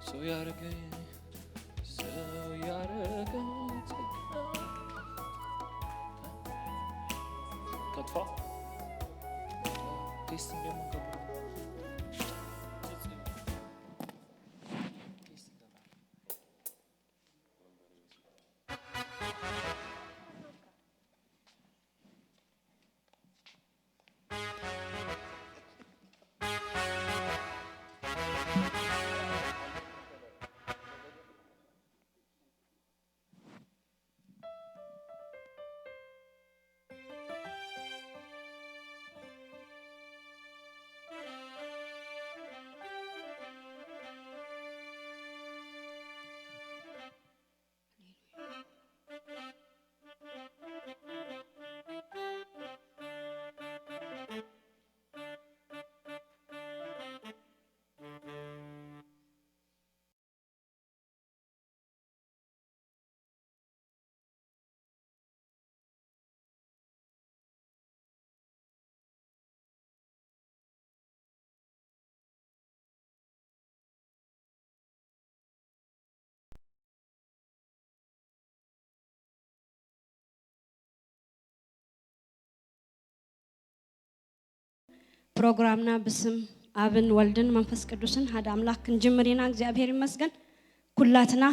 ሰው ያረገኝ፣ ሰው ያረገኝ። ከጥፋ። ቴስት እንደምን ከብሩ። ፕሮግራምና ብስም ኣብን ወልድን መንፈስ ቅዱስን ሓደ ኣምላኽ ክንጅምር ኢና። እግዚኣብሔር ይመስገን። ኩላትና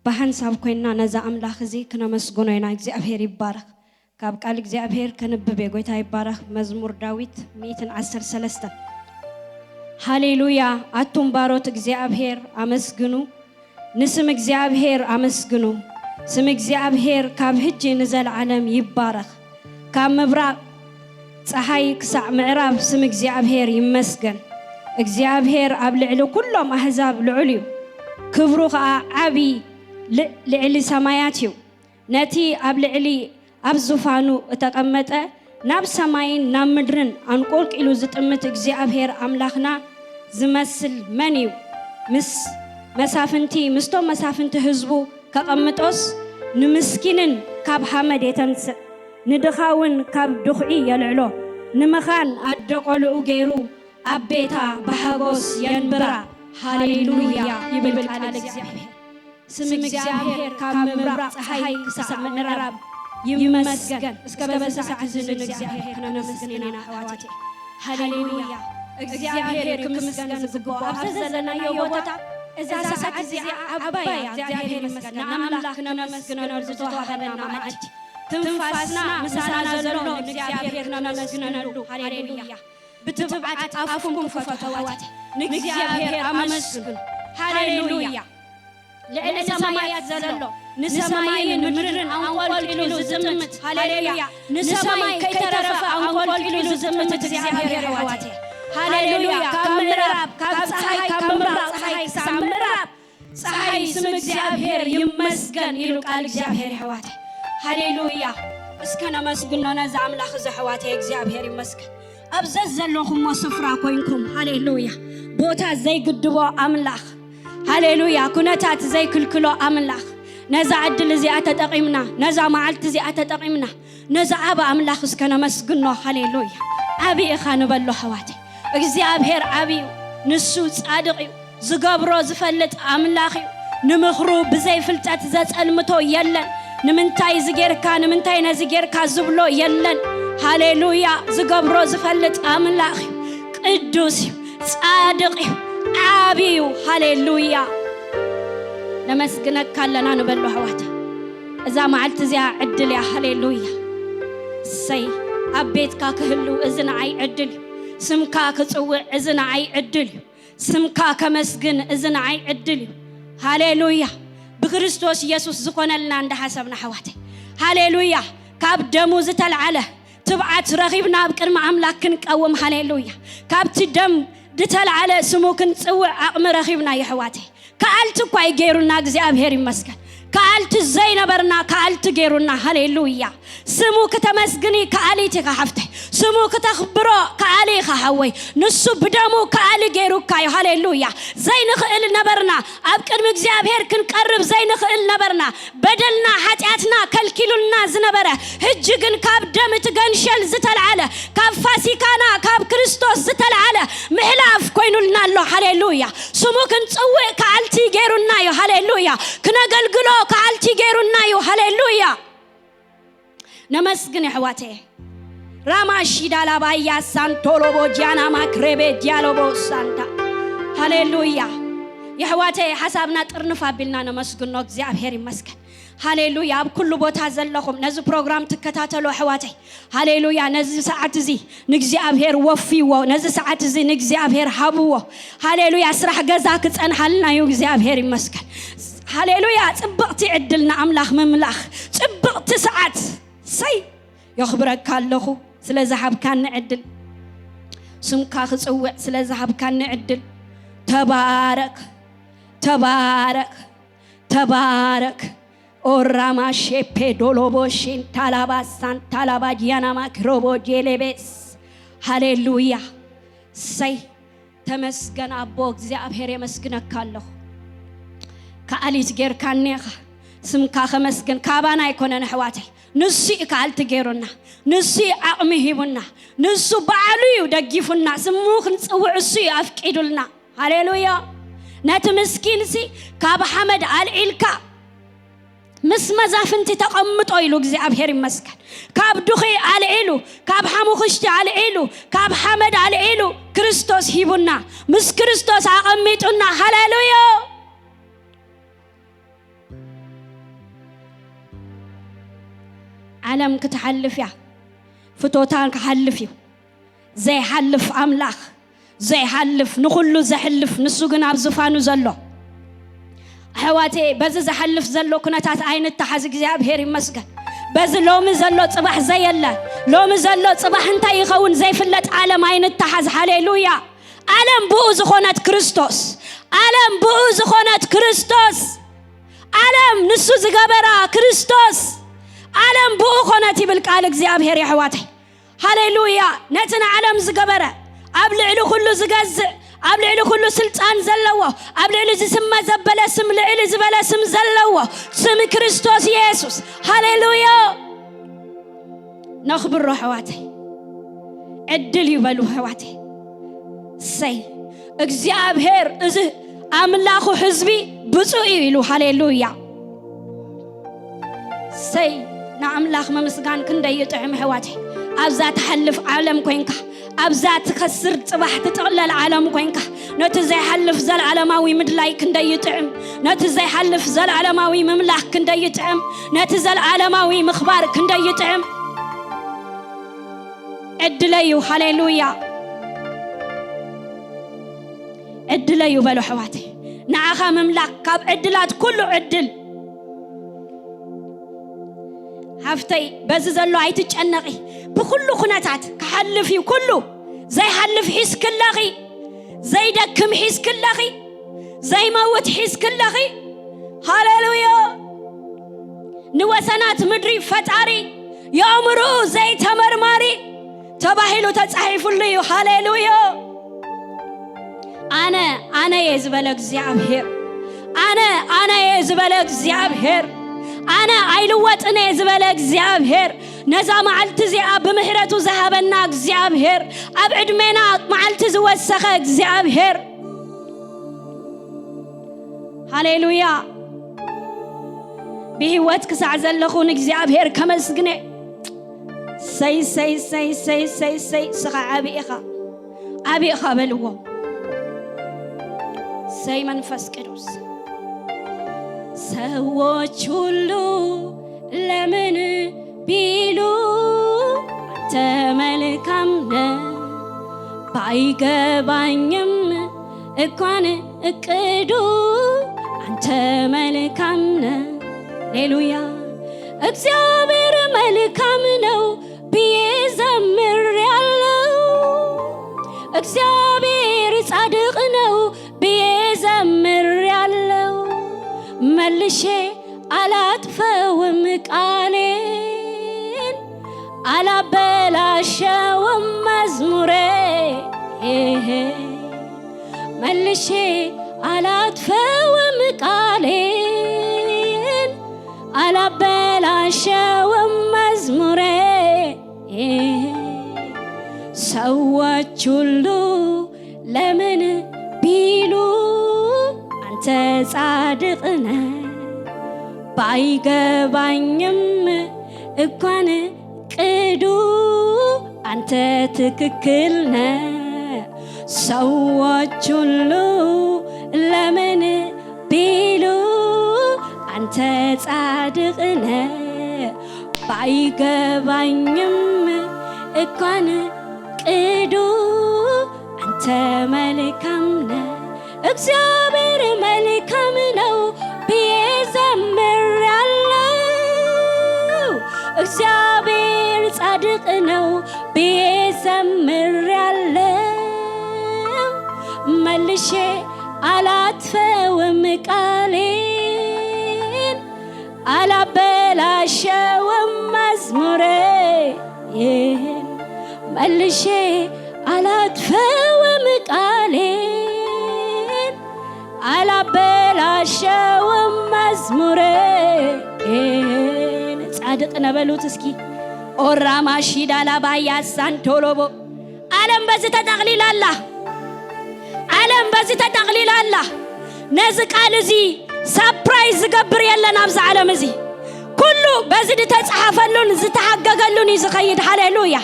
ብሓንሳብ ኮይንና ነዛ ኣምላኽ እዚ ክነመስግኖ ኢና። እግዚኣብሔር ይባረኽ። ካብ ቃል እግዚኣብሔር ከንብብ እየ። ጎይታ ይባረኽ። መዝሙር ዳዊት ሚእትን ዓሰርተ ሰለስተን። ሃሌሉያ! ኣቱም ባሮት እግዚኣብሔር ኣመስግኑ፣ ንስም እግዚኣብሔር ኣመስግኑ። ስም እግዚኣብሔር ካብ ሕጂ ንዘለዓለም ይባረኽ። ካብ ምብራቕ ጸሓይ ክሳዕ ምዕራብ ስም እግዚኣብሔር ይመስገን። እግዚኣብሔር ኣብ ልዕሊ ኩሎም ኣህዛብ ልዑል እዩ፣ ክብሩ ኸኣ ዓቢ ል-፣ ልዕሊ ሰማያት እዩ። ነቲ ኣብ ልዕሊ ኣብ ዙፋኑ እተቐመጠ ናብ ሰማይን ናብ ምድርን ኣንቆልቂሉ ዝጥምት እግዚኣብሔር ኣምላኽና ዝመስል መን እዩ? ምስ መሳፍንቲ፣ ምስቶም መሳፍንቲ ህዝቡ ከቐምጦስ፣ ንምስኪንን ካብ ሓመድ የተንስእ፣ ንድኻ እውን ካብ ድኹዒ የልዕሎ። ንመኻን ኣደ ቖልዑ ገይሩ ኣብ ቤታ ብሓጎስ የንብራ። ሃሌሉያ ይብል ቃል እግዚኣብሔር። ስም እግዚኣብሔር ካብ ምብራቕ ጸሓይ ክሳዕ ምዕራብ ይመስገን። እስከ በዚ ሰዓት እዚ ንእግዚኣብሔር ክነመስግን ኢና ኣሕዋተይ። ሃሌሉያ። እግዚኣብሔር ክምስገን ዝግብኦ ኣብዚ ዘለናዮ ቦታ፣ እዛ ሰዓት እዚኣ ዓባይ እያ። እግዚኣብሔር ይመስገን። ንኣምላኽ ክነመስግነሉ ዝተዋህበና መዓልቲ፣ ትንፋስና ምሳና ዘሎ ንእግዚኣብሔር ክነመስግነሉ። ሃሌሉያ። ብትብዓት ኣፍኩም ክፈቱ ኣሕዋተይ፣ ንእግዚኣብሔር ኣመስግኑ። ሃሌሉያ። ልዕሊ ሰማያት ዘሎ፣ ንሰማይን ምድርን ኣንቆልቂሉ ዝጥምት፣ ሃሌሉያ፣ ንሰማይ ከይተረፈ ኣንቆልቂሉ ዝጥምት እግዚኣብሔር ኣሕዋተይ፣ ሃሌሉያ። ካብ ምዕራብ፣ ካብ ጸሓይ፣ ካብ ምብራቕ ጸሓይ ክሳብ ምዕራብ ጸሓይ ስም እግዚኣብሔር ይመስገን ኢሉ ቃል እግዚኣብሔር ኣሕዋተይ፣ ሃሌሉያ። እስከ ነመስግኖ ነዚ ኣምላኽ እዚ ኣሕዋተይ፣ እግዚኣብሔር ይመስገን። ኣብ ዘዘለኹሞ ስፍራ ኮይንኩም፣ ሃሌሉያ፣ ቦታ ዘይግድቦ ኣምላኽ፣ ሃሌሉያ፣ ኩነታት ዘይክልክሎ ኣምላኽ፣ ነዛ ዕድል እዚኣ ተጠቒምና፣ ነዛ መዓልቲ እዚኣ ተጠቒምና፣ ነዚ ዓቢ ኣምላኽ እስከ ነመስግኖ። ሃሌሉያ። ዓቢ ኢኻ ንበሎ ኣሕዋተይ። እግዚኣብሔር ዓቢ እዩ። ንሱ ጻድቕ እዩ። ዝገብሮ ዝፈልጥ ኣምላኽ እዩ። ንምኽሩ ብዘይ ፍልጠት ዘጸልምቶ የለን። ንምንታይ እዚ ጌርካ፣ ንምንታይ ነዚ ጌርካ ዝብሎ የለን። ሃሌሉያ። ዝገብሮ ዝፈልጥ ኣምላኽ እዩ። ቅዱስ እዩ። ጻድቕ እዩ። ዓቢ እዩ። ሃሌሉያ። ነመስግነካ ኣለና ንበሎ ኣሕዋተይ። እዛ መዓልቲ እዚኣ ዕድል እያ። ሃሌሉያ። እሰይ፣ ኣብ ቤትካ ክህሉ እዚ ንዓይ ዕድል እዩ። ስምካ ክጽውዕ እዚ ንዓይ ዕድል እዩ። ስምካ ከመስግን እዚ ንዓይ ዕድል እዩ። ሃሌሉያ። ብክርስቶስ ኢየሱስ ዝኾነልና እንዳሓሰብና ኣሕዋተይ፣ ሃሌሉያ፣ ካብ ደሙ ዝተልዓለ ትብዓት ረኺብና ኣብ ቅድሚ ኣምላኽ ክንቀውም፣ ሃሌሉያ፣ ካብቲ ደም ዝተልዓለ ስሙ ክንጽውዕ ዓቕሚ ረኺብና ኣሕዋተይ። ከኣልቲ እኳ እዩ ገይሩና፣ እግዚኣብሔር ይመስገን። ከኣልቲ ዘይነበርና ከኣልቲ ገይሩና። ሃሌሉያ። ስሙ ክተመስግኒ ከኣሊት ኢኻ ሓፍተይ። ስሙ ክተኽብሮ ከኣሊ ኢኻ ሓወይ። ንሱ ብደሙ ከኣሊ ገይሩካ እዩ። ሃሌሉያ። ዘይንኽእል ነበርና፣ ኣብ ቅድሚ እግዚኣብሔር ክንቀርብ ዘይንኽእል ነበርና። በደልና ሓጢኣትና ከልኪሉልና ዝነበረ፣ ሕጂ ግን ካብ ደም እቲ ገንሸል ዝተልዓለ፣ ካብ ፋሲካና ካብ ክርስቶስ ዝተልዓለ ምሕላፍ ኮይኑልና ኣሎ። ሃሌሉያ። ስሙ ክንጽውዕ ከኣልቲ ገይሩና እዩ። ሃሌሉያ። ክነገልግሎ ከኣልቲ ገይሩና እዩ። ሃሌሉያ። ነመስግን የሕዋተየ። ራማሺ ዳላባያ ሳንቶሎቦ ጃና ማክሬቤ ዲያሎቦ ሳንታ። ሃሌሉያ። የሕዋተየ፣ ሓሳብና ጥርንፍ ኣቢልና ነመስግኖ። እግዚኣብሔር ይመስገን። ሃሌሉያ። ኣብ ኩሉ ቦታ ዘለኹም ነዚ ፕሮግራም ትከታተሉ ኣሕዋተይ፣ ሃሌሉያ፣ ነዚ ሰዓት እዚ ንእግዚኣብሔር ወፍይዎ፣ ነዚ ሰዓት እዚ ንእግዚኣብሔር ሃብዎ። ሃሌሉያ። ስራሕ ገዛ ክጸንሓልና እዩ። እግዚኣብሔር ይመስገን። ሃሌሉያ። ጽብቕቲ ዕድል ንኣምላኽ ምምላኽ፣ ጽብቕቲ ሰዓት። ሰይ፣ የኽብረካ ኣለኹ ስለ ዝሃብካኒ ዕድል፣ ስምካ ክጽውዕ ስለ ዝሃብካኒ ዕድል። ተባረክ፣ ተባረክ፣ ተባረክ። ኦራማ ሼፔ ዶሎቦ ሼን ታላባ ሳን ታላባ ዲያናማ ክሮቦ ጄሌቤስ። ሃሌሉያ። ሰይ፣ ተመስገን ኣቦ፣ እግዚኣብሔር የመስግነካ ኣለኹ። ከኣሊት ጌርካኒ ኢኻ። ስምካ ከመስግን ካባና ኣይኮነን ኣሕዋተይ። ንሱ እዩ ከኣልቲ ገይሩና። ንሱ እዩ ዓቕሚ ሂቡና። ንሱ ባዕሉ እዩ ደጊፉና። ስሙ ክንጽውዕ እሱ እዩ ኣፍቂዱልና። ሃሌሉያ። ነቲ ምስኪንሲ ካብ ሓመድ ኣልዒልካ ምስ መዛፍንቲ ተቐምጦ ኢሉ እግዚኣብሔር ይመስገን። ካብ ዱኺ ኣልዒሉ፣ ካብ ሓሙኽሽቲ ኣልዒሉ፣ ካብ ሓመድ ኣልዒሉ ክርስቶስ ሂቡና። ምስ ክርስቶስ ኣቐሚጡና። ሃሌሉያ። ዓለም ክትሓልፍ እያ። ፍቶታን ክሓልፍ እዩ። ዘይሓልፍ ኣምላኽ፣ ዘይሓልፍ፣ ንኹሉ ዘሕልፍ፣ ንሱ ግን ኣብ ዝፋኑ ዘሎ። ኣሕዋቴ፣ በዚ ዝሓልፍ ዘሎ ኩነታት ኣይንተሓዝ፣ እግዚኣብሔር ይመስገን። በዚ ሎሚ ዘሎ ጽባሕ ዘየለ፣ ሎሚ ዘሎ ጽባሕ እንታይ ይኸውን ዘይፍለጥ ዓለም ኣይንተሓዝ። ሃሌሉያ። ዓለም ብኡ ዝኾነት ክርስቶስ፣ ዓለም ብኡ ዝኾነት ክርስቶስ፣ ዓለም ንሱ ዝገበራ ክርስቶስ፣ ዓለም ብኡ ኾነት ይብል ቃል እግዚኣብሔር። የሕዋተይ፣ ሃሌሉያ። ነቲ ንዓለም ዝገበረ፣ ኣብ ልዕሊ ኩሉ ዝገዝእ፣ ኣብ ልዕሊ ኩሉ ስልጣን ዘለዎ፣ ኣብ ልዕሊ ዝስመ ዘበለ ስም፣ ልዕሊ ዝበለ ስም ዘለዎ ስም ክርስቶስ ኢየሱስ። ሃሌሉያ። ነኽብሮ ኣሕዋተይ። ዕድል ይበሉ ኣሕዋተይ። ሰይ፣ እግዚኣብሔር እዚ ኣምላኹ ህዝቢ ብፁዕ እዩ ኢሉ። ሃሌሉያ። ሰይ፣ ንኣምላኽ ምምስጋን ክንደይ ይጥዕም ኣሕዋተይ። ኣብዛ ትሓልፍ ዓለም ኮይንካ፣ ኣብዛ ትኸስር ጽባሕ ትጥቕለል ዓለም ኮይንካ፣ ነቲ ዘይሓልፍ ዘለዓለማዊ ምድላይ ክንደይ ይጥዕም፣ ነቲ ዘይሓልፍ ዘለዓለማዊ ምምላኽ ክንደይ ይጥዕም፣ ነቲ ዘለዓለማዊ ምኽባር ክንደይ ይጥዕም። ዕድለይ እዩ። ሃሌሉያ። ዕድለይ እዩ በሉ ኣሕዋተይ። ንዓኻ ምምላኽ ካብ ዕድላት ኩሉ ዕድል። ሓፍተይ፣ በዚ ዘሎ ኣይትጨነቒ። ብኹሉ ኩነታት ክሓልፍ እዩ ኩሉ። ዘይሓልፍ ሒዝክለኺ፣ ዘይደክም ሒዝክለኺ፣ ዘይመውት ሒዝክለኺ። ሃሌሉያ። ንወሰናት ምድሪ ፈጣሪ፣ የእምርኡ ዘይተመርማሪ ተባሂሉ ተጻሒፉሉ እዩ። ሃሌሉያ። ኣነ፣ ኣነ እየ ዝበለ እግዚኣብሔር። ኣነ፣ ኣነ እየ ዝበለ እግዚኣብሔር። ኣነ ኣይልወጥን እየ ዝበለ እግዚኣብሔር። ነዛ መዓልቲ እዚኣ ብምሕረቱ ዝሃበና እግዚኣብሔር፣ ኣብ ዕድሜና መዓልቲ ዝወሰኸ እግዚኣብሔር። ሃሌሉያ። ብህይወት ክሳዕ ዘለኹ ንእግዚኣብሔር ከመስግነ። ሰይ፣ ሰይ፣ ሰይ፣ ሰይ፣ ሰይ፣ ሰይ፣ እስኻ ዓቢ ኢኻ፣ ዓቢ ኢኻ በልዎ። ሰይ መንፈስ ቅዱስ። ሰዎች ሁሉ ለምን ቢሉ፣ አንተ መልካም ነህ፣ ባይገባኝም እኳን እቅዱ፣ አንተ መልካም ነህ። ሃሌሉያ። እግዚአብሔር መልካም ነው ብዬ ዘምሬያለሁ። እግዚአብሔር ጻድቅ ነው ብዬ ዘምሬያለሁ። መልሼ አላጥፈውም ቃሌን፣ አላበላሸውም መልሼ አላጥፈውም ቃሌን፣ አላበላሸውም መዝሙሬ። ሰዎች ሁሉ ለምን ቢሉ አንተ ጻድቅ ነህ፣ ባይገባኝም እኳን ቅዱ አንተ ትክክል ነህ። ሰዎች ሁሉ ለምን ቢሉ አንተ ጻድቅ ነህ፣ ባይገባኝም እኳን ቅዱ አንተ መልካም ነህ። እግዚአብሔር መልካም ነው ብዬ ዘምሬያለሁ። እግዚአብሔር ጻድቅ ነው ብዬ ዘምሬያለሁ። መልሼ አላጥፈውም ቃሌን፣ አላበላሸውም መዝሙሬን። መልሼ አላጥፈውም ቃሌን፣ አላበላሸውም መዝሙሬን። ጻድቅ ነበሉት እስኪ። ኦራማ ሺዳላ ባያ ሳንቶሎቦ። ዓለም በዚ ተጠቕሊላ ኣላ። ዓለም በዚ ተጠቕሊላ ኣላ። ነዚ ቃል እዚ ሳፕራይዝ ዝገብር የለን ኣብዚ ዓለም እዚ። ኩሉ በዚ ዝተጻሓፈሉን ዝተሓገገሉን እዩ ዝኸይድ። ሃሌሉያ።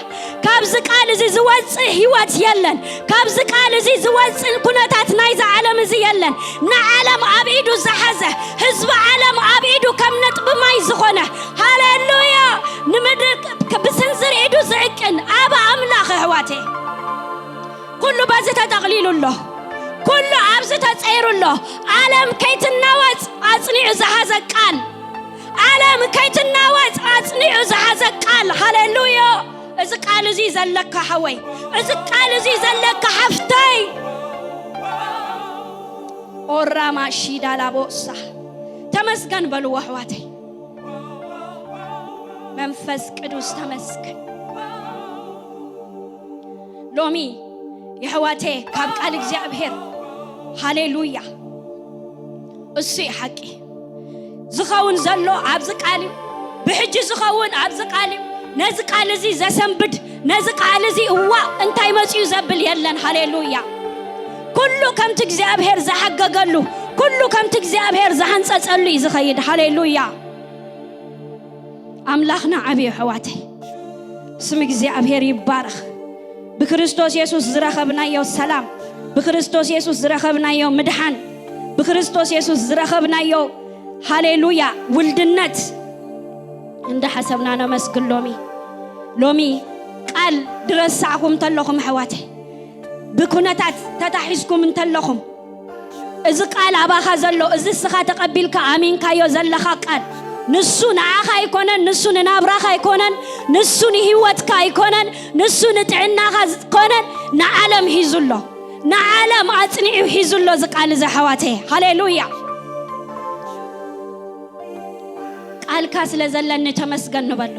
ካብዚ ቃል እዚ ዝወጽእ ህይወት የለን። ካብዚ ቃል እዚ ዝወጽእ ኩነታት ናይዚ ዓለም እዚ የለን። ንዓለም ኣብ ኢዱ ዝሓዘ፣ ህዝቢ ዓለም ኣብ ኢዱ ከም ነጥቢ ማይ ዝኾነ፣ ሃሌሉያ፣ ንምድሪ ክ-፣ ብስንዝር ኢዱ ዝዕቅን ኣብ ኣምላኽ፣ ኣሕዋተይ፣ ኩሉ በዚ ተጠቕሊሉ ኣሎ። ኩሉ ኣብዚ ተጸይሩ ኣሎ። ዓለም ከይትናወጽ ኣጽኒዑ ዝሓዘ ቃል፣ ዓለም ከይትናወጽ ኣጽኒዑ ዝሓዘ ቃል። ሃሌሉያ። እዚ ቃል እዚ ዘለካ ሓወይ፣ እዚ ቃል እዚ ዘለካ ሓፍተይ። ኦራማ ሺዳላ ቦሳ፣ ተመስገን በልዎ ኣሕዋተይ። መንፈስ ቅዱስ ተመስገን። ሎሚ የሕዋተይ ካብ ቃል እግዚኣብሔር፣ ሃሌሉያ፣ እሱ እዩ ሓቂ። ዝኸውን ዘሎ ኣብዚ ቃል እዩ። ብሕጂ ዝኸውን ኣብዚ ቃል እዩ። ነዚ ቃል እዚ ዘሰንብድ፣ ነዚ ቃል እዚ እዋእ እንታይ መጽዩ ዘብል የለን። ሃሌሉያ። ኩሉ ከምቲ እግዚኣብሔር ዝሓገገሉ፣ ኩሉ ከምቲ እግዚኣብሔር ዝሓንጸጸሉ እዩ ዝኸይድ። ሃሌሉያ። ኣምላኽና ዓብዩ ኣሕዋተይ። ስም እግዚኣብሔር ይባረኽ። ብክርስቶስ የሱስ ዝረኸብናዮ ሰላም፣ ብክርስቶስ የሱስ ዝረኸብናዮ ምድሓን፣ ብክርስቶስ የሱስ ዝረኸብናዮ፣ ሃሌሉያ፣ ውልድነት እንዳሓሰብና ነመስግን። ሎሚ፣ ሎሚ ቃል ድረሳዕኹም እንተለኹም ኣሕዋተይ፣ ብኩነታት ተታሒዝኩም እንተለኹም፣ እዚ ቃል ኣባኻ ዘሎ፣ እዚ እስኻ ተቐቢልካ ኣሚንካዮ ዘለኻ ቃል፣ ንሱ ንዓኻ ኣይኮነን፣ ንሱ ንናብራኻ ኣይኮነን፣ ንሱ ንህይወትካ ኣይኮነን፣ ንሱ ንጥዕናኻ ኣይኮነን፣ ንዓለም ሂዙ ኣሎ። ንዓለም ኣጽኒዑ ሂዙ ኣሎ እዚ ቃል እዚ ኣሕዋተይ። ሃሌሉያ። ቃልካ ስለ ዘለኒ ተመስገን ንበሎ።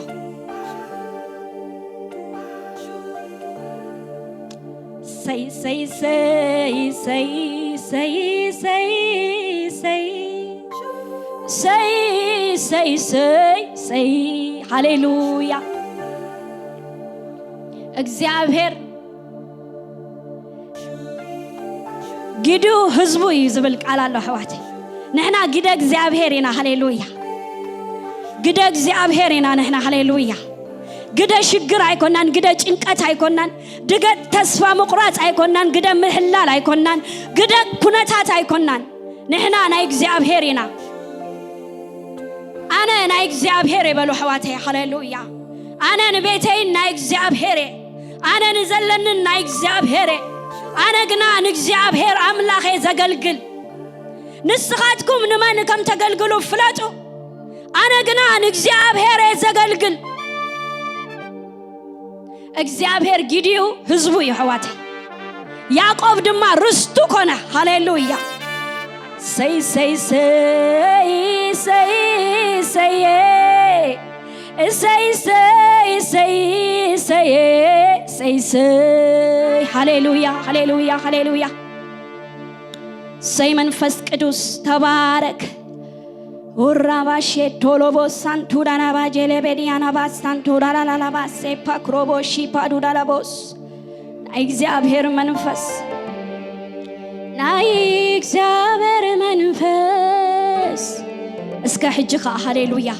ሰይ፣ ሰይ፣ ሰይ፣ ሰይ፣ ሰይ፣ ሰይ፣ ሰይ። ሰይ፣ ሰይ፣ ሰይ፣ ሰይ። ሃሌሉያ። እግዚኣብሔር ግዱ ህዝቡ እዩ ዝብል ቃል ኣሎ ኣሕዋተይ። ንሕና ግደ እግዚኣብሔር ኢና። ሃሌሉያ። ግደ እግዚኣብሔር ኢና ንሕና። ሃሌሉያ። ግደ ሽግር ኣይኮናን፣ ግደ ጭንቀት ኣይኮናን፣ ግደ ተስፋ ምቁራጽ ኣይኮናን፣ ግደ ምሕላል ኣይኮናን፣ ግደ ኩነታት ኣይኮናን። ንሕና ናይ እግዚኣብሔር ኢና። ኣነ ናይ እግዚኣብሔር እየ በሉ ኣሕዋተይ። ሃሌሉያ። ኣነ ንቤተይን ናይ እግዚኣብሔር እየ። ኣነ ንዘለንን ናይ እግዚኣብሔር እየ። ኣነ ግና ንእግዚኣብሔር ኣምላኽ እየ ዘገልግል። ንስኻትኩም ንመን ከም ተገልግሉ ፍለጡ። ኣነ ግና ንእግዚኣብሔር እየ ዘገልግል። እግዚኣብሔር ግዲኡ ህዝቡ እዩ ኣሕዋተይ። ያዕቆብ ድማ ርስቱ ኮነ። ሃሌሉያ። ሰይ፣ ሰይ፣ ሰይ፣ ሰይ፣ ሰይ፣ ሰይ፣ ሰይ፣ ሰይ፣ ሰይ፣ ሰይ፣ ሰይ ሰይ ሃሌሉያ ሃሌሉያ ሃሌሉያ። ሰይ መንፈስ ቅዱስ ተባረክ። ኡራባሼ ቶሎቦ ሳንቱ ዳናባ ጀሌቤዲያናባ ሳንቱ ዳላላላባ ሴፓ ክሮቦ ሺፓ ዱዳላቦስ ናይ እግዚኣብሔር መንፈስ ናይ እግዚኣብሔር መንፈስ እስከ ሕጂ ኸዓ ሃሌሉያ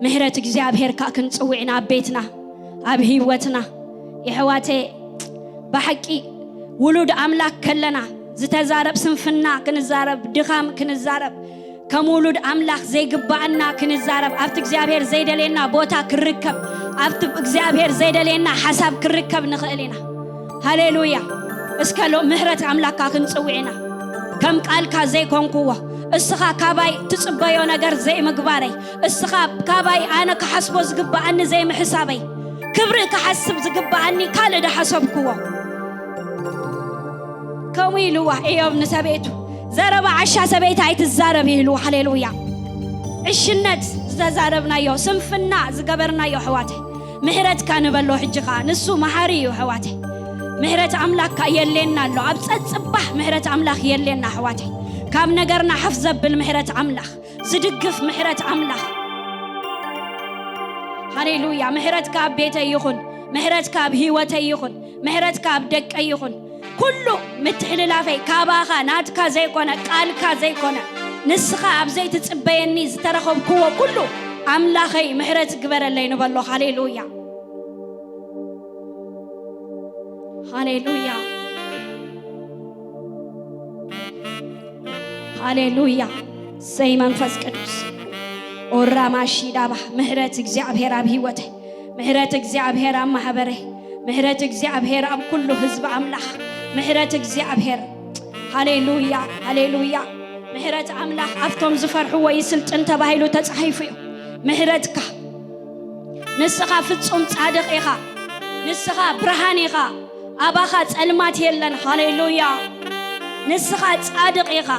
ምሕረት እግዚኣብሔር ከኣ ክንጽውዕና ኣብ ቤትና ኣብ ህይወትና የሕዋተ ብሓቂ ውሉድ ኣምላክ ከለና ዝተዛረብ ስንፍና ክንዛረብ ድኻም ክንዛረብ ከም ውሉድ ኣምላኽ ዘይግባኣና ክንዛረብ ኣብቲ እግዚኣብሔር ዘይደልየና ቦታ ክርከብ ኣብቲ እግዚኣብሔር ዘይደልየና ሓሳብ ክርከብ ንኽእል ኢና። ሃሌሉያ። እስከ ሎ ምህረት ኣምላካ ክንጽውዕ ኢና። ከም ቃልካ ዘይኮንክዎ እስኻ ካባይ ትጽበዮ ነገር ዘይምግባረይ እስኻ ካባይ ኣነ ክሓስቦ ዝግባኣኒ ዘይምሕሳበይ ክብሪ ክሓስብ ዝግባኣኒ ካልእ ድሓሰብክዎ ከምኡ ኢልዋ እዮም ንሰበይቱ ዘረባ ዓሻ ሰበይቲ ኣይትዛረብ ይህልዋ ሃሌሉያ ዕሽነት ዝተዛረብናዮ ስንፍና ዝገበርናዮ ኣሕዋተ ምሕረትካ ንበሎ ሕጂ ኸዓ ንሱ መሓሪ እዩ ኣሕዋተ ምሕረት ኣምላክካ የሌና ኣሎ ኣብ ጸጽባሕ ምሕረት ኣምላኽ የሌና ኣሕዋተ ካብ ነገርና ሓፍ ዘብል ምሕረት ኣምላኽ ዝድግፍ ምሕረት ኣምላኽ ሃሌሉያ ምሕረትካ ኣብ ቤተይ ይኹን ምሕረትካ ኣብ ህይወተይ ይኹን ምሕረትካ ኣብ ደቀይ ይኹን ኩሉ ምትሕልላፈይ ካባኻ ናትካ ዘይኮነ ቃልካ ዘይኮነ ንስኻ ኣብ ዘይትጽበየኒ ዝተረኸብክዎ ኩሉ ኣምላኸይ ምሕረት ግበረለይ ንበሎ ሃሌሉያ ሃሌሉያ ሃሌሉያ ሰይ መንፈስ ቅዱስ ኦራማሺ ዳባ ምሕረት እግዚኣብሔር ኣብ ህይወተይ ምሕረት እግዚኣብሔር ኣብ ማሕበረይ ምሕረት እግዚኣብሔር ኣብ ኩሉ ህዝቢ ኣምላኽ ምሕረት እግዚኣብሔር ሃሌሉያ ሃሌሉያ ምሕረት ኣምላኽ ኣብቶም ዝፈርሕዎ ይስልጥን ተባሂሉ ተጻሒፉ እዩ ምሕረትካ ንስኻ ፍጹም ጻድቕ ኢኻ ንስኻ ብርሃን ኢኻ ኣባኻ ጸልማት የለን ሃሌሉያ ንስኻ ጻድቕ ኢኻ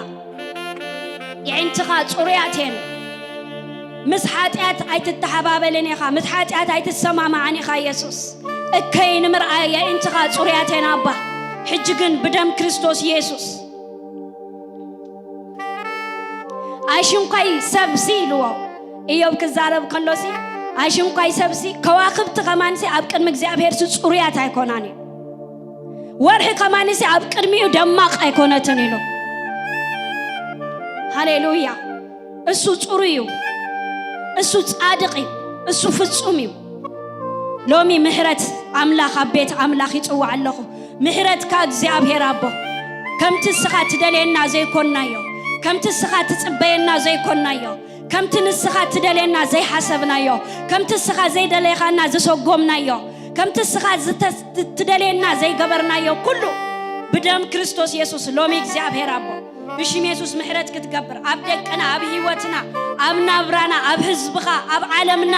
የዒንትኻ ጽሩያት እየን ምስ ሓጢኣት ኣይትተሓባበልን ኢኻ ምስ ሓጢኣት ኣይትሰማማዕን ኢኻ የሱስ እከይ ንምርኣይ የዒንትኻ ጽሩያት እየን ኣባ ሕጂ ግን ብደም ክርስቶስ የሱስ ኣይሽንኳይ ሰብሲ ኢልዎ እዮብ ክዛረብ ከሎሲ ኣይሽንኳይ ሰብሲ ከዋክብቲ ከማንሲ ኣብ ቅድሚ እግዚኣብሔር ሲ ጽሩያት ኣይኮናን እዩ ወርሒ ከማንሲ ኣብ ቅድሚኡ ደማቕ ኣይኮነትን ኢሉ ሃሌሉያ እሱ ጽሩ እዩ እሱ ጻድቕ እዩ እሱ ፍጹም እዩ ሎሚ ምሕረት ኣምላኽ ኣብ ቤት ኣምላኽ ይጽዋዕ ኣለኹ ምሕረትካ እግዚኣብሔር ኣቦ ከምቲ እስኻ ትደልየና ዘይኮንናዮ ከምቲ እስኻ ትጽበየና ዘይኮንናዮ ከምቲ ንስኻ ትደልየና ዘይሓሰብናዮ ከምቲ እስኻ ዘይደለኻና ዝሰጎምናዮ ከምቲ እስኻ ትደልየና ዘይገበርናዮ ኩሉ ብደም ክርስቶስ የሱስ ሎሚ እግዚኣብሔር ኣቦ ብሽም የሱስ ምሕረት ክትገብር ኣብ ደቅና ኣብ ህይወትና ኣብ ናብራና ኣብ ህዝብኻ ኣብ ዓለምና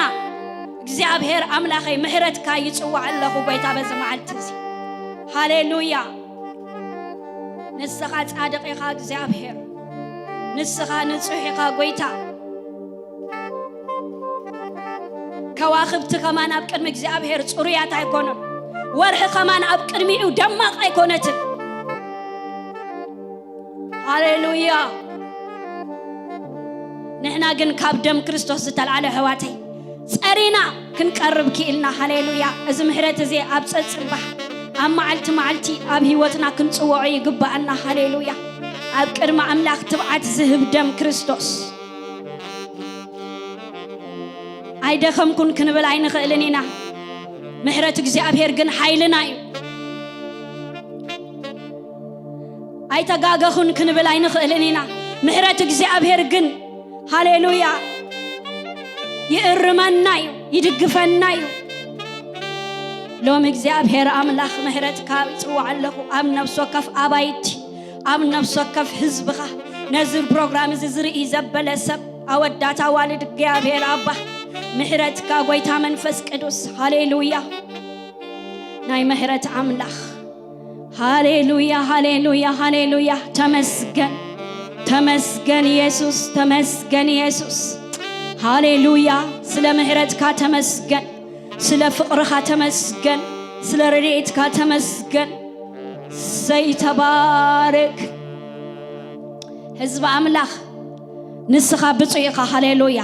እግዚኣብሔር ኣምላኸይ ምሕረትካ ይጽዋዕ ኣለኹ ጎይታ በዚ መዓልቲ እዚ ሃሌሉያ ንስኻ ጻድቕ ኢኻ እግዚኣብሔር ንስኻ ንጹሕ ኢኻ ጎይታ ከዋኽብቲ ከማን ኣብ ቅድሚ እግዚኣብሔር ጽሩያት ኣይኮኑን ወርሒ ከማን ኣብ ቅድሚኡ ደማቕ ኣይኮነትን ሃሌሉያ ንሕና ግን ካብ ደም ክርስቶስ ዝተልዓለ ኣሕዋተይ ጸሪና ክንቀርብ ክኢልና ሃሌሉያ እዚ ምሕረት እዚ ኣብ ጸጽባሕ ኣብ መዓልቲ መዓልቲ ኣብ ህይወትና ክንጽውዖ ይግብኣና ሃሌሉያ ኣብ ቅድሚ ኣምላኽ ትብዓት ዝህብ ደም ክርስቶስ ኣይደኸምኩን ክንብል ኣይንኽእልን ኢና ምሕረት እግዚኣብሔር ግን ሓይልና እዩ ኣይተጋገኹን ክንብል ኣይንኽእልን ኢና ምሕረት እግዚኣብሔር ግን ሃሌሉያ ይእርመና እዩ ይድግፈና እዩ ሎም እግዚኣብሔር ኣምላኽ ምሕረትካ ይጽዋዕ ኣለኹ ኣብ ነፍሲ ወከፍ ኣባይቲ ኣብ ነፍሲ ወከፍ ህዝብኻ ነዚ ፕሮግራም እዚ ዝርኢ ዘበለ ሰብ ኣወዳት ኣዋልድ እግዚኣብሔር ኣባ ምሕረትካ ጎይታ መንፈስ ቅዱስ ሃሌሉያ ናይ ምሕረት ኣምላኽ ሃሌሉያ ሃሌሉያ ሃሌሉያ ተመስገን ተመስገን ኢየሱስ ተመስገን ኢየሱስ ሃሌሉያ ስለ ምሕረትካ ተመስገን ስለ ፍቕርኻ ተመስገን ስለ ረድኤትካ ተመስገን። ሰይ ተባረክ። ህዝቢ ኣምላኽ፣ ንስኻ ብፁዕ ኢኻ። ሃሌሉያ።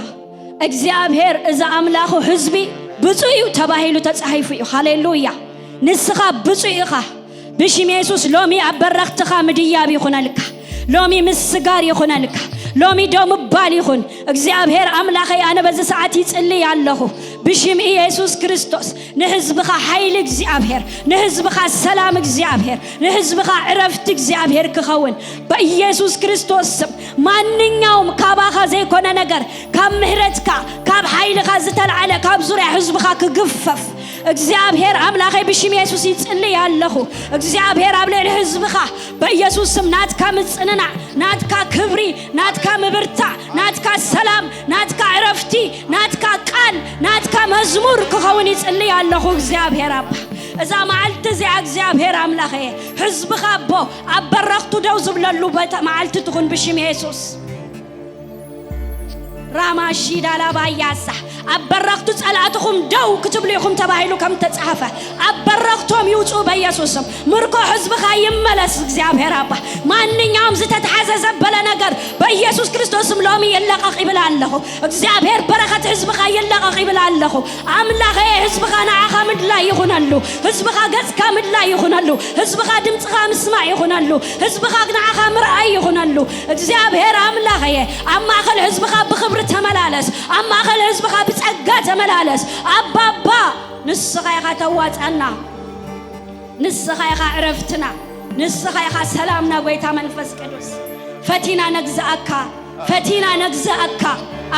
እግዚኣብሔር እዚ ኣምላኹ ህዝቢ ብፁዕ እዩ ተባሂሉ ተጻሒፉ እዩ። ሃሌሉያ። ንስኻ ብፁዕ ኢኻ። ብሽም የሱስ ሎሚ ኣብ በረኽትኻ ምድያብ ይኹነልካ። ሎሚ ምስጋር ይኹነልካ። ሎሚ ደው ምባል ይኹን። እግዚኣብሔር ኣምላኸይ፣ ኣነ በዚ ሰዓት ይጽልይ ኣለኹ። ብሽም ኢየሱስ ክርስቶስ ንህዝብኻ ሓይሊ እግዚኣብሔር፣ ንህዝብኻ ሰላም እግዚኣብሔር፣ ንህዝብኻ ዕረፍቲ እግዚኣብሔር ክኸውን በኢየሱስ ክርስቶስ ስም። ማንኛውም ካባኻ ዘይኮነ ነገር ካብ ምሕረትካ፣ ካብ ሓይልኻ ዝተልዓለ ካብ ዙርያ ህዝብኻ ክግፈፍ እግዚኣብሔር ኣምላኸይ ብሽም የሱስ ይጽልይ ኣለኹ። እግዚኣብሔር ኣብ ልዕሊ ህዝብኻ በኢየሱስ ስም ናትካ ምጽንናዕ፣ ናትካ ክብሪ፣ ናትካ ምብርታዕ፣ ናትካ ሰላም፣ ናትካ ዕረፍቲ፣ ናትካ ቃል፣ ናትካ መዝሙር ክኸውን ይጽልይ ኣለኹ። እግዚኣብሔር ኣባ፣ እዛ መዓልቲ እዚኣ እግዚኣብሔር ኣምላኸየ ህዝብኻ ኣቦ ኣብ በረኽቱ ደው ዝብለሉ በተ-፣ መዓልቲ ትኹን ብሽም የሱስ። ራማ ሺዳላ ባያሳ ኣብ በረኽቱ ጸላእትኹም ደው ክትብሉ ኢኹም ተባሂሉ ከም ተጻሕፈ ኣብ በረኽቶም ይውጽኡ በኢየሱስ ስም። ምርኮ ህዝብኻ ይመለስ እግዚኣብሔር ኣባ። ማንኛውም ዝተትሓዘ ዘበለ ነገር በኢየሱስ ክርስቶስ ስም ሎሚ ይለቐቕ ይብል ኣለኹ። እግዚኣብሔር በረኸት ህዝብኻ ይለቐቕ ይብል ኣለኹ። ኣምላኸ ህዝብኻ ንዓኻ ምድላይ ይኹነሉ። ህዝብኻ ገጽካ ምድላይ ይኹነሉ። ህዝብኻ ድምፅኻ ምስማዕ ይኹነሉ። ህዝብኻ ንዓኻ ምርኣይ ይኹነሉ። እግዚኣብሔር ኣምላኸየ ኣብ ማእኸል ህዝብኻ ብኽብሪ ተመላለስ። ኣብ ማእኸል ህዝብኻ ብጸጋ ተመላለስ። ኣባባ ንስኻ ኢኻ ተዋጻና። ንስኻ ኢኻ ዕረፍትና። ንስኻ ኢኻ ሰላምና ጎይታ መንፈስ ቅዱስ። ፈቲና ነግዝኣካ። ፈቲና ነግዝኣካ።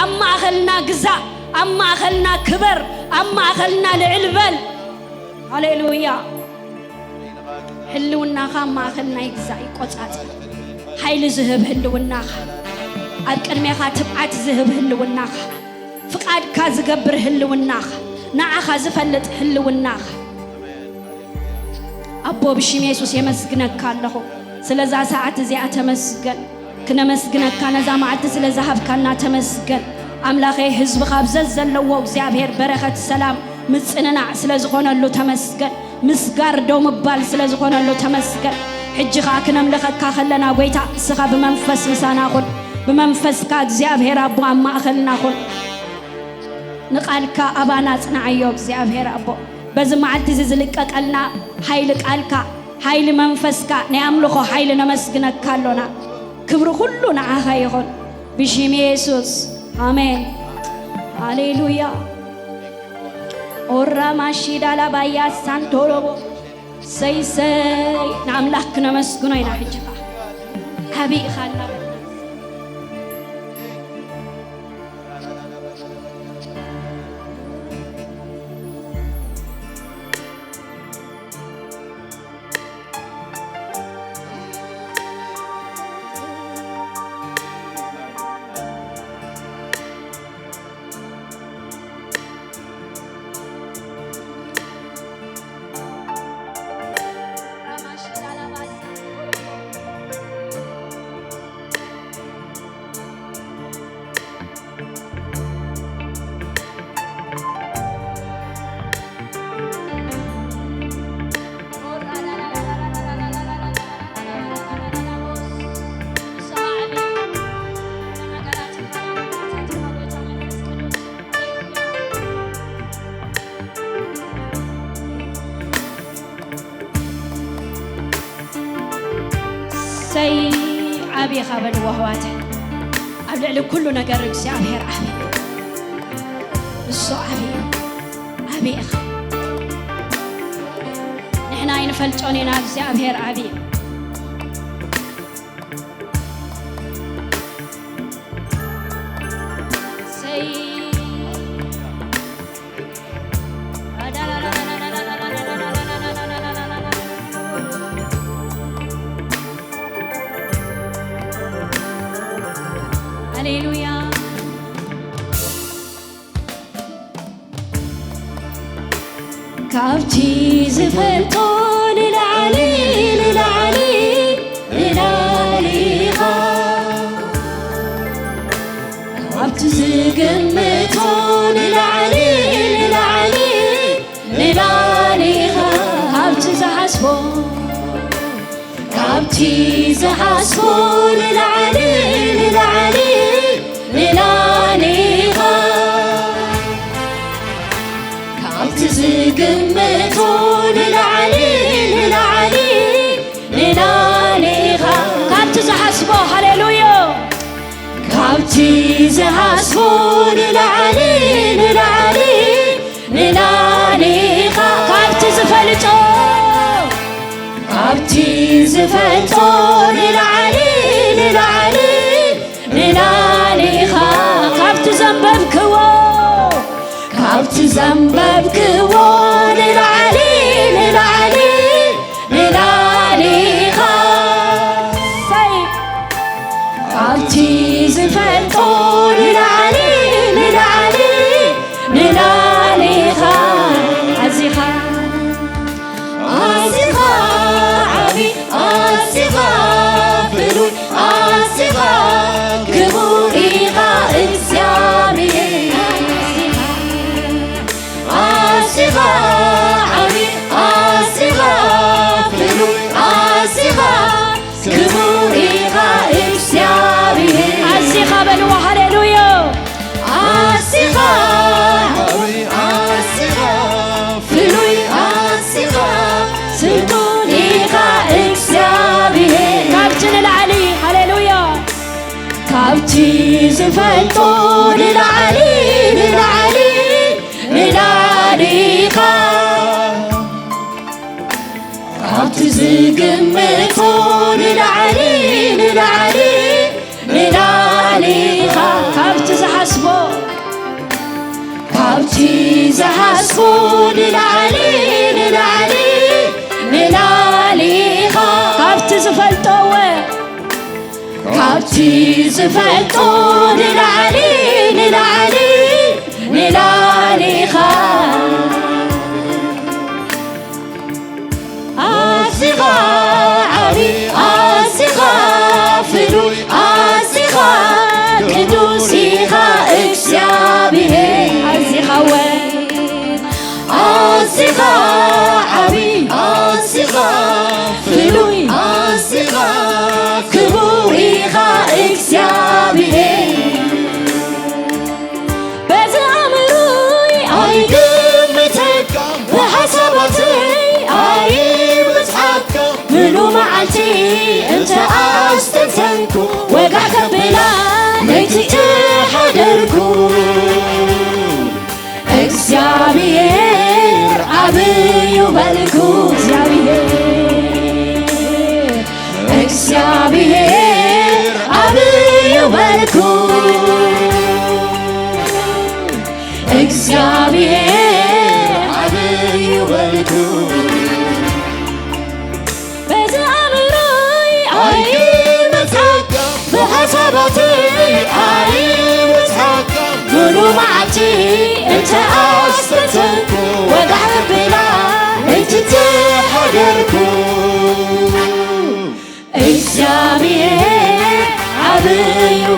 ኣብ ማእኸልና ግዛእ። ኣብ ማእኸልና ክበር። ኣብ ማእኸልና ልዕል በል። ሃሌሉያ። ህልውናኻ ኣብ ማእኸልና ይግዛእ ይቆጻጸር። ሓይሊ ዝህብ ህልውናኻ። ኣብ ቅድሜኻ ትብዓት ዝህብ ህልውናኻ። ፍቓድካ ዝገብር ህልውናኻ። ንዓኻ ዝፈልጥ ህልውናኻ። ኣቦ ብሽም የሱስ የመስግነካ ኣለኹ። ስለዛ ሰዓት እዚኣ ተመስገን። ክነመስግነካ ነዛ መዓልቲ ስለ ዝሃብካና ተመስገን። ኣምላኸይ ህዝብኻ ኣብ ዘዘለዎ እግዚኣብሔር በረኸት ሰላም ምጽንናዕ ስለ ዝኾነሉ ተመስገን። ምስጋር ደው ምባል ስለ ዝኾነሉ ተመስገን። ሕጂ ኸኣ ክነምልኸካ ከለና ጎይታ ንስኻ ብመንፈስ ምሳና ኹን። ብመንፈስካ እግዚኣብሔር ኣቦ ኣብ ማእኸልና ኹን። ንቓልካ ኣባና ጽንዓዮ እግዚኣብሔር ኣቦ። በዚ መዓልቲ እዚ ዝልቀቀልና ሓይሊ ቃልካ፣ ሓይሊ መንፈስካ፣ ናይ ኣምልኾ ሓይሊ ነመስግነካ ኣሎና። ክብሪ ኩሉ ንዓኻ ይኹን። ብሽም የሱስ። ኣሜን። ሃሌሉያ። ኦራ ማሺዳላ ባያ ሳንቶሎቦ። ሰይ ሰይ ንኣምላኽ ክነመስግኖ ኢና ሕጂ ኸኣ። ዓቢ ኢኻ እናበልና። ሰይ ዓቢ ኢኻ በልዎ ኣሕዋተይ። ኣብ ልዕሊ ኩሉ ነገር እግዚኣብሔር ዓቢ እዩ። እሱ ዓቢ እዩ። ዓቢ ኢኻ። ንሕና ኣይንፈልጦን ኢና፣ እግዚኣብሔር ዓቢ እዩ። ሰይ ሃሌሉያ። ካብቲ ዝፈልጦ ንላዕሊ፣ ንላዕሊ፣ ንላዕሊ ኢኻ። ካብቲ ዝግምቶ ንላዕሊ፣ ንላዕሊ፣ ንላዕሊ ኢኻ። ዝሓስቦ፣ ካብቲ ዝሓስቦ ንላዕሊ፣ ንላዕሊ፣ ንላዕሊ ኢኻ። ካብቲ ዝግምቶ ንላዕሊ፣ ንላዕሊ፣ ንላዕሊ ኢኻ። ካብቲ ዝሓስቦ፣ ሃሌሉያ። ካብቲ ዝሓስቦ ንላዕሊ፣ ንላዕሊ፣ ንላዕሊ ኢኻ። ካብቲ ዝፈልጦ፣ ካብቲ ዝፈልጦ ንላዕሊ፣ ንላዕሊ፣ ንላዕሊ ኢኻ። ካብቲ ዘንበብክዎ፣ ካብቲ ዘንበብክዎ ንላዕሊ፣ ንላዕሊ፣ ንላዕሊ ኢኻ። ሰይ! ካብቲ ዝፈልጦ ንላዕሊ፣ ንላዕሊ፣ ንላዕሊ ኢኻ። ኣዚኻ፣ ኣዚኻ ዓቢ፣ ኣዚኻ ፍሉይ፣ ኣዚኻ ክቡር ኢኻ እግዚኣብሔር። ኣዚኻ ዓቢ፣ ኣዚኻ ፍሉይ፣ ኣዚኻ ክቡር ኢኻ እግዚኣብሔር። ኣዚኻ በልዎ፣ ሃሌሉያ። ኣዚኻ ዓቢ፣ ኣዚኻ ፍሉይ፣ ኣዚኻ ስልጡን ኢኻ እግዚኣብሔር። ካብቲ ንላዕሊ፣ ሃሌሉያ። ካብቲ ዝፈልጦ ንላዕሊ፣ ንላዕሊ፣ ንላዕሊ ኢኻ። ካብቲ ዝግምቶ ንላዕሊ፣ ንላዕሊ፣ ንላዕሊ ኢኻ። ካብቲ ዝሓስቦ፣ ካብቲ ዝሓስቦ ንላዕሊ፣ ንላዕሊ፣ ንላዕሊ ኢኻ። ካብቲ ዝፈልጦ እወ፣ ካብቲ ዝፈልጦ ንላዕሊ፣ ንላዕሊ፣ ንላዕሊ ኢኻ። ኣዚኻ ዓቢ፣ ኣዚኻ ፍሉይ፣ ኣዚኻ ቅዱስ ኢኻ እግዚኣብሔር። ኣዚኻ እወ፣ ኣዚኻ ዓቢ፣ ኣዚኻ ፍሉይ፣ ኣዚኻ ክቡር ኢኻ እግዚኣብሔር። በዚ ኣእምሮይ ኣይግምተካ፣ ብሓሳባተይ ኣይብጽሓካ፣ ምሉ መዓልቲ እንተ ኣስተንተንኩ፣ ወጋሕ ከብላ ለይቲ ሓደርኩ። እግዚኣብሔር ዓብዩ በልኩ፣ እግዚኣብሔር፣ እግዚኣብሔር ዓብዩ በልኩ፣ እግዚኣብሔር ዓብዩ በልኩ። በዚ ኣእምሮይ ኣይመጽኣካ፣ ብሓሳባተይ ኣይመጽኣካ፣ ሙሉ መዓልቲ እንተ ኣስተንተንኩ፣ ወጋሕ ክብላ ለይቲ ሓደርኩ። እግዚኣብሔር ዓብዩ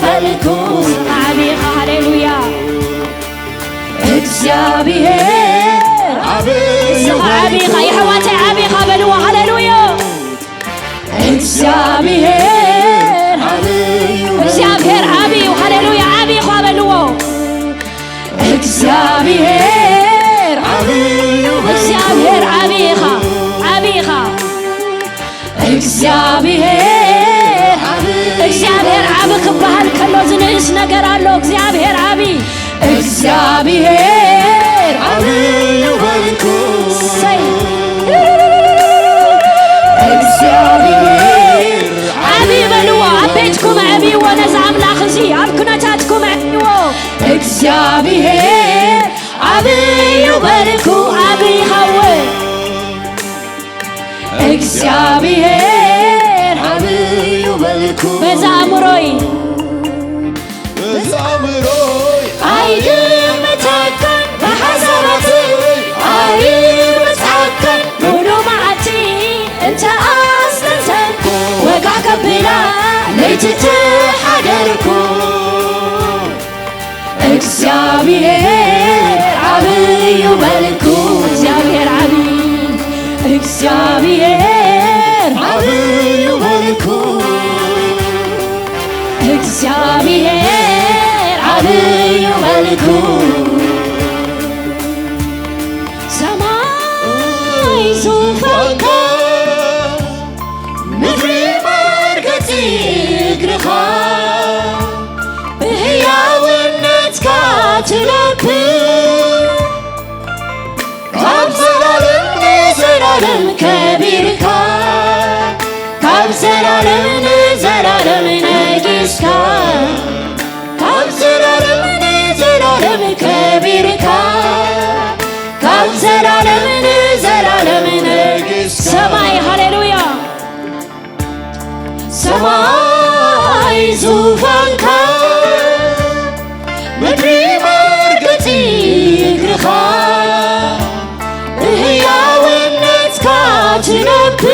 በልኩ። ንስኻ ዓብዪ ኢኻ፣ ሃሌሉያ። እግዚኣብሔር ዓብዩ ንስኻ ዓብዪ ኢኻ፣ በልኩ። የሕዋተይ ዓብዪ ኢኻ በልዎ፣ ሃሌሉያ። እግዚኣብሔር ዓብዩ በልኩ። እግዚኣብሔር ዓብዪ እዩ፣ ሃሌሉያ፣ ዓብዪ ኢኻ በልዎ። እግዚኣብሔር ዓብዩ በልኩ። እግዚኣብሔር ዓብዪ ኢኻ፣ ዓብዪ ኢኻ። እግዚኣብሔር፣ እግዚኣብሔር ዓቢ ክበሃል ከሎ ዝንእስ ነገር ኣሎ። እግዚኣብሔር ዓቢ፣ እግዚኣብሔር ዓብዩ በልኩ። እሰይ። እግዚኣብሔር ዓቢ በልዎ፣ ኣብ ቤትኩም ኣዕብይዎ ነዚ ኣምላኽ እዚ፣ ኣብ ኩነታትኩም ኣዕብይዎ። እግዚኣብሔር ዓብዩ በልኩ፣ ዓቢ ይኸውን። እግዚኣብሔር ዓብዩ በልኩ። በዛ ኣእምሮይ፣ በዛ ኣእምሮይ ኣይግምተካን፣ ብሓሳባተይ ኣይበጽሓካን፣ ሙሉ መዓልቲ እንተ ኣስተንተንኩ፣ ወጋሕ ከብላ ለይቲ ተሓደርኩ። እግዚኣብሔር ዓብዩ በልኩ። እግዚኣብሔር ዓብዩ፣ እግዚኣብሔር ዓብዩ መልኩ፣ እግዚኣብሔር ዓብዩ መልኩ። ሰማይ ዙፋንካ፣ ምድሪ መርገጺ እግርኻ፣ ብህያውነትካ ትነብር። ካብ ዘላለም ንዘላለም ከቢርካ፣ ካብ ዘላለም ንዘላለም ነጊስካ፣ ካብ ዘላለም ንዘላለም ከቢርካ፣ ካብ ዘላለም ንዘላለም ነጊስካ። ሰማይ፣ ሃሌሉያ። ሰማይ ዙፋንካ፣ ምድሪ መርገጺ እግርኻ፣ ብህያውነትካ ትነብር።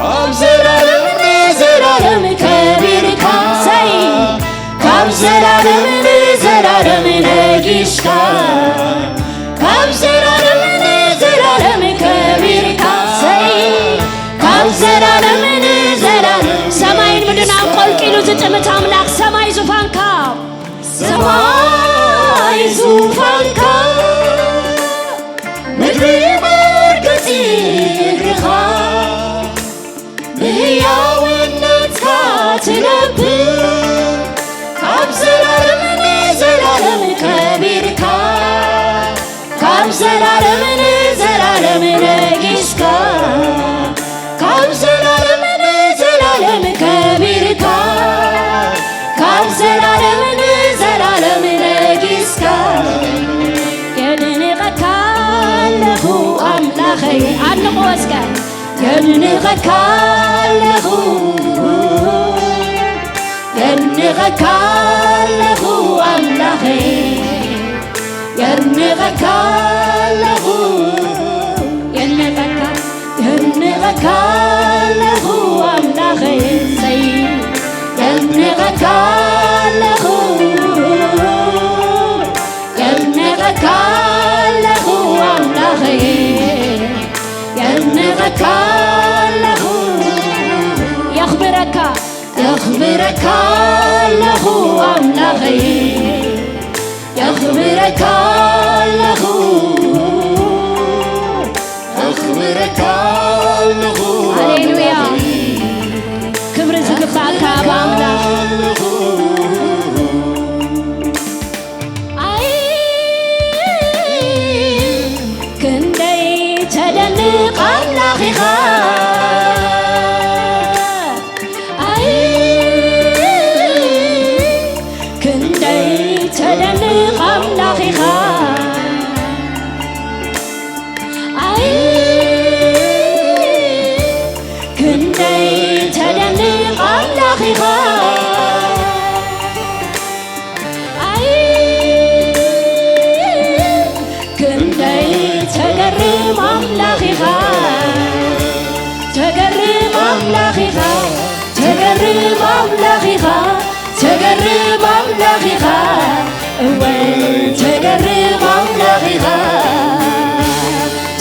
ካብ ዘላለም ንዘላለም ከቢርካ፣ ሰይ፣ ካብ ዘላለም ንዘላለም ነጊስካ፣ ካብ ዘላለም ንዘላለም ከቢርካ፣ ሰይ፣ ካብ ዘላለም ንዘላለም። ሰማይን ምድርን ኣንቆልቂሉ ዝጥምት ኣምላኽ፣ ሰማይ ዙፋንካ፣ ሰማይ ዙፋንካ፣ ምድሪ መርገጺ እግርኻ፣ ብህያውነትካ ትነብር። ካብ ዘላለም ንዘላለም ከቢርካ፣ ካብ ዘላለም ንዘላለም ነጊስካ፣ ካብ ዘላለም ንዘላለም ከቢርካ፣ ካብ ዘላለም ንዘላለም ነጊስካ። የድንቐካ ኣለኹ ኣምላኸይ። ኣድንቕዎ እስከ። የድንቐካ ኣለኹ፣ የድንቐካ ኣለኹ ኣምላኸይ፣ የድንቐካ ኣለኹ፣ የድንቐካ፣ የድንቐካ ኣለኹ ኣምላኸይ፣ ሰይ፣ የድንቐካ ኣለኹ፣ የድንቐካ ኣለኹ ኣምላኸይ፣ የድንቐካ ኣለኹ። የኽብረካ፣ የኽብረካ ኣለኹ ኣምላኸይ፣ የኽብረካ ኣለኹ፣ የኽብረካ ኣለኹ ሃሌሉያ። ኣምላኸይ። ክብሪ ዝግባእካ ኣባ ኣምላኽ። ኣለኹ። ኣይ ክንደይ ተደንቕ ኣምላኽ ኢኻ። ኣይ ክንደይ ተደንቕ ኣምላኽ ኢኻ። ኣይ ክንደይ ተደንቕ ኣምላኽ ኢኻ። ኣይ ክንደይ ተገርም ኣምላኽ ኢኻ፣ ተገርም ኣምላኽ ኢኻ፣ ተገርም ኣምላኽ ኢኻ፣ ተገርም ኣምላኽ ኢኻ። እወ ተገርም ኣምላኽ ኢኻ፣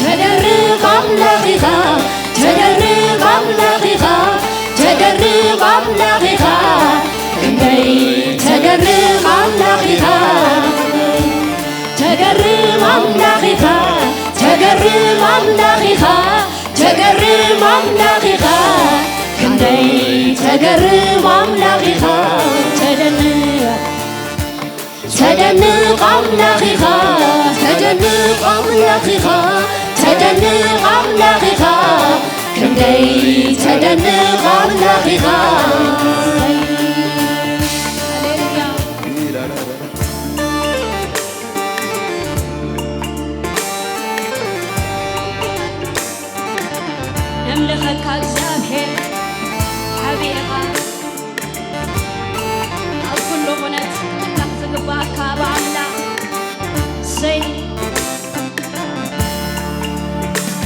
ተገርም ኣምላኽ ኢኻ፣ ተገርም ኣምላኽ ኢኻ፣ ተገርም ኣምላኽ ኢኻ። ክንደይ ተገርም ኣምላኽ ኢኻ፣ ተገርም ኣምላኽ ኢኻ፣ ተገርም ኣምላኽ ኢኻ፣ ተገርም ኣምላኽ ኢኻ። ክንደይ ተገርም ኣምላኽ ኢኻ። ተደንቕ፣ ተደንቕ ኣምላኽ ኢኻ፣ ተደንቕ ኣምላኽ ኢኻ፣ ተደንቕ ኣምላኽ ኢኻ። ክንደይ ተደንቕ ኣምላኽ ኢኻ። ነምልኸካ እግዚኣብሔር፣ ዓቢ ኢኻ። ኣብ ኩሉ ኩነት ምምላኽ ዝግባኣካ ኣባ ኣምላኽ። እሰይ።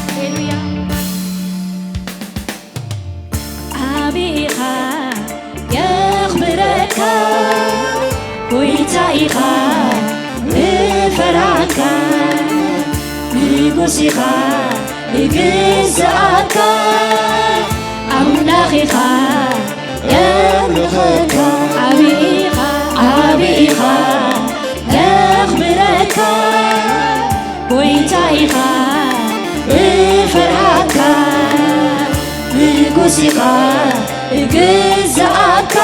ሃሌሉያ። ዓቢ ኢኻ፣ የኽብረካ፣ ጎይታ ኢኻ፣ ንፈርሃካ፣ ንጉስ ኢኻ፣ እግዛኣካ ኣምላኽ ኢኻ የምልኸካ። ዓቢ ኢኻ ዓቢ ኢኻ የኽብረካ። ጎይታ ኢኻ እፈርሃካ። ንጉስ ኢኻ እግዛኣካ።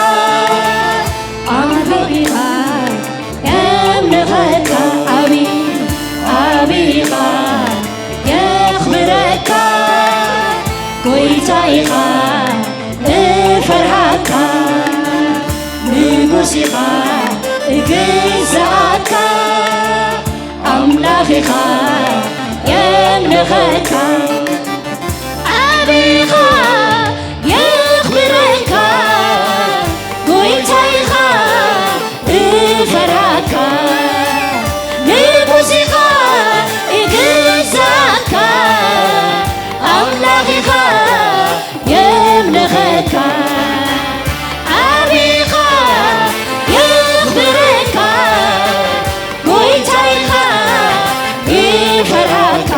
ኣምላኽ ኢኻ የምልኸካ። ዓቢ ዓቢ ኢኻ የኽብረካ። ጎይታ ኢኻ እፈርሃካ። ንጉስ ኢኻ እግዛኣካ። ኣምላኽ ኢኻ የምልኸካ። ዓቢ ኢኻ የኽብረካ። ጎይታ ኢኻ እፈርሃካ። ንጉስ ኢኻ እግዛኣካ። ኣምላኽ ኢኻ የምልኸካ። ዓቢ ኢኻ የኽብረካ። ጎይታ ኢኻ ይፈርሃካ።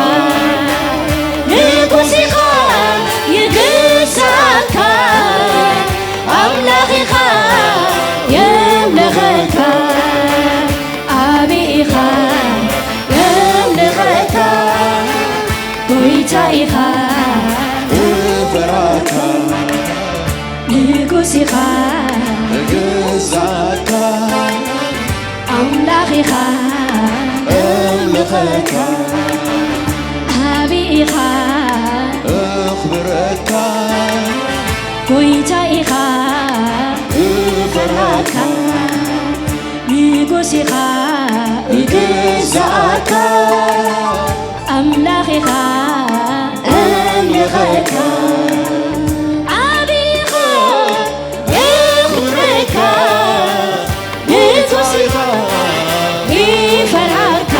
ንጉስ ኢኻ ይግዛእካ። ኣምላኽ ኢኻ የምልኸካ። ዓቢ ኢኻ የምልኸካ። ጎይታ ኢኻ እፈርሃካ። ንጉስ ኢኻ እግዛእካ። ኣምላኽ ኢኻ እምልኸካ። ዓቢ ኢኻ እኽብረካ። ጎይታ ኢኻ እፈርሃካ። ንጉስ ኢኻ እግዛእካ። ኣምላኽ ኢኻ እምልኸካ። ዓቢ ኢኻ እኽብረካ። ንጉስ ኢኻ ይፈርሃካ።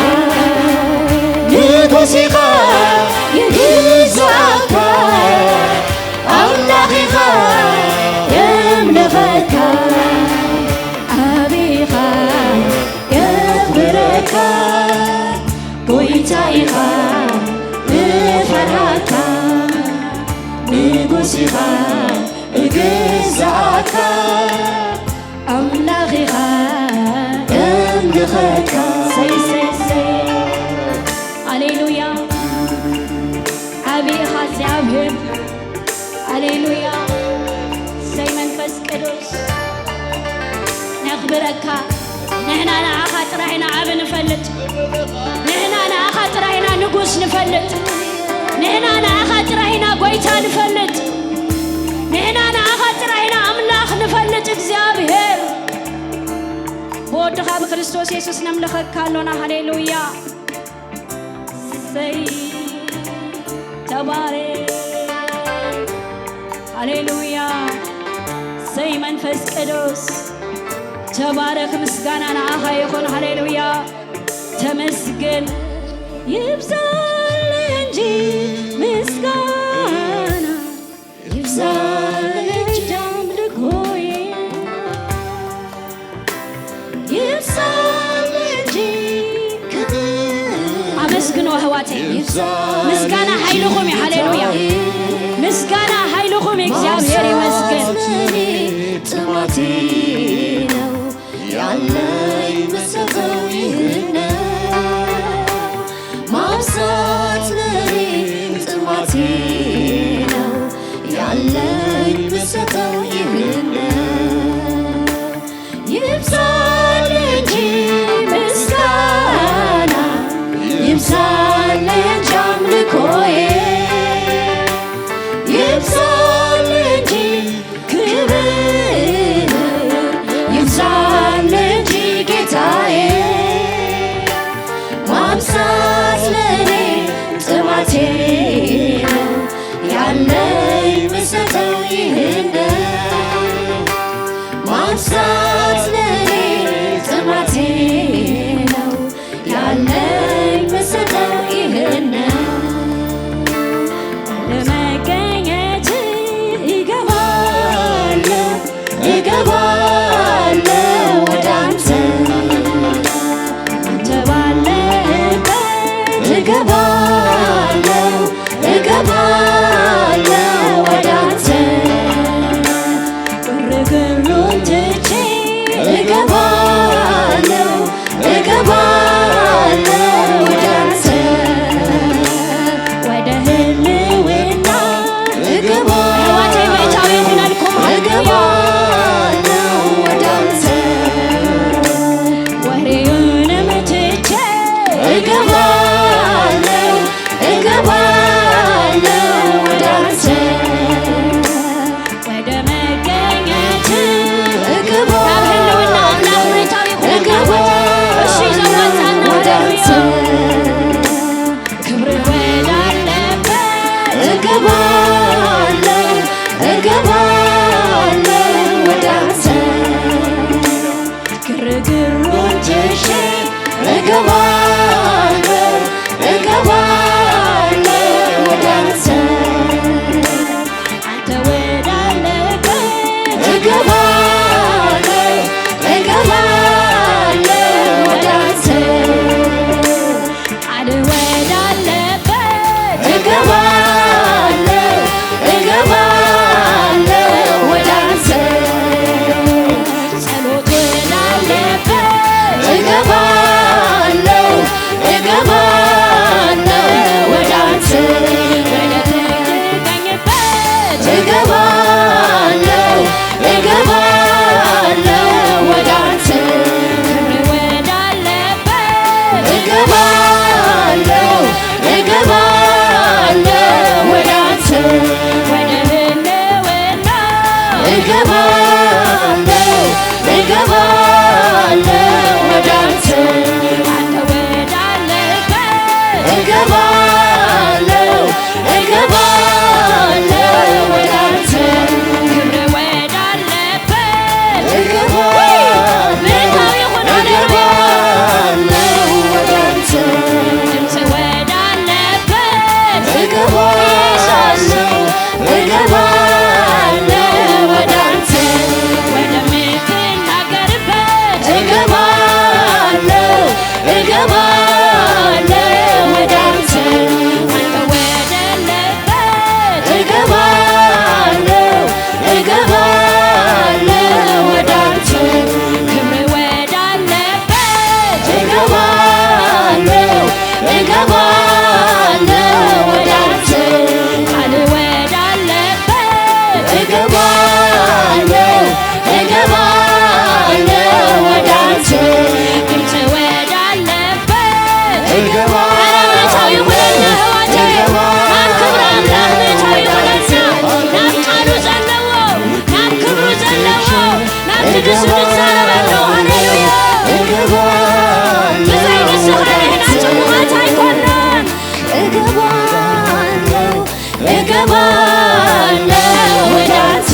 ንጉስ ኢኻ ይግዛእካ። ኣምላኽ ኢኻ የምልኸካ። ዓቢ ኢኻ የኽብረካ። ጎይታ ኢኻ እፈርሃካ። ንጉስ ኢኻ እግዛእካ። ኣምላኽ ኢኻ እምልኸካ። ሰይ፣ ሰይ፣ ሰይ። ሃሌሉያ። ዓቢ ኢኻ እግዚኣብሔር። ሃሌሉያ። ሰይ መንፈስ ቅዱስ። ነኽብረካ። ንሕና ንዓኻ ጥራይ ኢና ዓቢ ንፈልጥ። ንሕና ንዓኻ ጥራይ ኢና ንጉስ ንፈልጥ። ንሕና ንዓኻ ጥራይ ኢና ጎይታ ንፈልጥ። ንሕና ንዓኻ ጥራይ ኢና ኣምላኽ ንፈልጥ እግዚኣብሔር። ብወድኻ ብክርስቶስ የሱስ ነምልኸካ ኣሎና። ሃሌሉያ። ሰይ ተባረክ። ሃሌሉያ። ሰይ መንፈስ ቅዱስ ተባረክ። ምስጋና ንዓኻ ይኹን። ሃሌሉያ። ተመስገን። ይብዛል እንጂ ምስጋና፣ ይብዛል እንጂ ኣምልኮዬ፣ ይብዛል እንጂ ክብር። ኣመስግኖ ኣሕዋተይ። ይብዛል ምስጋና እንጂ ሓይልኹም እዩ። ሃሌሉያ። ጌታዬ። ምስጋና ሓይልኹም እዩ። እግዚኣብሔር ይመስገን። ጥማቴ ነው ያለኝ መሰጠው ይህን ነው። ማብዛት ለኔ ጥማቴ ነው ያለኝ መሰጠው ይህን ነው። ይብዛል እንጂ ምስጋና፣ ይብዛል እንጂ አምልኮዬ፣ ይብዛል እንጂ ክብር፣ ይብዛል እንጂ ጌታዬ። ማብዛት ለኔ ጥማቴ ነው እገባለሁ፣ እገባለሁ ወደ አንተ። ግርግሩን ትቼ እገባለሁ፣ እገባለሁ ወደ አንተ። አንተ ወዳለበት እገባለሁ፣ እገባለሁ ወደ አንተ። ቃል ወዳለበት እገባለሁ፣ እገባለሁ ወደ አንተ። ጸሎት ወዳለበት እገባለሁ፣ እገባለሁ ወደ አንተ። ወደ ትገኝበት እገባለሁ፣ እገባለሁ ወደ አንተ። ክብር ወዳለበት እገባለሁ፣ እገባለሁ ወደ አንተ። ወደ ህልውና እገባለሁ፣ እገባለሁ ወደ አንተ። አንተ ወዳለበት እገባለሁ፣ እገባለሁ ወደ አንተ። ክብር ወዳለበት እገባለሁ፣ ምሕረታዊ ይሁን። ሃሌሉያ። እገባለሁ ወደ አንተ። ድምፅ ወዳለበት እገባለሁ፣ ኢየሱስ። እገባለሁ ወደ አንተ። ወደምትናገርበት እገባለሁ፣ እገባለሁ ወደ አንተ። አንተ ወዳለበት እገባለሁ፣ እገባለሁ ወደ አንተ። ክብር ወዳለበት እገባለሁ፣ እገባለሁ ወደ አንተ። ቃል ወዳለበት እገባለሁ፣ እገባለሁ ወደ አንተ። ድምፅ ወዳለበት እገባለሁ፣ ኧረ ምሕረታዊ ይኹነልና፣ እገባለሁ፣ ኣሕዋተይ። እገባለሁ ናብ ክብሪ ኣምላኽ ምሕረታዊ ይኹነልና። ናብ ቃሉ ዘለዎ፣ ናብ ክብሩ ዘለዎ፣ ናብቲ ንሱ ንዛረበሉ። ሃሌሉያ። እገባለሁ ብዘይ ንስኻ ወደ ንሕና አንተ። ጽቡቓት ኣይኮናን። እገባለሁ፣ እገባለሁ ወደ አንተ።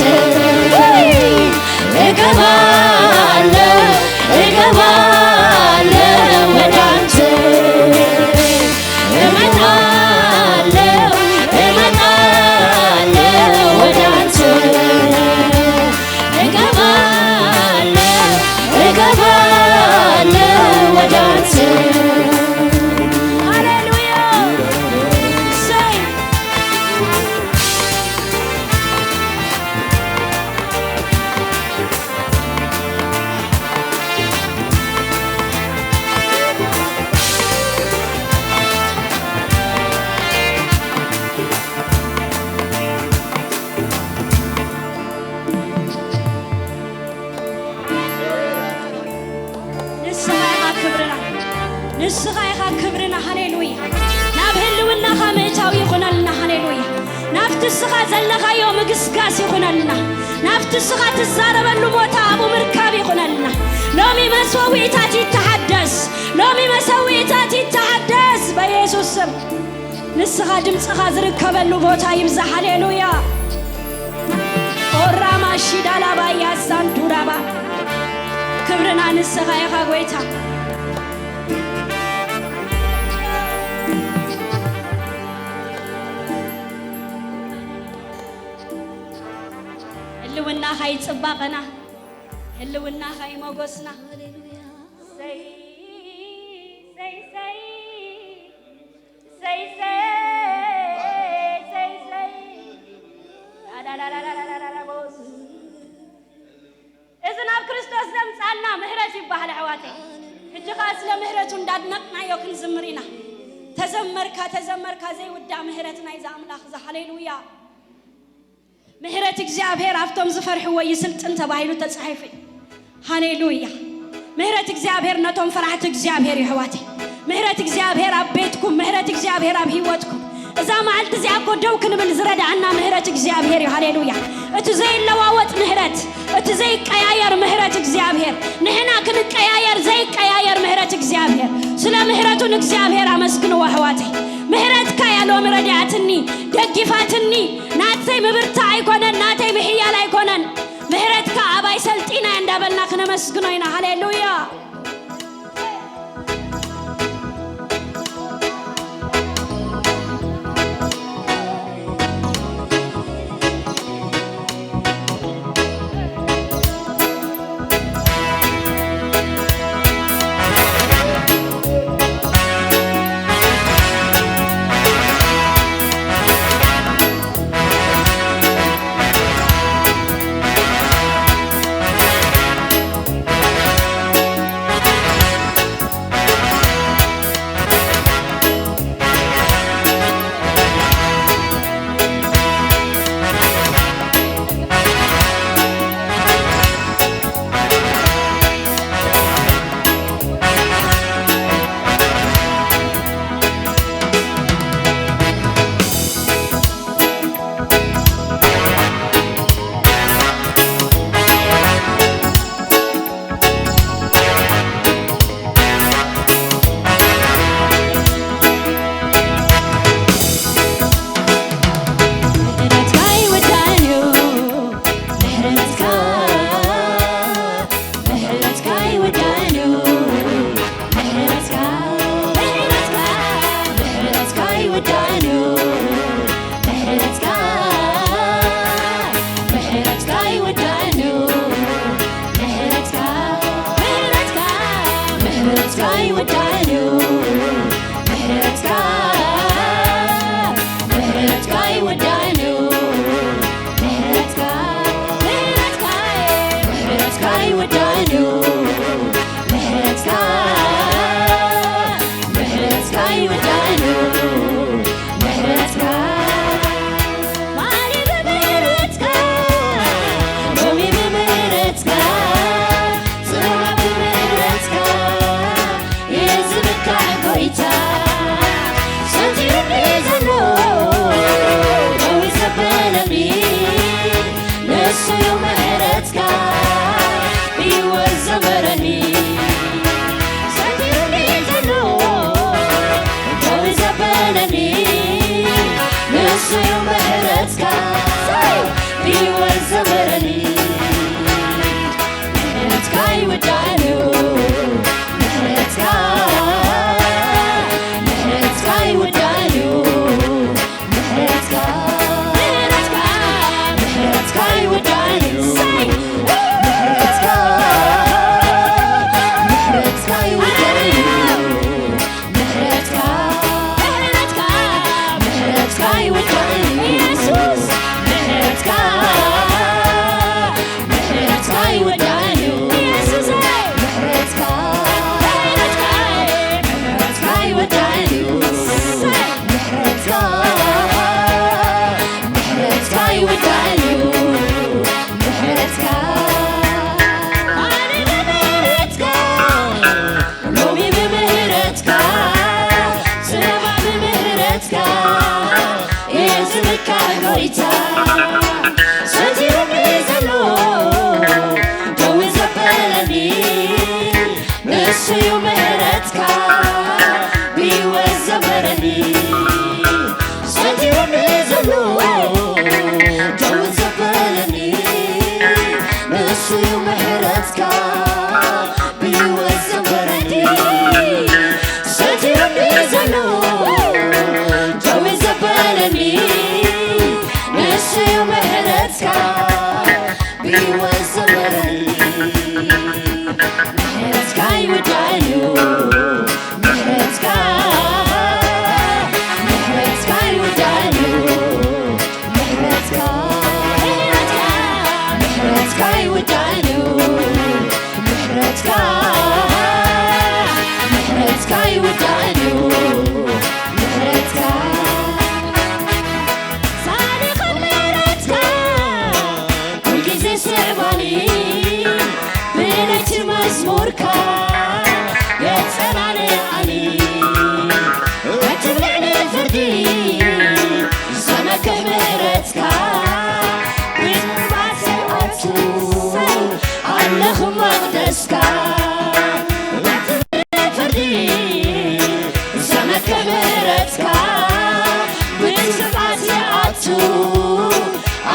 እገባለሁ፣ እገባለሁ ወደ አንተ። እመጣለሁ፣ እመጣለሁ ወደ አንተ። እገባለሁ፣ እገባለሁ ወደ አንተ። ሃሌሉያ። እሰይ። ንስኻ ኢኻ ክብርና፣ ንስኻ ኢኻ ክብርና። ሃሌሉያ። ናብ ህልውናኻ ምእታው ይኹነልና። ሃሌሉያ። ናብቲ ንስኻ ዘለኻዮ ምግስጋስ ይኹነልና። ናብቲ ንስኻ ትዛረበሉ ቦታ ኣብኡ ምርካብ ይኹነልና። ሎሚ መሰውኢታት ይተሓደስ። ሎሚ መሰውኢታት ይተሓደስ በኢየሱስ ስም። ንስኻ ድምፅኻ ዝርከበሉ ቦታ ይብዛሕ። ሃሌሉያ። ኦራማ ሺዳላባያ ሳንዱራባ። ክብርና ንስኻ ኢኻ ጎይታ። ህልውናኻ እዩ ጽባቐና፣ ህልውናኻ እዩ ሞገስና። ሃሌሉያ። ሰይ፣ ሰይ፣ ሰይ። ሰይ፣ ሰይ፣ ሰይ፣ ሰይ። ኣዳዳዳዳዳዳዳቦስ። እዚ ናብ ክርስቶስ ዘምጻልና ምሕረት ይበሃል፣ ኣሕዋተይ። ሕጂ ኸኣ ስለ ምሕረቱ እንዳድነቕናዮ ክንዝምር ኢና። ተዘመርካ፣ ተዘመርካ ዘይውዳእ ምሕረት ናይዛ ኣምላኽ እዛ። ሃሌሉያ። ምሕረት እግዚኣብሔር ኣብቶም ዝፈርሕዎ ይስልጥን ተባሂሉ ተጻሒፉ እዩ። ሃሌሉያ። ምሕረት እግዚኣብሔር ነቶም ፈራሕቲ እግዚኣብሔር እዩ፣ ኣሕዋተይ። ምሕረት እግዚኣብሔር ኣብ ቤትኩም፣ ምሕረት እግዚኣብሔር ኣብ ህይወትኩም። እዛ መዓልቲ እዚኣ እኮ ደው ክንብል ዝረድኣና ምሕረት እግዚኣብሔር እዩ። ሃሌሉያ። እቲ ዘይለዋወጥ ምሕረት፣ እቲ ዘይቀያየር ምሕረት እግዚኣብሔር፣ ንሕና ክንቀያየር ዘይቀያየር ምሕረት እግዚኣብሔር። ስለ ምሕረቱ ንእግዚኣብሔር ኣመስግንዎ፣ ኣሕዋተይ። ምሕረትካ እያ ሎሚ ረዲኣትኒ፣ ደጊፋትኒ። ናተይ ምብርታዕ ኣይኮነን፣ ናተይ ምሕያል ኣይኮነን። ምሕረትካ ኣባይ ሰልጢና እያ እንዳበልና ክነመስግኖ ኢና። ሃሌሉያ።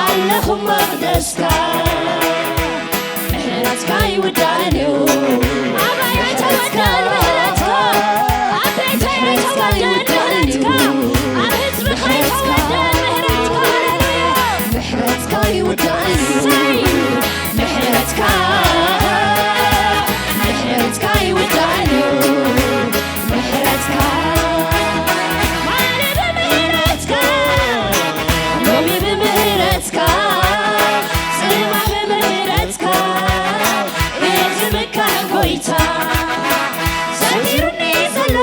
ኣለኹ መቕደስካ። ምሕረትካ ይውዳእን እዩ። ኣባይ ኣይተወደን ምሕረትካ፣ ኣብ ቤተይ ኣይተወደን ምሕረትካ፣ ኣብ ህዝብኻ ኣይተወደን ምሕረትካ። ሃሌሉያ። ምሕረትካ ይውዳእን እዩ። ምሕረትካ፣ ምሕረትካ ይውዳእን እዩ። ምሕረትካ፣ ማዕረ ብምሕረትካ፣ ሎሚ ብምሕረትካ፣ ጽባሕ ብምሕረትካ፣ እዚ ምካሕ ጎይታ ሰቲሩኒ ዘሎ፣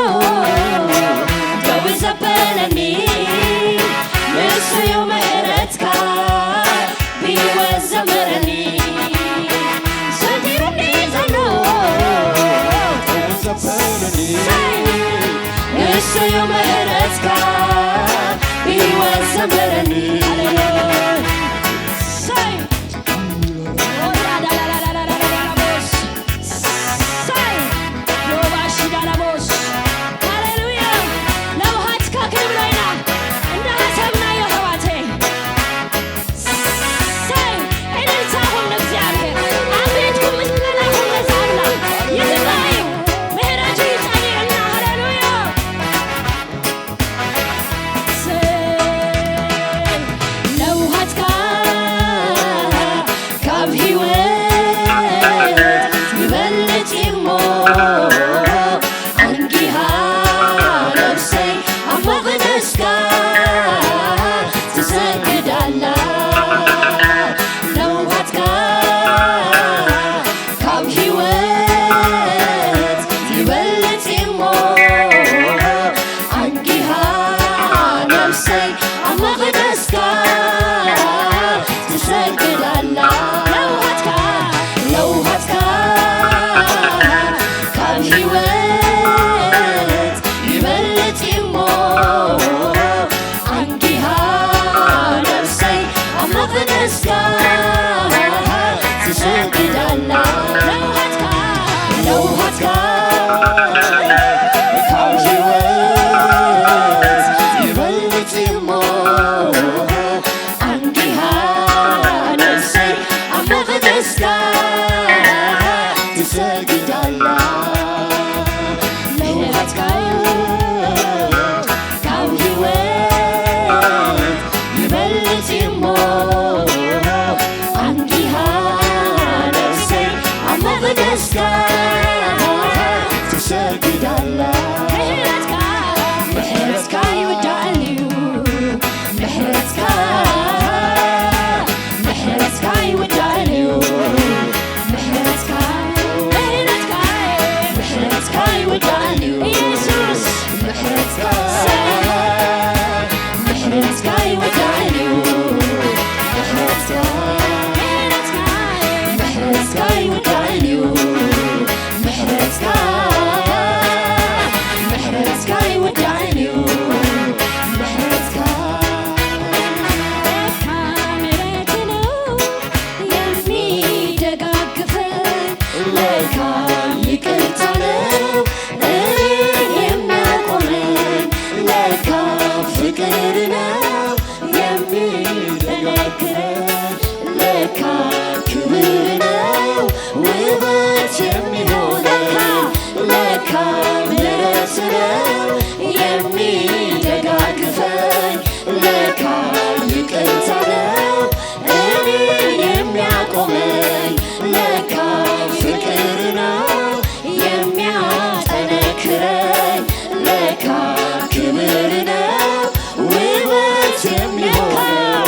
ደው ዘበለኒ፣ ንሱ እዩ ምሕረትካ፣ ብህይወት ዘመረኒ፣ ሰቲሩኒ ዘሎ፣ ደው ዘበለኒ፣ ንሱ እዩ ምሕረትካ፣ ብህይወት ዘመረኒ። ሃሌሉያ። ሳይ። ኦራዳላላላላላላላቦስ። ሳይ። ሮባሺዳላቦስ። ሃሌሉያ። ለውሃትካ ክንብሎ ኢና። እንዳሃሰብናዮ ኣሕዋተይ። ሳይ። እልልታኹም ንእግዚኣብሔር። ኣብ ቤትኩም ምስጋናኹም ነዚ ኣምላኽ። ይግባእ እዩ። ምሕረቱ እዩ ጸኒዑልና። ሃሌሉያ። ለውሃትካ ካብ ህይወት ይበልጽ እሞ፣ ኣንጊሃ ነፍሰይ ኣብ መቕደስካ ትሰግድ ኣላ። ለውሃትካ ካብ ህይወት ይበልጽ እሞ፣ ኣንጊሃ ነፍሰይ ኣብ መቕደስካ ትሰግድ ኣላ። ለውሃትካ፣ ለውሃትካ ካብ ህይወት ይበልጽ እሞ፣ ኣንጊሃ ነፍሰይ ኣብ መቕደስካ ትሰግድ ኣላ። ለውሃትካ፣ ለውሃትካ ካብ ህይወት ይበልጽ እሞ፣ ኣንጊሃ ነፍሰይ ኣብ መቕደስካ ትሰግድ ኣላ። ለውሃትካ ካብ ህይወት ይበልጽ እሞ፣ ኣንጊሃ ነፍሰይ ኣብ መቕደስካ ትሰግድ ኣላ። ምሕረትካ፣ ምሕረትካ ይውዳእን እዩ። ምሕረትካ፣ ምሕረትካ ይውዳእን እዩ። ምሕረትካ፣ ምሕረትካ፣ ምሕረትካ ይውዳእን እዩ። ኢየሱስ፣ ምሕረትካ፣ ምሕረትካ ይውዳእን እዩ። ምሕረትካ፣ ምሕረትካ፣ ምሕረትካ ይውዳእን እዩ። ምሕረትካ፣ ምሕረትካ ይውዳእን እዩ። ምሕረትካ ለካ ምሕረት ነው የሚደጋግፈኝ፣ ለካ ይቅርታ ነው እኔን የሚያቆመኝ፣ ለካ ፍቅር ነው የሚደጋግፈኝ፣ ለካ ክብር ነው ውበት የሚሆነኝ፣ ለካ ምሕረት ነው የሚደጋግፈኝ፣ ለካ ይቅርታ ነው እኔን የሚያቆመኝ፣ ለካ ፍቅር ነው የሚያጠነክረኝ፣ ለካ ክብር ነው ውበት የሚሆነው፣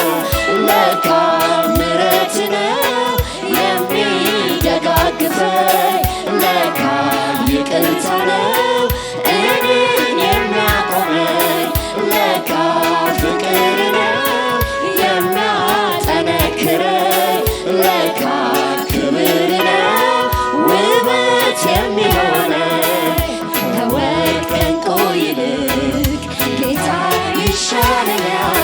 ለካ ምሕረት ነው የሚደጋግፈኝ፣ ለካ ይቅርታ ነው እኔን የሚያቆመኝ፣ ለካ ፍቅር ነው የሚያጠነክረኝ፣ ለካ ክብር ነው ውበት የሚሆነኝ። ከወርቅ ከዕንቁ ይልቅ ጌታ ይሻለኛል።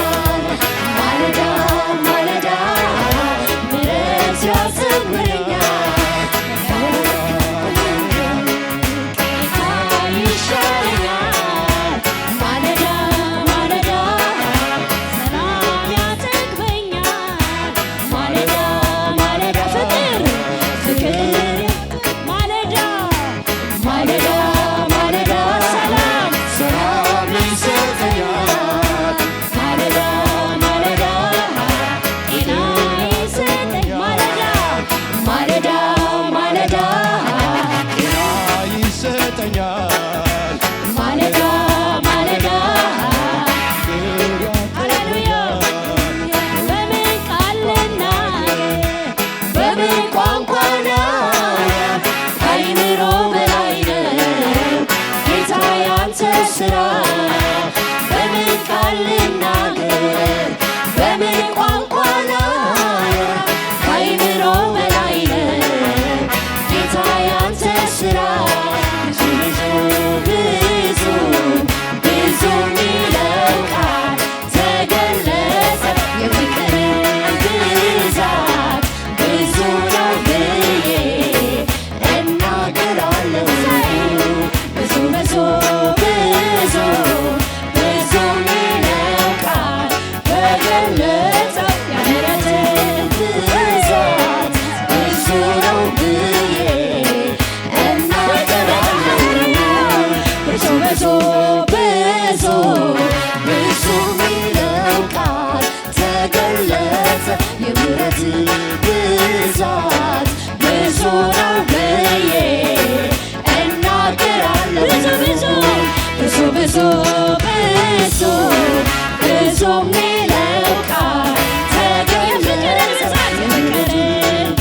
የሚለው ቃል ተገለጸ። የፍቅር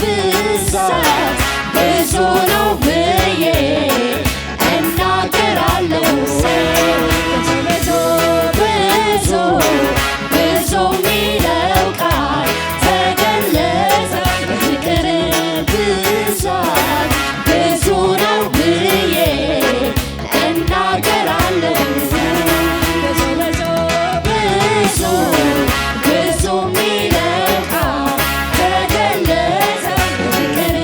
ብዛት ብዙ ነው ብዬ እናገራለሁ። ብዙ፣ ብዙ፣ ብዙ የሚለው ቃል ተገለጸ። የፍቅር ብዛት ብዙ ነው ብዬ እናገራለሁ። ብዙ፣ ብዙ፣ ብዙ፣ ብዙ የሚለው ቃል ተገለጸ። የፍቅር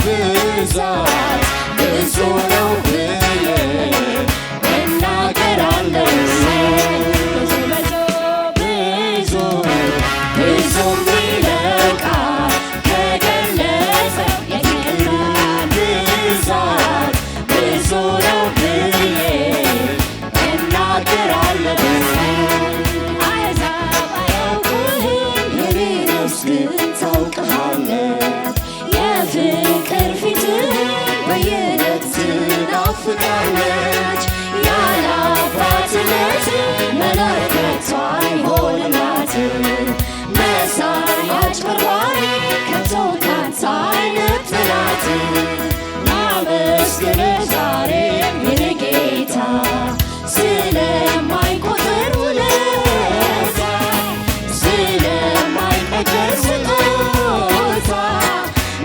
ብዛት ብዙ ነው ብዬ እናገራለሁ። ብዙ፣ ብዙ፣ ብዙ፣ ብዙ የሚለው ቃል ተገለጸ። የፍቅር ብዛት ብዙ ነው ብዬ እናገራለሁ። አሕዛብ አያውቁህም፣ የኔ ነፍስ ግን ታውቅሃለች። የፍቅር ፊትህን በየዕለት ትናፍቃለች። ያለ አባትነት መኖር ከቶ አይሆንላትም። መሳይ አጭበርባሪ ከቶ ካንተ አይነጥላትም። ላመስግን ዛሬም የኔ ጌታ ስለማይቆጠር ውለታ፣ ስለማይነገር ስጦታ፣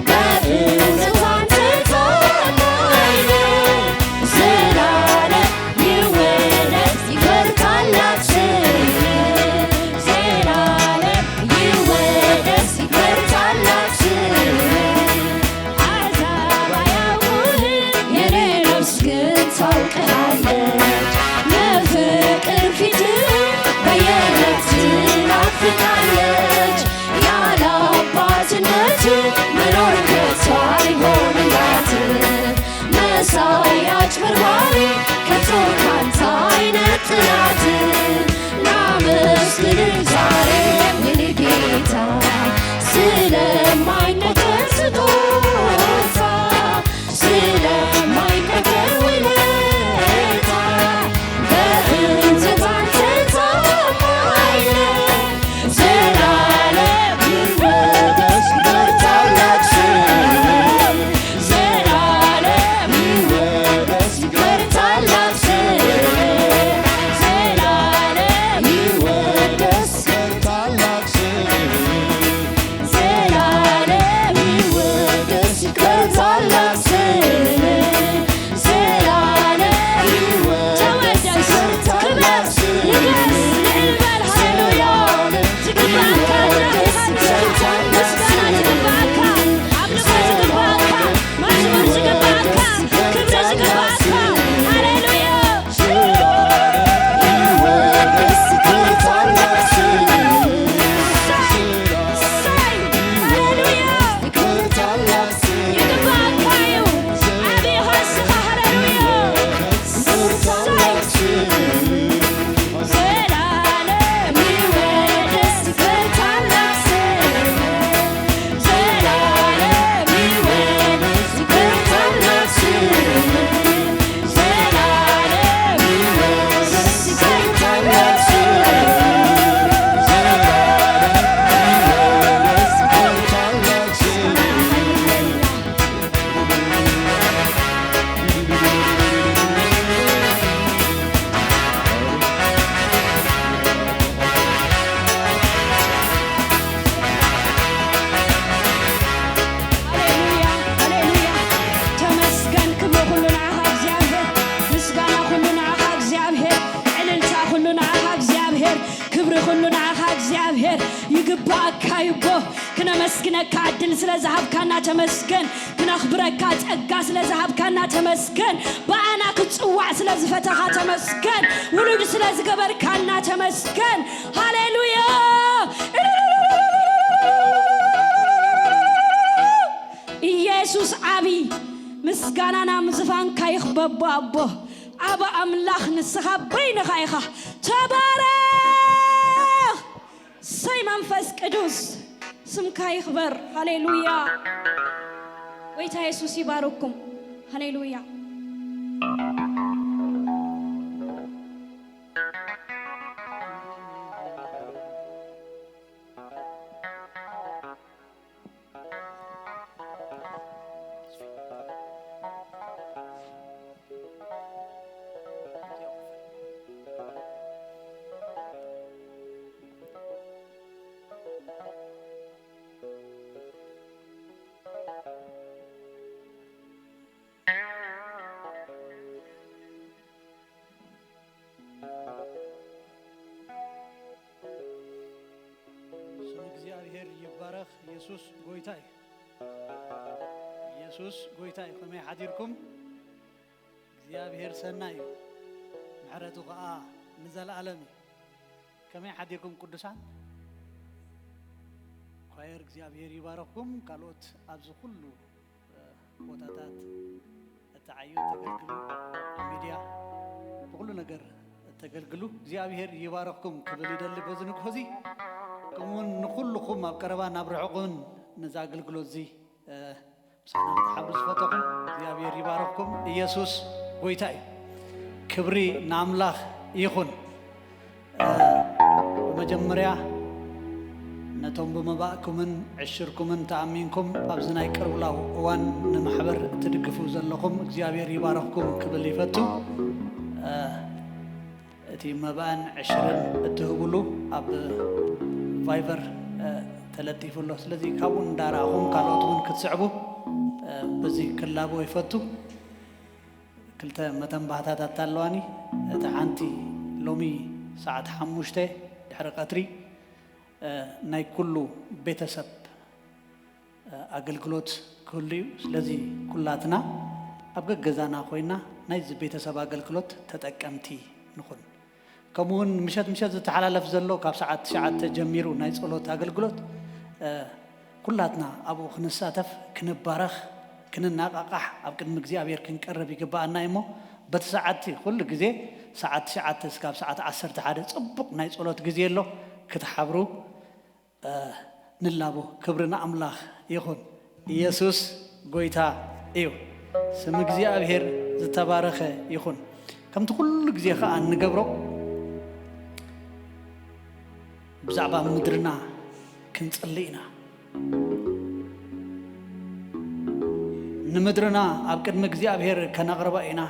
በእውነት አንተ ታማኝ ነህ። ዘላለም ይወደስ ይክበር ታላቅ ስምህ። ዘላለም ይወደስ ይክበር ታላቅ ስምህ። አሕዛብ አያውቁህም፣ የኔ ነፍስ ግን ታውቅሃለች። የፍቅር ፊትህ በየዕለት ትናፍቃለች። ያለ አባትነት መኖር ከቶ አይሆንላትም። መሳይ አጭበርባሪ ከቶ ካንተ አይነጥላትም። ላመስግንህ ዛሬም የኔ ጌታ ስለማይነገር ስጦታ፣ ስለማይነገር ውለታ፣ በእውነት አንተ ታማኝ ነህ። ዘላለም ይወደስ ይክበር ታላቅ ስምህ። ዘላለም ይወደስ ይክበር ታላቅ ስምህ። ዘላለም ይወደስ ይክበር ታላቅ ስምህ። ዘላለም ይወደስ ይክበር ታላቅ ስምህ። ዘላለም ይወደስ ይክበር ታላቅ ስምህ። ንገስ፣ ንዕል በል። ሃሌሉያ። ትግባእካ፣ ምስጋና ትግባእካ፣ ኣምልኾ ትግባእካ፣ መዝሙር ትግባእካ፣ ክብሪ ትግባእካ። ሃሌሉያ። እሰይ፣ እሰይ፣ ሃሌሉያ። ይግባእካ እዩ። ዓብኻ እስኻ፣ ሃሌሉያ። እሰይ። ዘላለም ይወደስ ይክበር ታላቅ ስምህ። ዘላለም ይወደስ ይክበር ታላቅ ስምህ። ዘላለም ይወደስ ይክበር ታላቅ ስምህ። ዘላለም ይወደስ ይክበር ታላቅ ስምህ። ሃሌሉያ፣ ሃሌሉያ። ተመስገን፣ ክብሪ ኩሉ ንዓኻ እግዚኣብሔር፣ ምስጋና ኩሉ ንዓኻ እግዚኣብሔር፣ ዕልልታ ኩሉ ንዓኻ እግዚኣብሔር፣ ክብሪ ኩሉ ንዓኻ እግዚኣብሔር። ይግባእካ እዩ ኣቦ፣ ክነመስግነካ ዕድል ስለ ዝሃብካና ተመስገን። ክነኽብረካ ጸጋ ስለ ዝሃብካና ተመስገን። ብኣና ክትጽዋዕ ስለ ዝፈተኻ ተመስገን። ውሉድ ስለ ዝገበርካና ተመስገን። ሃሌሉያ! ኢየሱስ ዓቢ፣ ምስጋናና ምዝፋንካ ይኽበቦ ኣቦ። ኣብ ኣምላኽ ንስኻ በይንኻ ኢኻ። ተባረኽ! ሰይ መንፈስ ቅዱስ ስምካ ይኽበር። ሃሌሉያ። ጎይታ የሱስ ይባርኩም። ሃሌሉያ። ይባረኽ። ኢየሱስ ጎይታ እዩ። ኢየሱስ ጎይታ እዩ። ከመይ ሓዲርኩም? እግዚኣብሔር ሰናይ እዩ። ምሕረቱ ኸኣ ንዘለዓለም እዩ። ከመይ ሓዲርኩም ቅዱሳን? ኳየር እግዚኣብሔር ይባረኽኩም። ካልኦት ኣብዚ ኩሉ፣ እ፣ ቦታታት እተዓዩ እተገልግሉ፣ ሚድያ ብኹሉ ነገር እተገልግሉ እግዚኣብሔር ይባረኽኩም ክብል ይደሊ በዚ ንግሆ እዚ። ከምኡውን ንኹልኹም ኣብ ቀረባ ናብ ርሑቕን ነዚ ኣገልግሎት እዚ፣ እ፣ ምሳና ክትሓብሩ ዝፈተኹም እግዚኣብሔር ይባረኽኩም። ኢየሱስ ጎይታ እዩ። ክብሪ ንኣምላኽ ይኹን። እ፣ ብመጀመርያ ነቶም ብመባእኩምን ዕሽርኩምን ተኣሚንኩም ኣብዚ ናይ ቅርብላው እዋን ንማሕበር እትድግፉ ዘለኹም እግዚኣብሔር ይባረኽኩም ክብል ይፈቱ። እ፣ እቲ መባእን ዕሽርን እትህብሉ ኣብ ቫይቨር፣ እ፣ ተለጢፉ ኣሎ። ስለዚ ካብኡ እንዳረኣኹም ካልኦት እውን ክትስዕቡ፣ እ፣ በዚ ክላቦ ይፈቱ። ክልተ መተንባህታታት ኣለዋኒ። እታ ሓንቲ ሎሚ ሰዓት ሓሙሽተ ድሕሪ ቀትሪ፣ እ፣ ናይ ኩሉ ቤተሰብ፣ እ፣ ኣገልግሎት ክህሉ እዩ። ስለዚ ኩላትና ኣብ ገገዛና ኮይና ናይዚ ቤተሰብ ኣገልግሎት ተጠቀምቲ ንኹን። ከምኡውን ምሸት ምሸት ዝተሓላለፍ ዘሎ ካብ ሰዓት ትሽዓተ ጀሚሩ ናይ ጸሎት ኣገልግሎት፣ እ፣ ኩላትና ኣብኡ ክንሳተፍ፣ ክንባረኽ፣ ክንናቃቃሕ፣ ኣብ ቅድሚ እግዚኣብሔር ክንቀርብ ይግብኣና እዩ። እሞ በቲ ሰዓት ኩሉ ግዜ ሰዓት ትሽዓተ እስካብ ሰዓት ዓሰርተ ሓደ ጽቡቕ ናይ ጸሎት ግዜ ኣሎ፣ ክትሓብሩ፣ እ፣ ንላቦ። ክብሪ ንኣምላኽ ይኹን። ኢየሱስ ጎይታ እዩ። ስም እግዚኣብሔር ዝተባረኸ ይኹን። ከምቲ ኩሉ ግዜ ኸኣ እንገብሮ ብዛዕባ ምድርና ክንጽሊ ኢና። ንምድርና ኣብ ቅድሚ እግዚኣብሔር ከነቕርባ ኢና።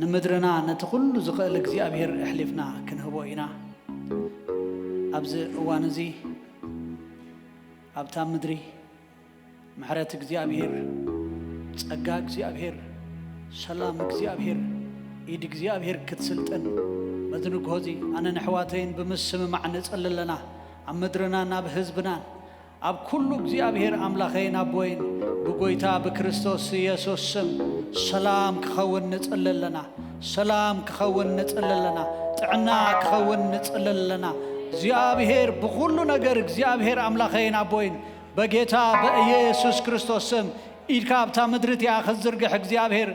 ንምድርና ነቲ ኩሉ ዝኽእል እግዚኣብሔር ኣሕሊፍና ክንህቦ ኢና። ኣብዚ እዋን እዚ ኣብታ ምድሪ ምሕረት እግዚኣብሔር፣ ጸጋ እግዚኣብሔር፣ ሰላም እግዚኣብሔር፣ ኢድ እግዚኣብሔር ክትስልጥን በዚ ንግሆ እዚ ኣነን ኣሕዋተይን ብምስምማዕ ንጽሊ ኣለና። ኣብ ምድርናን ኣብ ህዝብናን ኣብ ኩሉ እግዚኣብሔር ኣምላኸይን ኣቦይን ብጎይታ ብክርስቶስ ኢየሱስ ስም ሰላም ክኸውን ንጽሊ ኣለና። ሰላም ክኸውን ንጽሊ ኣለና። ጥዕና ክኸውን ንጽሊ ኣለና። እግዚኣብሔር ብኹሉ ነገር እግዚኣብሔር ኣምላኸይን ኣቦይን በጌታ በኢየሱስ ክርስቶስ ስም ኢድካ ኣብታ ምድሪ እቲኣ ክትዝርግሕ እግዚኣብሔር፣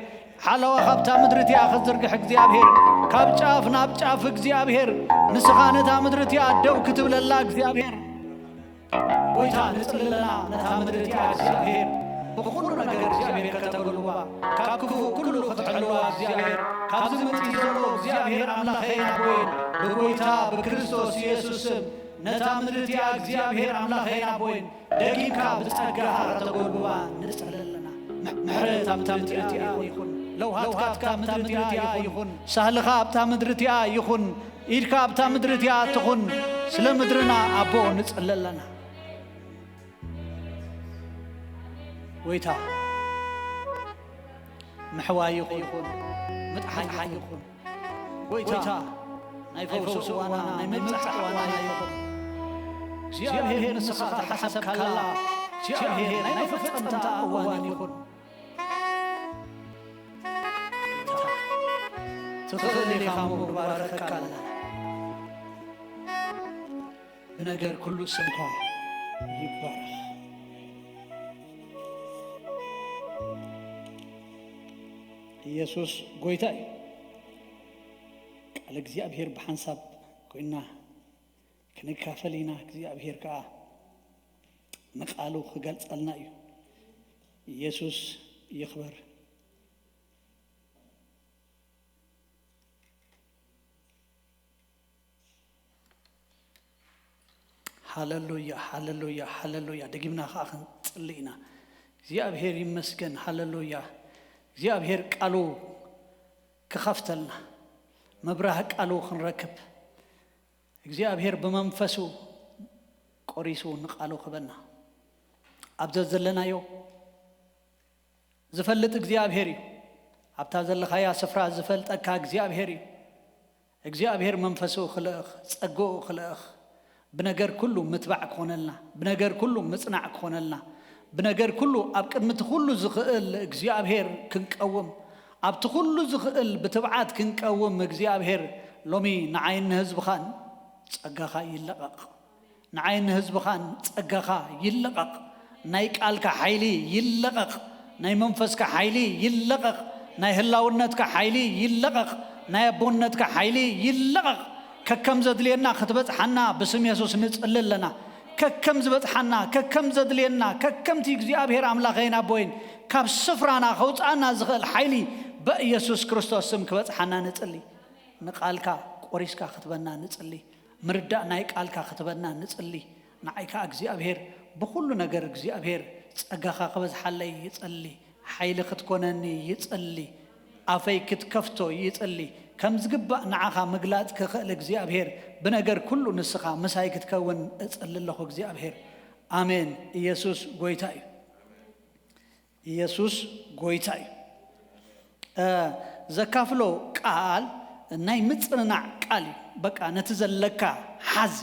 ሓለዋ ካብታ ምድሪ እቲኣ ክትዝርግሕ እግዚኣብሔር፣ ካብ ጫፍ ናብ ጫፍ እግዚኣብሔር፣ ንስኻ ነታ ምድሪ እቲኣ ደው ክትብለላ እግዚኣብሔር፣ ጎይታ ንጽሊ ኣለና። ነታ ምድሪ እቲኣ እግዚኣብሔር ብኹሉ ነገር እግዚኣብሔር ከተገልባ፣ ካብ ክፉእ ኩሉ ክትሕልዋ እግዚኣብሔር፣ ካብዚ ምጽኢ ዘሎ እግዚኣብሔር ኣምላኸይን ኣቦይን ብጎይታ ብክርስቶስ ኢየሱስ ስም ነታ ምድሪ እቲኣ እግዚኣብሔር ኣምላኸይን ኣቦይን ደጊምካ ብጸጋኻ ከተጎልብባ ንጽሊ ኣለና። ምሕ-፣ ምሕረት ኣብታ ምድሪ እቲኣ ይኹን። ለውሃትካ ኣብታ ምድሪ እቲኣ ይኹን። ሳህልኻ ኣብታ ምድሪ እቲኣ ይኹን። ኢድካ ኣብታ ምድሪ እቲኣ ትኹን። ስለ ምድርና ኣቦ ንጽሊ ኣለና። ጎይታ ምሕዋይ ይኹን። ምጥሓን ይኹን። ጎይታ፣ ናይ ፈውሲ እዋና፣ ናይ ምብጻሕ እዋና ይኹን። እግዚኣብሔር ንስኻ ዝሓሰብካላ፣ እግዚኣብሔር ናይ መፈጸምታ እዋን ይኹን። ትኽእል ኢኻ እሞ ንባርኸካ ኣለና። ብነገር ኩሉ ስምካ ይባረኽ። ኢየሱስ ጎይታ እዩ። ቃል እግዚኣብሔር ብሓንሳብ ኮይና ክንካፈል ኢና። እግዚኣብሔር ከኣ ንቃሉ ክገልጸልና እዩ። ኢየሱስ ይኽበር። ሃለሉያ፣ ሃለሉያ፣ ሃለሉያ። ደጊምና ኸዓ ክንጽሊ ኢና። እግዚኣብሔር ይመስገን። ሃለሉያ። እግዚኣብሔር ቃሉ ክኸፍተልና፣ ምብራህ ቃሉ ክንረክብ፣ እግዚኣብሔር ብመንፈሱ ቆሪሱ ንቃሉ ክበና። ኣብ ዘዘለናዮ ዝፈልጥ እግዚኣብሔር እዩ። ኣብታ ዘለኻያ ስፍራ ዝፈልጠካ እግዚኣብሔር እዩ። እግዚኣብሔር መንፈሱ ክልእኽ፣ ጸግኡ ክልእኽ፣ ብነገር ኩሉ ምትባዕ ክኾነልና፣ ብነገር ኩሉ ምጽናዕ ክኾነልና፣ ብነገር ኩሉ ኣብ ቅድሚ እቲ ኩሉ ዝኽእል እግዚኣብሔር ክንቀውም፣ ኣብቲ ኩሉ ዝኽእል ብትብዓት ክንቀውም እግዚኣብሔር ሎሚ ንዓይን ንህዝብኻን ጸጋኻ ይለቐቕ። ንዓይን ንህዝብኻን ጸጋኻ ይለቐቕ። ናይ ቃልካ ሓይሊ ይለቐቕ። ናይ መንፈስካ ሓይሊ ይለቐቕ። ናይ ህላውነትካ ሓይሊ ይለቐቕ። ናይ ኣቦነትካ ሓይሊ ይለቐቕ። ከከም ዘድልየና ክትበጽሓና ብስም የሱስ ንጽሊ ኣለና። ከከም ዝበጽሓና፣ ከከም ዘድልየና፣ ከከምቲ እግዚኣብሔር ኣምላኸይን ኣቦይን ካብ ስፍራና ከውጽኣና ዝኽእል ሓይሊ በኢየሱስ ክርስቶስ ስም ክበጽሓና ንጽሊ። ንቃልካ ቆሪስካ ክትበና ንጽሊ። ምርዳእ ናይ ቃልካ ክትበና ንጽሊ። ንዓይ ከኣ እግዚኣብሔር ብኹሉ ነገር እግዚኣብሔር ጸጋኻ ክበዝሓለይ ይጽሊ። ሓይሊ ክትኮነኒ ይጽሊ። ኣፈይ ክትከፍቶ ይጽሊ። ከም ዝግባእ ንዓኻ ምግላጽ ክኽእል እግዚኣብሔር ብነገር ኩሉ ንስኻ ምሳይ ክትከውን እጽሊ ኣለኹ እግዚኣብሔር። ኣሜን። ኢየሱስ ጎይታ እዩ። ኢየሱስ ጎይታ እዩ። እ፣ ዘካፍሎ ቃል ናይ ምጽንናዕ ቃል እዩ። በቃ ነቲ ዘለካ ሓዝ።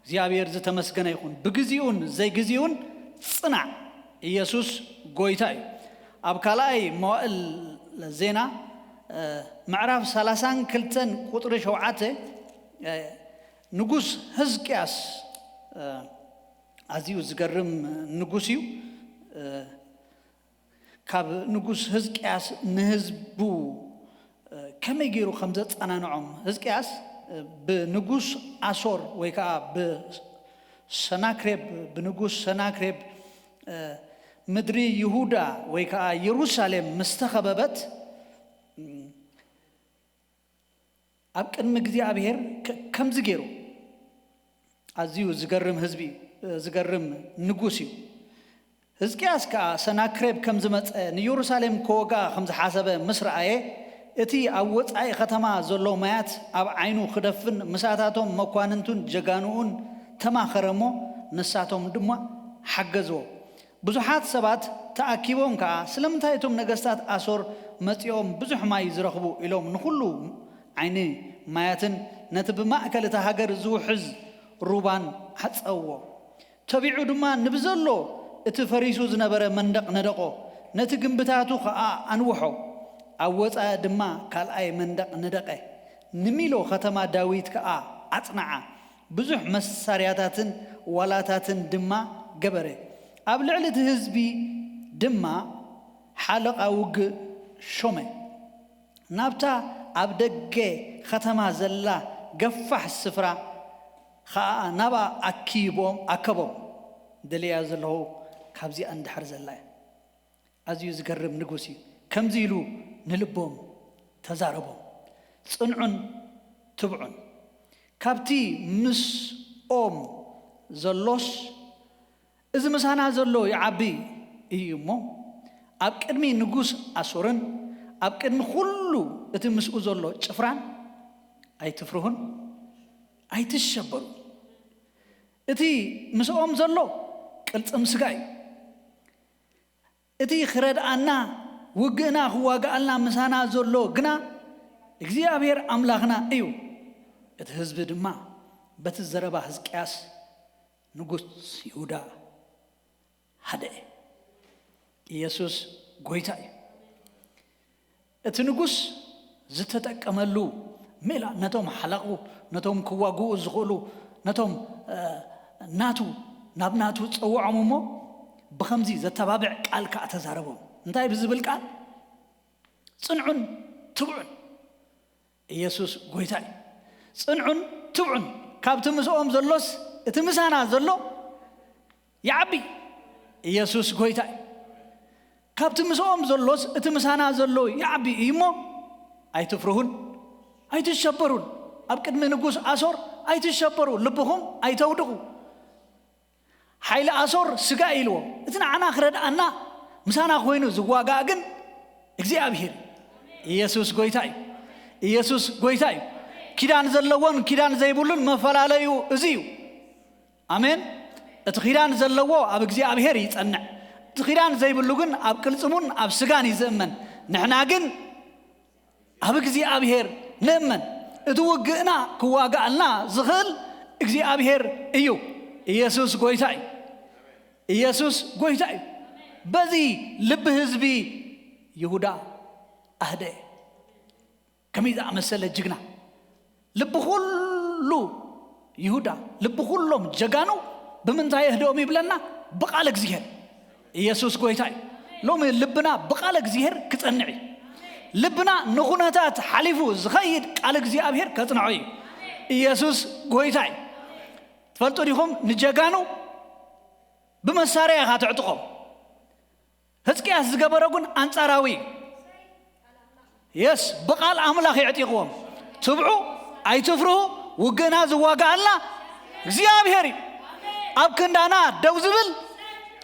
እግዚኣብሔር ዝተመስገነ ይኹን። ብግዚኡን ዘይግዚኡን ጽናዕ። ኢየሱስ ጎይታ እዩ። ኣብ ካልኣይ መዋእል ዜና፣ እ፣ ምዕራፍ ሰላሳን ክልተን ቁጽሪ ሸውዓተ፣ እ፣ ንጉስ ህዝቅያስ፣ እ፣ ኣዝዩ ዝገርም ንጉስ እዩ። እ፣ ካብ ንጉስ ህዝቅያስ ንህዝቡ፣ እ፣ ከመይ ገይሩ ከም ዘጸናንዖም፣ ህዝቅያስ፣ እ፣ ብንጉስ ኣሶር ወይ ከኣ ብሰናክሬብ፣ ብንጉስ ሰናክሬብ፣ እ፣ ምድሪ ይሁዳ ወይ ከኣ የሩሳሌም ምስ ተኸበበት፣ እም፣ ኣብ ቅድሚ እግዚኣብሔር ከ-፣ ከምዚ ገይሩ፣ ኣዝዩ ዝገርም ህዝቢ እዩ፣ ዝገርም ንጉስ እዩ። ህዝቅያስ ከኣ ሰናክሬብ ከም ዝመጸ ንየሩሳሌም ክወግኣ ከም ዝሓሰበ ምስ ረኣየ፣ እቲ ኣብ ወጻኢ ከተማ ዘሎ ማያት ኣብ ዓይኑ ክደፍን ምሳታቶም መኳንንቱን ጀጋኑኡን ተማኸረ እሞ፣ ንሳቶም ድማ ሓገዝዎ። ብዙሓት ሰባት ተኣኪቦም ከኣ፣ "ስለምንታይ እቶም ነገስታት ኣሶር መጺኦም ብዙሕ ማይ ዝረኽቡ?" ኢሎም ንኹሉ ዓይኒ ማያትን ነቲ ብማእከል እታ ሃገር ዝውሕዝ ሩባን ዓጸውዎ። ተቢዑ ድማ ንብዘሎ እቲ ፈሪሱ ዝነበረ መንደቕ ነደቖ፣ ነቲ ግምብታቱ ኸኣ ኣንውሖ። ኣብ ወጻኢ ድማ ካልኣይ መንደቕ ነደቐ፣ ንሚሎ ኸተማ ዳዊት ከኣ ኣጽንዓ። ብዙሕ መሳርያታትን ዋላታትን ድማ ገበረ። ኣብ ልዕሊ እቲ ህዝቢ ድማ ሓለቓ ውግእ ሾመ። ናብታ ኣብ ደገ ኸተማ ዘላ ገፋሕ ስፍራ ኸኣ ናብኣ ኣኪቦም፣ ኣከቦም። ደልያ ዘለኹ ካብዚኣ እንድሕር ዘላ እያ። ኣዝዩ ዝገርም ንጉስ እዩ። ከምዚ ኢሉ ንልቦም ተዛረቦም፣ "ጽንዑን ትብዑን፣ ካብቲ ምስኦም ዘሎስ፣ እዚ ምሳና ዘሎ ይዓቢ እዩ እሞ፣ ኣብ ቅድሚ ንጉስ ኣሶርን ኣብ ቅድሚ ኩሉ እቲ ምስኡ ዘሎ ጭፍራን ኣይትፍርሁን ኣይትሸበሩን። እቲ ምስኦም ዘሎ ቅልጽም ስጋ እዩ። እቲ ክረድኣና፣ ውግእና ክዋግኣልና ምሳና ዘሎ ግና እግዚኣብሔር ኣምላኽና እዩ።" እቲ ህዝቢ ድማ በቲ ዘረባ ህዝቅያስ ንጉስ ይሁዳ ሃደአ። ኢየሱስ ጎይታ እዩ። እቲ ንጉስ ዝተጠቀመሉ ሜላ፣ ነቶም ሓለቑ፣ ነቶም ክዋግኡ ዝኽእሉ፣ ነቶም፣ እ፣ ናቱ፣ ናብ ናቱ ጸውዖም እሞ፣ ብኸምዚ ዘተባብዕ ቃል ከኣ ተዛረቦም። እንታይ ብዝብል ቃል? "ጽንዑን ትብዑን፣ ኢየሱስ ጎይታ እዩ። ጽንዑን ትብዑን፣ ካብቲ ምስኦም ዘሎስ እቲ ምሳና ዘሎ ይዓቢ። ኢየሱስ ጎይታ እዩ። ካብቲ ምስኦም ዘሎስ እቲ ምሳና ዘሎ ይዓቢ እዩ እሞ፣ ኣይትፍርሁን፣ ኣይትሸበሩን። ኣብ ቅድሚ ንጉስ ኣሶር ኣይትሸበሩ፣ ልብኹም ኣይተውድቑ። ሓይሊ ኣሶር ስጋ እዩ ኢልዎ። እቲ ንዓና ክረድኣና፣ ምሳና ኮይኑ ዝዋጋእ ግን እግዚኣብሔር እዩ። ኢየሱስ ጎይታ እዩ። ኢየሱስ ጎይታ እዩ። ኪዳን ዘለዎን ኪዳን ዘይብሉን መፈላለዩ እዚ እዩ። ኣሜን። እቲ ኪዳን ዘለዎ ኣብ እግዚኣብሔር ይጸንዕ። እቲ ኪዳን ዘይብሉ ግን ኣብ ቅልጽሙን ኣብ ስጋን እዩ ዝእመን። ንሕና ግን ኣብ እግዚኣብሔር ንእመን። እቲ ውግእና ክዋጋኣልና ዝኽእል እግዚኣብሔር እዩ። ኢየሱስ ጎይታ እዩ። ኢየሱስ ጎይታ እዩ። በዚ ልቢ ህዝቢ ይሁዳ ኣህደየ። ከመይ ዝኣመሰለ ጅግና! ልቢ ኩሉ ይሁዳ፣ ልቢ ኩሎም ጀጋኑ ብምንታይ የህድኦም ይብለና? ብቃል እግዚኣብሔር። ኢየሱስ ጎይታ እዩ። ሎሚ ልብና ብቃል እግዚኣብሔር ክጸንዕ እዩ። ልብና ንኹነታት ሓሊፉ ዝኸይድ ቃል እግዚኣብሔር ከጽንዖ እዩ። ኢየሱስ ጎይታ እዩ። ትፈልጡ ዲኹም? ንጀጋኑ ብመሳርያ ኢኻ ትዕጥቖም። ህዝቅያስ ዝገበሮ ግን ኣንጻራዊ እዩ። የስ፣ ብቓል ኣምላኽ የዕጢቕዎም። ትብዑ፣ ኣይትፍርሁ፣ ውግእና ዝዋጋኣልና እግዚኣብሔር እዩ። ኣብ ክንዳና ደው ዝብል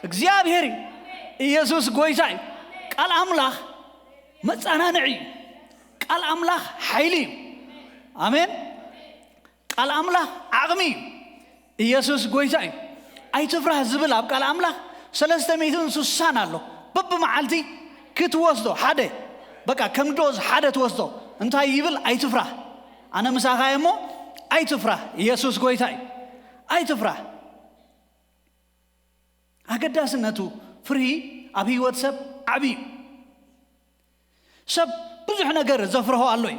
እግዚኣብሔር እዩ። ኢየሱስ ጎይታ እዩ። ቃል ኣምላኽ መጻናንዒ እዩ። ቃል ኣምላኽ ሓይሊ እዩ። ኣሜን። ቃል ኣምላኽ ዓቕሚ እዩ። ኢየሱስ ጎይታ እዩ። ኣይትፍራህ ዝብል ኣብ ቃል ኣምላኽ ሰለስተ ሚእትን ስሳን ኣሎ። በብመዓልቲ ክትወስዶ ሓደ፣ በቃ ከም ዶዝ ሓደ ትወስዶ። እንታይ ይብል? ኣይትፍራህ፣ ኣነ ምሳኻ እየ እሞ ኣይትፍራህ። ኢየሱስ ጎይታ እዩ። ኣይትፍራህ። ኣገዳስነቱ፣ ፍርሂ ኣብ ህይወት ሰብ ዓቢ እዩ። ሰብ ብዙሕ ነገር ዘፍርሆ ኣሎ እዩ።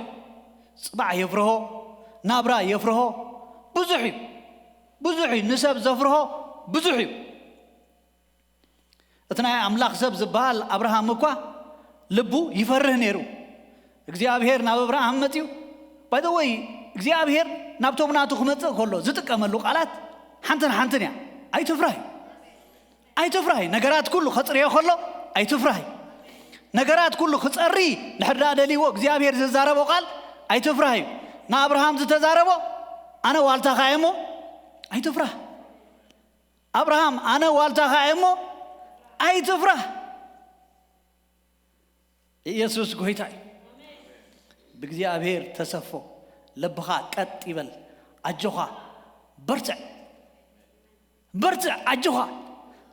ጽባሕ የፍርሆ፣ ናብራ የፍርሆ፣ ብዙሕ እዩ። ብዙሕ እዩ፣ ንሰብ ዘፍርሆ ብዙሕ እዩ። እቲ ናይ ኣምላኽ ሰብ ዝበሃል ኣብርሃም እኳ ልቡ ይፈርህ ነይሩ። እግዚኣብሔር ናብ ኣብርሃም መጺኡ፣ ባይ ዘ ወይ እግዚኣብሔር ናብቶም ናቱ ክመጽእ ከሎ ዝጥቀመሉ ቃላት ሓንትን ሓንትን እያ። ኣይትፍራህ እዩ። ኣይትፍራህ እዩ። ነገራት ኩሉ ከጽርዮ ከሎ ኣይትፍራህ እዩ። ነገራት ኩሉ ክጸሪ ድሕር ደኣ ደልይዎ እግዚኣብሔር ዝዛረቦ ቃል ኣይትፍራህ እዩ። ንኣብርሃም ዝተዛረቦ ኣነ ዋልታኻ እየ እሞ ኣይትፍራህ። ኣብርሃም ኣነ ዋልታኻ እየ እሞ ኣይትፍራህ። ኢየሱስ ጎይታ እዩ። ብእግዚኣብሔር ተሰፎ፣ ልብኻ ቀጥ ይበል። ኣጆኻ በርትዕ፣ በርትዕ፣ ኣጆኻ።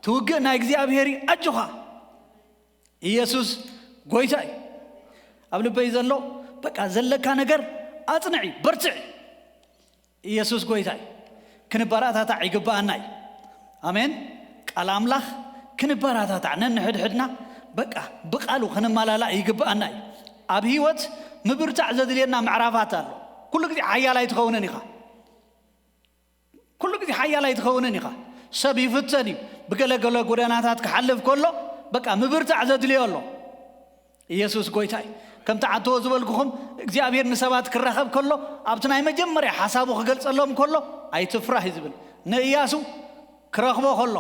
ትውግእ ናይ እግዚኣብሔር እዩ። ኣጆኻ። ኢየሱስ ጎይታ እዩ። ኣብ ልበይ ዘሎ በቃ ዘለካ ነገር ኣጽንዒ፣ በርትዕ። ኢየሱስ ጎይታ እዩ። ክንበራታታዕ ይግብኣና እዩ። ኣሜን። ቃል ኣምላኽ ክንበራታታዕ ነንሕድሕድና በቃ ብቃሉ ክንመላላእ ይግብኣና እዩ። ኣብ ህይወት ምብርታዕ ዘድልየና ምዕራፋት ኣሎ። ኩሉ ግዜ ሓያል ኣይትኸውንን ኢኻ። ኩሉ ግዜ ሓያል ኣይትኸውንን ኢኻ። ሰብ ይፍተን እዩ። ብገለገለ ጎደናታት ክሓልፍ ከሎ በቃ ምብርታዕ ዘድልዮ ኣሎ። ኢየሱስ ጎይታ እዩ። ከምቲ ዓተዎ ዝበልኩኹም እግዚኣብሔር ንሰባት ክራኸብ ከሎ ኣብቲ ናይ መጀመርያ ሓሳቡ ክገልጸሎም ከሎ ኣይትፍራህ እዩ ዝብል። ንእያሱ ክረኽቦ ከሎ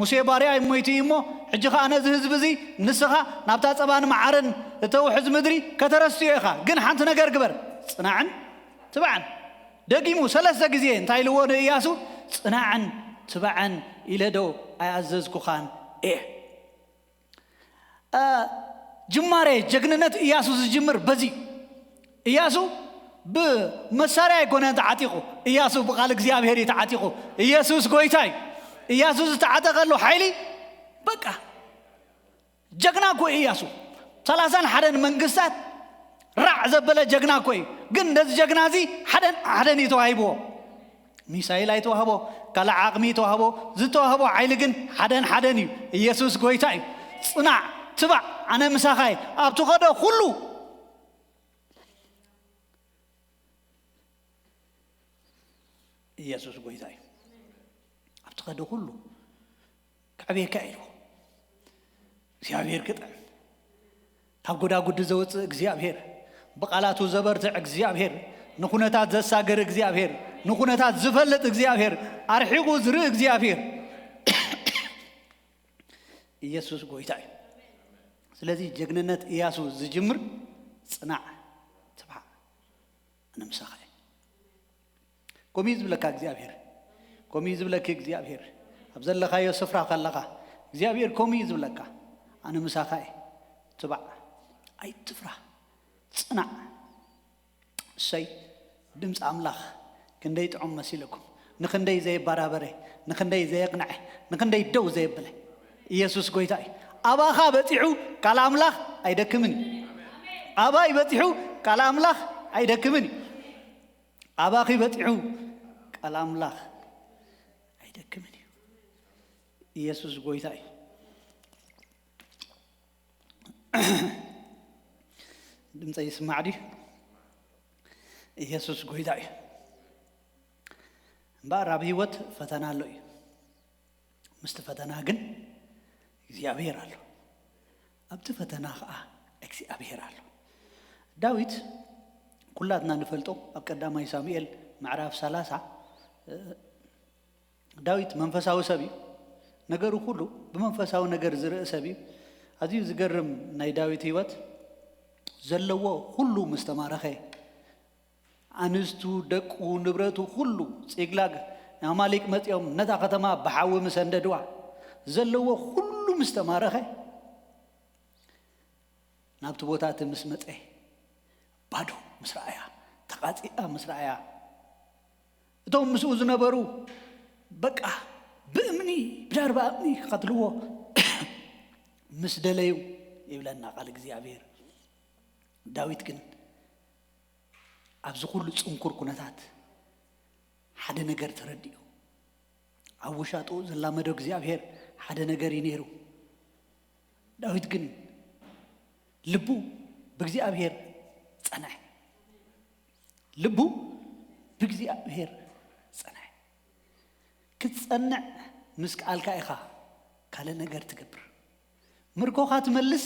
ሙሴ ባርያ ሞይቱ እዩ እሞ ሕጂ ኸዓ ነዚ ህዝቢ እዚ ንስኻ ናብታ ጸባን መዓርን እተውሕዝ ምድሪ ከተረስትዮ ኢኻ። ግን ሓንቲ ነገር ግበር፣ ጽናዕን ትባዕን። ደጊሙ ሰለስተ ግዜ እንታይ ኢልዎ ንእያሱ? ጽናዕን ትባዕን ኢለ ዶ ኣይኣዘዝኩኻን እየ? እ፣ ጅማሬ ጀግንነት እያሱ ዝጅምር በዚ እዩ። እያሱ ብመሳርያ ኣይኮነን ተዓጢቑ። እያሱ ብቓል እግዚኣብሔር እዩ ተዓጢቑ። ኢየሱስ ጎይታ እዩ። እያሱ ዝተዓጠቐሉ ሓይሊ በቃ ጀግና እኮ እዩ እያሱ። ሰላሳን ሓደን መንግስታት ራዕ ዘበለ ጀግና እኮ እዩ። ግን ነዚ ጀግና እዚ ሓደን ሓደን እዩ ተዋሂብዎ። ሚሳይል ኣይተዋህቦ፣ ካልእ ዓቕሚ ተዋህቦ፣ ዝተዋህቦ ሓይሊ ግን ሓደን ሓደን እዩ። ኢየሱስ ጎይታ እዩ። ጽናዕ፣ ትባዕ፣ ኣነ ምሳኻ እየ። ኣብ ትኸዶ ኩሉ ኢየሱስ ጎይታ እዩ። ኣብ ትኸዶ ኩሉ ከዕብየካ ኢሉ እግዚኣብሔር ክጥዕም፣ ካብ ጎዳጉዲ ዘውፅእ እግዚኣብሔር፣ ብቓላቱ ዘበርትዕ እግዚኣብሔር፣ ንኩነታት ዘሳግር እግዚኣብሔር፣ ንኩነታት ዝፈልጥ እግዚኣብሔር፣ ኣርሒቑ ዝርኢ እግዚኣብሔር ኢየሱስ ጎይታ እዩ። ስለዚ ጀግንነት ኢያሱ ዝጅምር ጽናዕ፣ ትብዓዕ፣ ኣነ ምሳኻ እየ። ከምኡ እዩ ዝብለካ እግዚኣብሔር። ከምኡ እዩ ዝብለኪ እግዚኣብሔር። ኣብ ዘለኻዮ ስፍራ ከለኻ እግዚኣብሔር ከምኡ እዩ ዝብለካ። ኣነ ምሳኻ እየ። ትባዕ። ኣይትፍራ። ጽናዕ። እሰይ፣ ድምፂ ኣምላኽ ክንደይ ጥዑም መሲለኩም። ንኽንደይ ዘየባራበረ፣ ንኽንደይ ዘየቕንዐ፣ ንኽንደይ ደው ዘየብለ። ኢየሱስ ጎይታ እዩ። ኣባኻ በፂሑ ቃል ኣምላኽ ኣይደክምን እዩ። ኣባይ በፂሑ ቃል ኣምላኽ ኣይደክምን እዩ። ኣባኺ በፂሑ ቃል ኣምላኽ ኣይደክምን እዩ። ኢየሱስ ጎይታ እዩ። ድምፀይ ይስማዕ ድዩ? ኢየሱስ ጎይታ እዩ። እምበኣር ኣብ ህይወት ፈተና ኣሎ እዩ። ምስቲ ፈተና ግን እግዚኣብሔር ኣሎ። ኣብቲ ፈተና ኸዓ እግዚኣብሔር ኣሎ። ዳዊት ኩላትና ንፈልጦ ኣብ ቀዳማይ ሳሙኤል ምዕራፍ ሰላሳ ዳዊት መንፈሳዊ ሰብ እዩ። ነገሩ ኩሉ ብመንፈሳዊ ነገር ዝርኢ ሰብ እዩ። ኣዝዩ ዝገርም ናይ ዳዊት ህይወት ዘለዎ ኩሉ ምስ ተማረኸ ኣንስቱ፣ ደቁ፣ ንብረቱ ኩሉ ጺግላግ ኣማሊቅ መጺኦም ነታ ከተማ ብሓዊ ምስ ኣንደድዋ ዘለዎ ኩሉ ምስ ተማረኸ ናብቲ ቦታ እቲ ምስ መጸ ባዶ ምስ ረኣያ ተቓጺኣ ምስ ረኣያ እቶም ምስኡ ዝነበሩ በቃ ብእምኒ ብዳርባ እምኒ ክቐትልዎ ምስ ደለዩ ይብለና ቃል እግዚኣብሔር። ዳዊት ግን ኣብዚ ኩሉ ጽንኩር ኩነታት ሓደ ነገር ተረዲኡ ኣብ ውሻጡ ዝላመዶ እግዚኣብሔር ሓደ ነገር እዩ ነይሩ። ዳዊት ግን ልቡ ብእግዚኣብሔር ጸንዐ። ልቡ ብእግዚኣብሔር ጸንዐ። ክትጸንዕ ምስ ከኣልካ ኢኻ ካልእ ነገር ትገብር። ምርኮኻ ትመልስ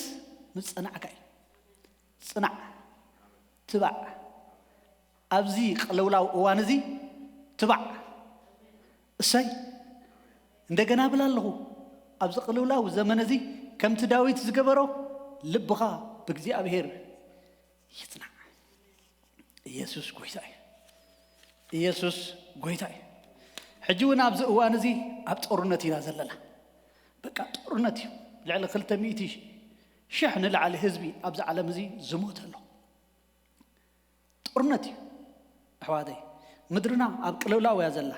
ምስ ጸናዕካ እዩ። ጽናዕ፣ ትባዕ። ኣብዚ ቅልውላው እዋን እዚ ትባዕ። እሰይ እንደገና ብል ኣለኹ። ኣብዚ ቅልውላው ዘመን እዚ ከምቲ ዳዊት ዝገበሮ ልብኻ ብእግዚኣብሔር ይጽናዕ። ኢየሱስ ጎይታ እዩ። ኢየሱስ ጎይታ እዩ። ሕጂ እውን ኣብዚ እዋን እዚ ኣብ ጦርነት ኢና ዘለና። በቃ ጦርነት እዩ። ልዕሊ ክልተ ሚእቲ ሽሕ ንላዕሊ ህዝቢ ኣብዚ ዓለም እዚ ዝሞት ኣሎ። ጦርነት እዩ ኣሕዋተይ። ምድርና ኣብ ቅልውላው እያ ዘላ።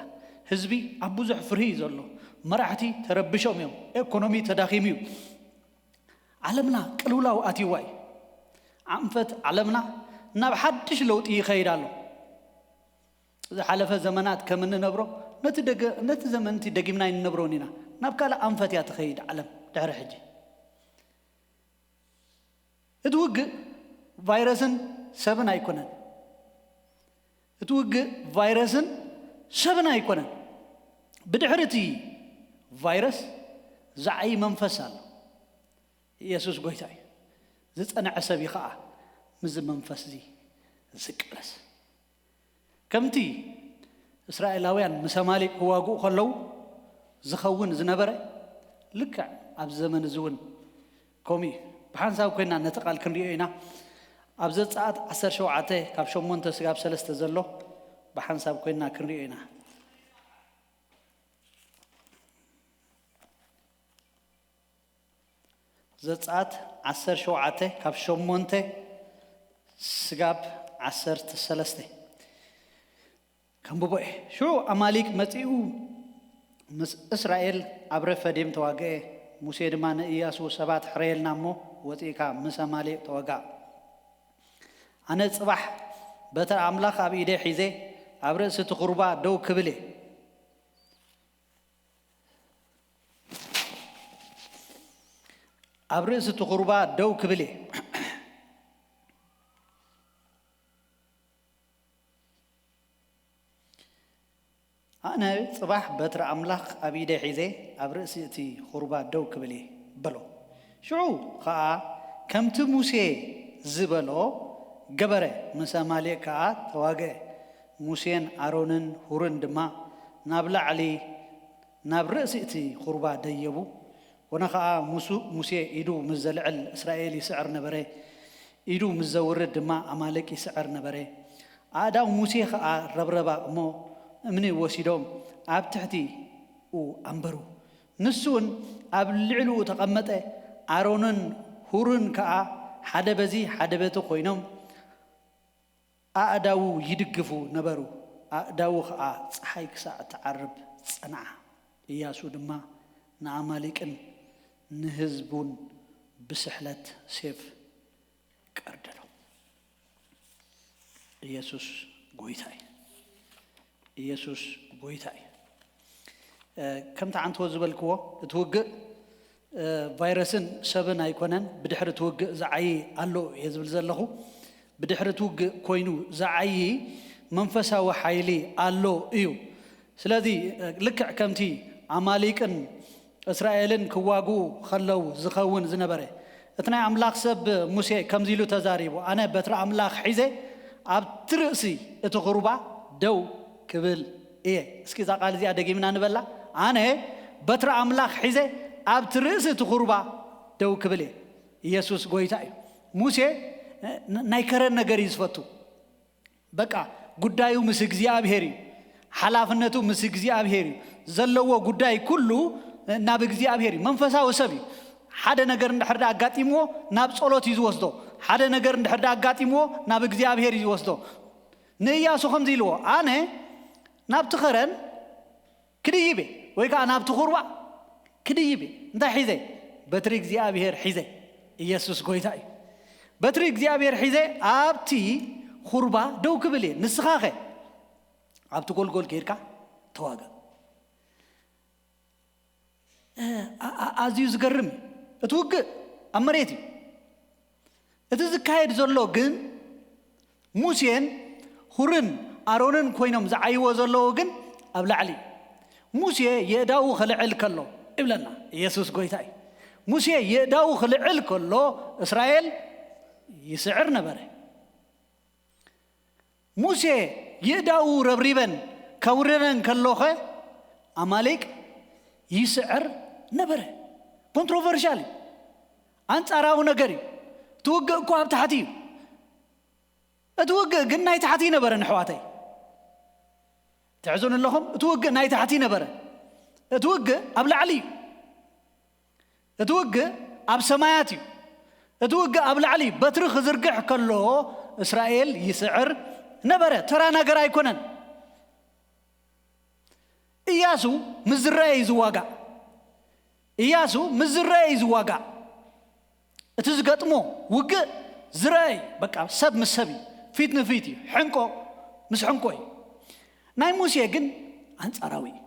ህዝቢ ኣብ ብዙሕ ፍርሂ እዩ ዘሎ። መራሕቲ ተረብሾም እዮም። ኤኮኖሚ ተዳኺሙ እዩ። ዓለምና ቅልውላው ኣትይዋ እዩ። ኣንፈት ዓለምና ናብ ሓድሽ ለውጢ ይኸይድ ኣሎ። ዝሓለፈ ዘመናት ከም እንነብሮ ነቲ ደገ- ነቲ ዘመን እቲ ደጊምና ኣይንነብሮን ኢና። ናብ ካልእ ኣንፈት እያ ትኸይድ ዓለም ድሕሪ ሕጂ። እቲ ውግእ ቫይረስን ሰብን ኣይኮነን። እቲ ውግእ ቫይረስን ሰብን ኣይኮነን። ብድሕሪ እቲ ቫይረስ ዝዓዪ መንፈስ ኣሎ። ኢየሱስ ጎይታ እዩ። ዝጸንዐ ሰብ እዩ ኸዓ ምስዚ መንፈስ እዚ ዝቃለስ። ከምቲ እስራኤላውያን ምስ ኣማሌቅ ክዋግኡ ከለዉ ዝኸውን ዝነበረ ልክዕ ኣብዚ ዘመን እዚ እውን ከምኡ እዩ። ብሓንሳብ ኮይና ነቲ ቃል ክንሪኦ ኢና። ኣብ ዘጸኣት ዓሰርተ ሸውዓተ ካብ ሸሞንተ ስጋብ ሰለስተ ዘሎ ብሓንሳብ ኮይና ክንሪኦ ኢና። ዘጸኣት ዓሰርተ ሸውዓተ ካብ ሸሞንተ ስጋብ ዓሰርተ ሰለስተ ከንብቦ እየ። ሽዑ ኣማሊቅ መጺኡ ምስ እስራኤል ኣብ ረፈዴም ተዋግአ። ሙሴ ድማ ንእያሱ ሰባት ሕረየልና እሞ ወጺእካ ምስ ኣማሊቅ ተወጋእ። ኣነ ጽባሕ በትሪ ኣምላኽ ኣብ ኢደይ ሒዘ ኣብ ርእሲ እቲ ኹርባ ደው ክብል እየ። ኣብ ርእሲ እቲ ኹርባ ደው ክብል እየ። ኣነ ጽባሕ በትሪ ኣምላኽ ኣብ ኢደይ ሒዘ ኣብ ርእሲ እቲ ኹርባ ደው ክብል እየ በሎ። ሽዑ ኸኣ ከምቲ ሙሴ ዝበሎ ገበረ፣ ምስ ኣማሌቅ ከኣ ተዋግአ። ሙሴን ኣሮንን ሁርን ድማ ናብ ላዕሊ ናብ ርእሲ እቲ ኹርባ ደየቡ። ኮነ ኸኣ ሙሱ- ሙሴ ኢዱ ምስ ዘልዕል እስራኤል ይስዕር ነበረ፣ ኢዱ ምስ ዘውርድ ድማ ኣማሌቅ ይስዕር ነበረ። ኣእዳው ሙሴ ኸኣ ረብረባ እሞ እምኒ ወሲዶም ኣብ ትሕቲኡ ኣንበሩ። ንሱውን ኣብ ልዕሊኡ ተቐመጠ። ኣሮንን ሁርን ከኣ ሓደ በዚ ሓደ በቲ ኮይኖም ኣእዳዉ ይድግፉ ነበሩ። ኣእዳዉ ኸኣ ጸሓይ ክሳዕ ትዓርብ ጸንዓ። እያሱ ድማ ንኣማሊቅን ንህዝቡን ብስሕለት ሴፍ ቀርደዶ። ኢየሱስ ጎይታ እዩ። ኢየሱስ ጎይታ እዩ። ከምቲ ዓንተወ ዝበልክዎ፣ እቲ ውግእ ቫይረስን ሰብን ኣይኮነን። ብድሕሪ እቲ ውግእ ዝዓዪ ኣሎ እየ ዝብል ዘለኹ። ብድሕሪ እቲ ውግእ ኮይኑ ዝዓዪ መንፈሳዊ ሓይሊ ኣሎ እዩ። ስለዚ ልክዕ ከምቲ ኣማሊቅን እስራኤልን ክዋግኡ ከለዉ ዝኸውን ዝነበረ፣ እቲ ናይ ኣምላኽ ሰብ ሙሴ ከምዚ ኢሉ ተዛሪቡ፣ ኣነ በትሪ ኣምላኽ ሒዘ ኣብቲ ርእሲ እቲ ኹርባ ደው ክብል እየ። እስኪ እዛ ቃል እዚኣ ደጊምና ንበላ። ኣነ በትሪ ኣምላኽ ሒዘ ኣብቲ ርእሲ እቲ ኹርባ ደው ክብል እየ። ኢየሱስ ጎይታ እዩ። ሙሴ ናይ ከረን ነገር እዩ ዝፈቱ። በቃ ጉዳዩ ምስ እግዚኣብሔር እዩ። ሓላፍነቱ ምስ እግዚኣብሔር እዩ። ዘለዎ ጉዳይ ኩሉ ናብ እግዚኣብሔር እዩ። መንፈሳዊ ሰብ እዩ። ሓደ ነገር እንድሕር ዳ ኣጋጢምዎ ናብ ጸሎት እዩ ዝወስዶ። ሓደ ነገር እንድሕር ዳ ኣጋጢምዎ ናብ እግዚኣብሔር እዩ ዝወስዶ። ንእያሱ ከምዚ ኢልዎ፣ ኣነ ናብቲ ኸረን ክድይብ እየ፣ ወይ ከዓ ናብቲ ኹርባ ክድይብ እየ። እንታይ ሒዘ? በትሪ እግዚኣብሔር ሒዘ። ኢየሱስ ጎይታ እዩ። በትሪ እግዚኣብሔር ሒዘ ኣብቲ ኹርባ ደው ክብል እየ። ንስኻኸ ኣብቲ ጎልጎል ከይድካ ተዋጋ። ኣዝዩ ዝገርም እዩ። እቲ ውግእ ኣብ መሬት እዩ። እቲ ዝካየድ ዘሎ ግን ሙሴን ሁርን ኣሮንን ኮይኖም ዝዓይዎ ዘለዉ ግን ኣብ ላዕሊ እዩ። ሙሴ የእዳዉ ክልዕል ከሎ ይብለና። ኢየሱስ ጎይታ እዩ። ሙሴ የእዳዉ ክልዕል ከሎ እስራኤል ይስዕር ነበረ። ሙሴ የእዳዉ ረብሪበን ከውርደን ከሎኸ ኣማሌቅ ይስዕር ነበረ። ኮንትሮቨርሻል እዩ። ኣንጻራዊ ነገር እዩ። እቲ ውግእ እኮ ኣብ ታሕቲ እዩ። እቲ ውግእ ግን ናይ ታሕቲ ነበረ፣ ንሕዋተይ። ትሕዙን ኣለኹም? እቲ ውግእ ናይ ታሕቲ ነበረ። እቲ ውግእ ኣብ ላዕሊ እዩ። እቲ ውግእ ኣብ ሰማያት እዩ። እቲ ውግእ ኣብ ላዕሊ እዩ። በትሪ ክዝርግሕ ከሎ እስራኤል ይስዕር ነበረ። ተራ ነገር ኣይኮነን። እያሱ ምስ ዝረአ እዩ ዝዋጋእ። እያሱ ምስ ዝረአ እዩ ዝዋጋእ። እቲ ዝገጥሞ ውግእ ዝረአ እዩ። በቃ ሰብ ምስ ሰብ እዩ፣ ፊት ንፊት እዩ፣ ሕንቆ ምስ ሕንቆ እዩ። ናይ ሙሴ ግን ኣንጻራዊ እዩ።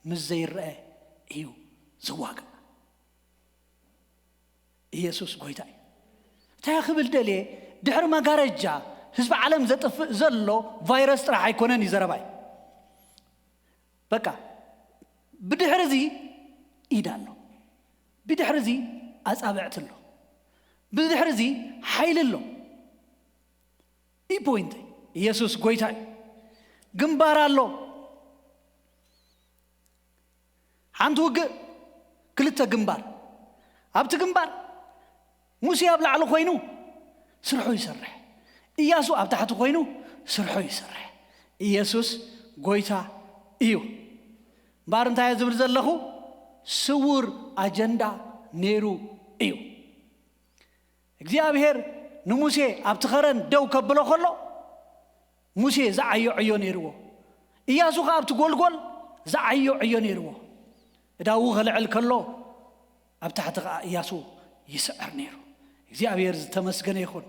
ምስ ዘይረአ እዩ ዝዋጋእ። ኢየሱስ ጎይታ እዩ። እንታይ ክብል ደልየ? ድሕሪ መጋረጃ ህዝቢ ዓለም ዘጥፍእ ዘሎ ቫይረስ ጥራሕ ኣይኮነን እዩ ዘረባይ። በቃ ብድሕሪ እዚ ኢድ ኣሎ፣ ብድሕሪ እዚ ኣጻብዕቲ ኣሎ፣ ብድሕሪ እዚ ሓይሊ ኣሎ። ኢ ፖይንት ኢየሱስ ጎይታ እዩ። ግንባር ኣሎ። ሓንቲ ውግእ ክልተ ግንባር። ኣብቲ ግንባር ሙሴ ኣብ ላዕሊ ኮይኑ ስርሑ ይሰርሕ፣ እያሱ ኣብ ታሕቲ ኮይኑ ስርሑ ይሰርሕ። ኢየሱስ ጎይታ እዩ። እምበኣር እንታይ እየ ዝብል ዘለኹ? ስውር ኣጀንዳ ነይሩ እዩ። እግዚኣብሔር ንሙሴ ኣብቲ ኸረን ደው ከብሎ ከሎ ሙሴ ዝዓዮ ዕዮ ነይርዎ። እያሱ ኸዓ ኣብቲ ጎልጎል ዝዓዮ ዕዮ ነይርዎ። እዳዉ ኸልዕል ከሎ ኣብ ታሕቲ ኸዓ እያሱ ይስዕር ነይሩ። እግዚኣብሔር ዝተመስገነ ይኹን።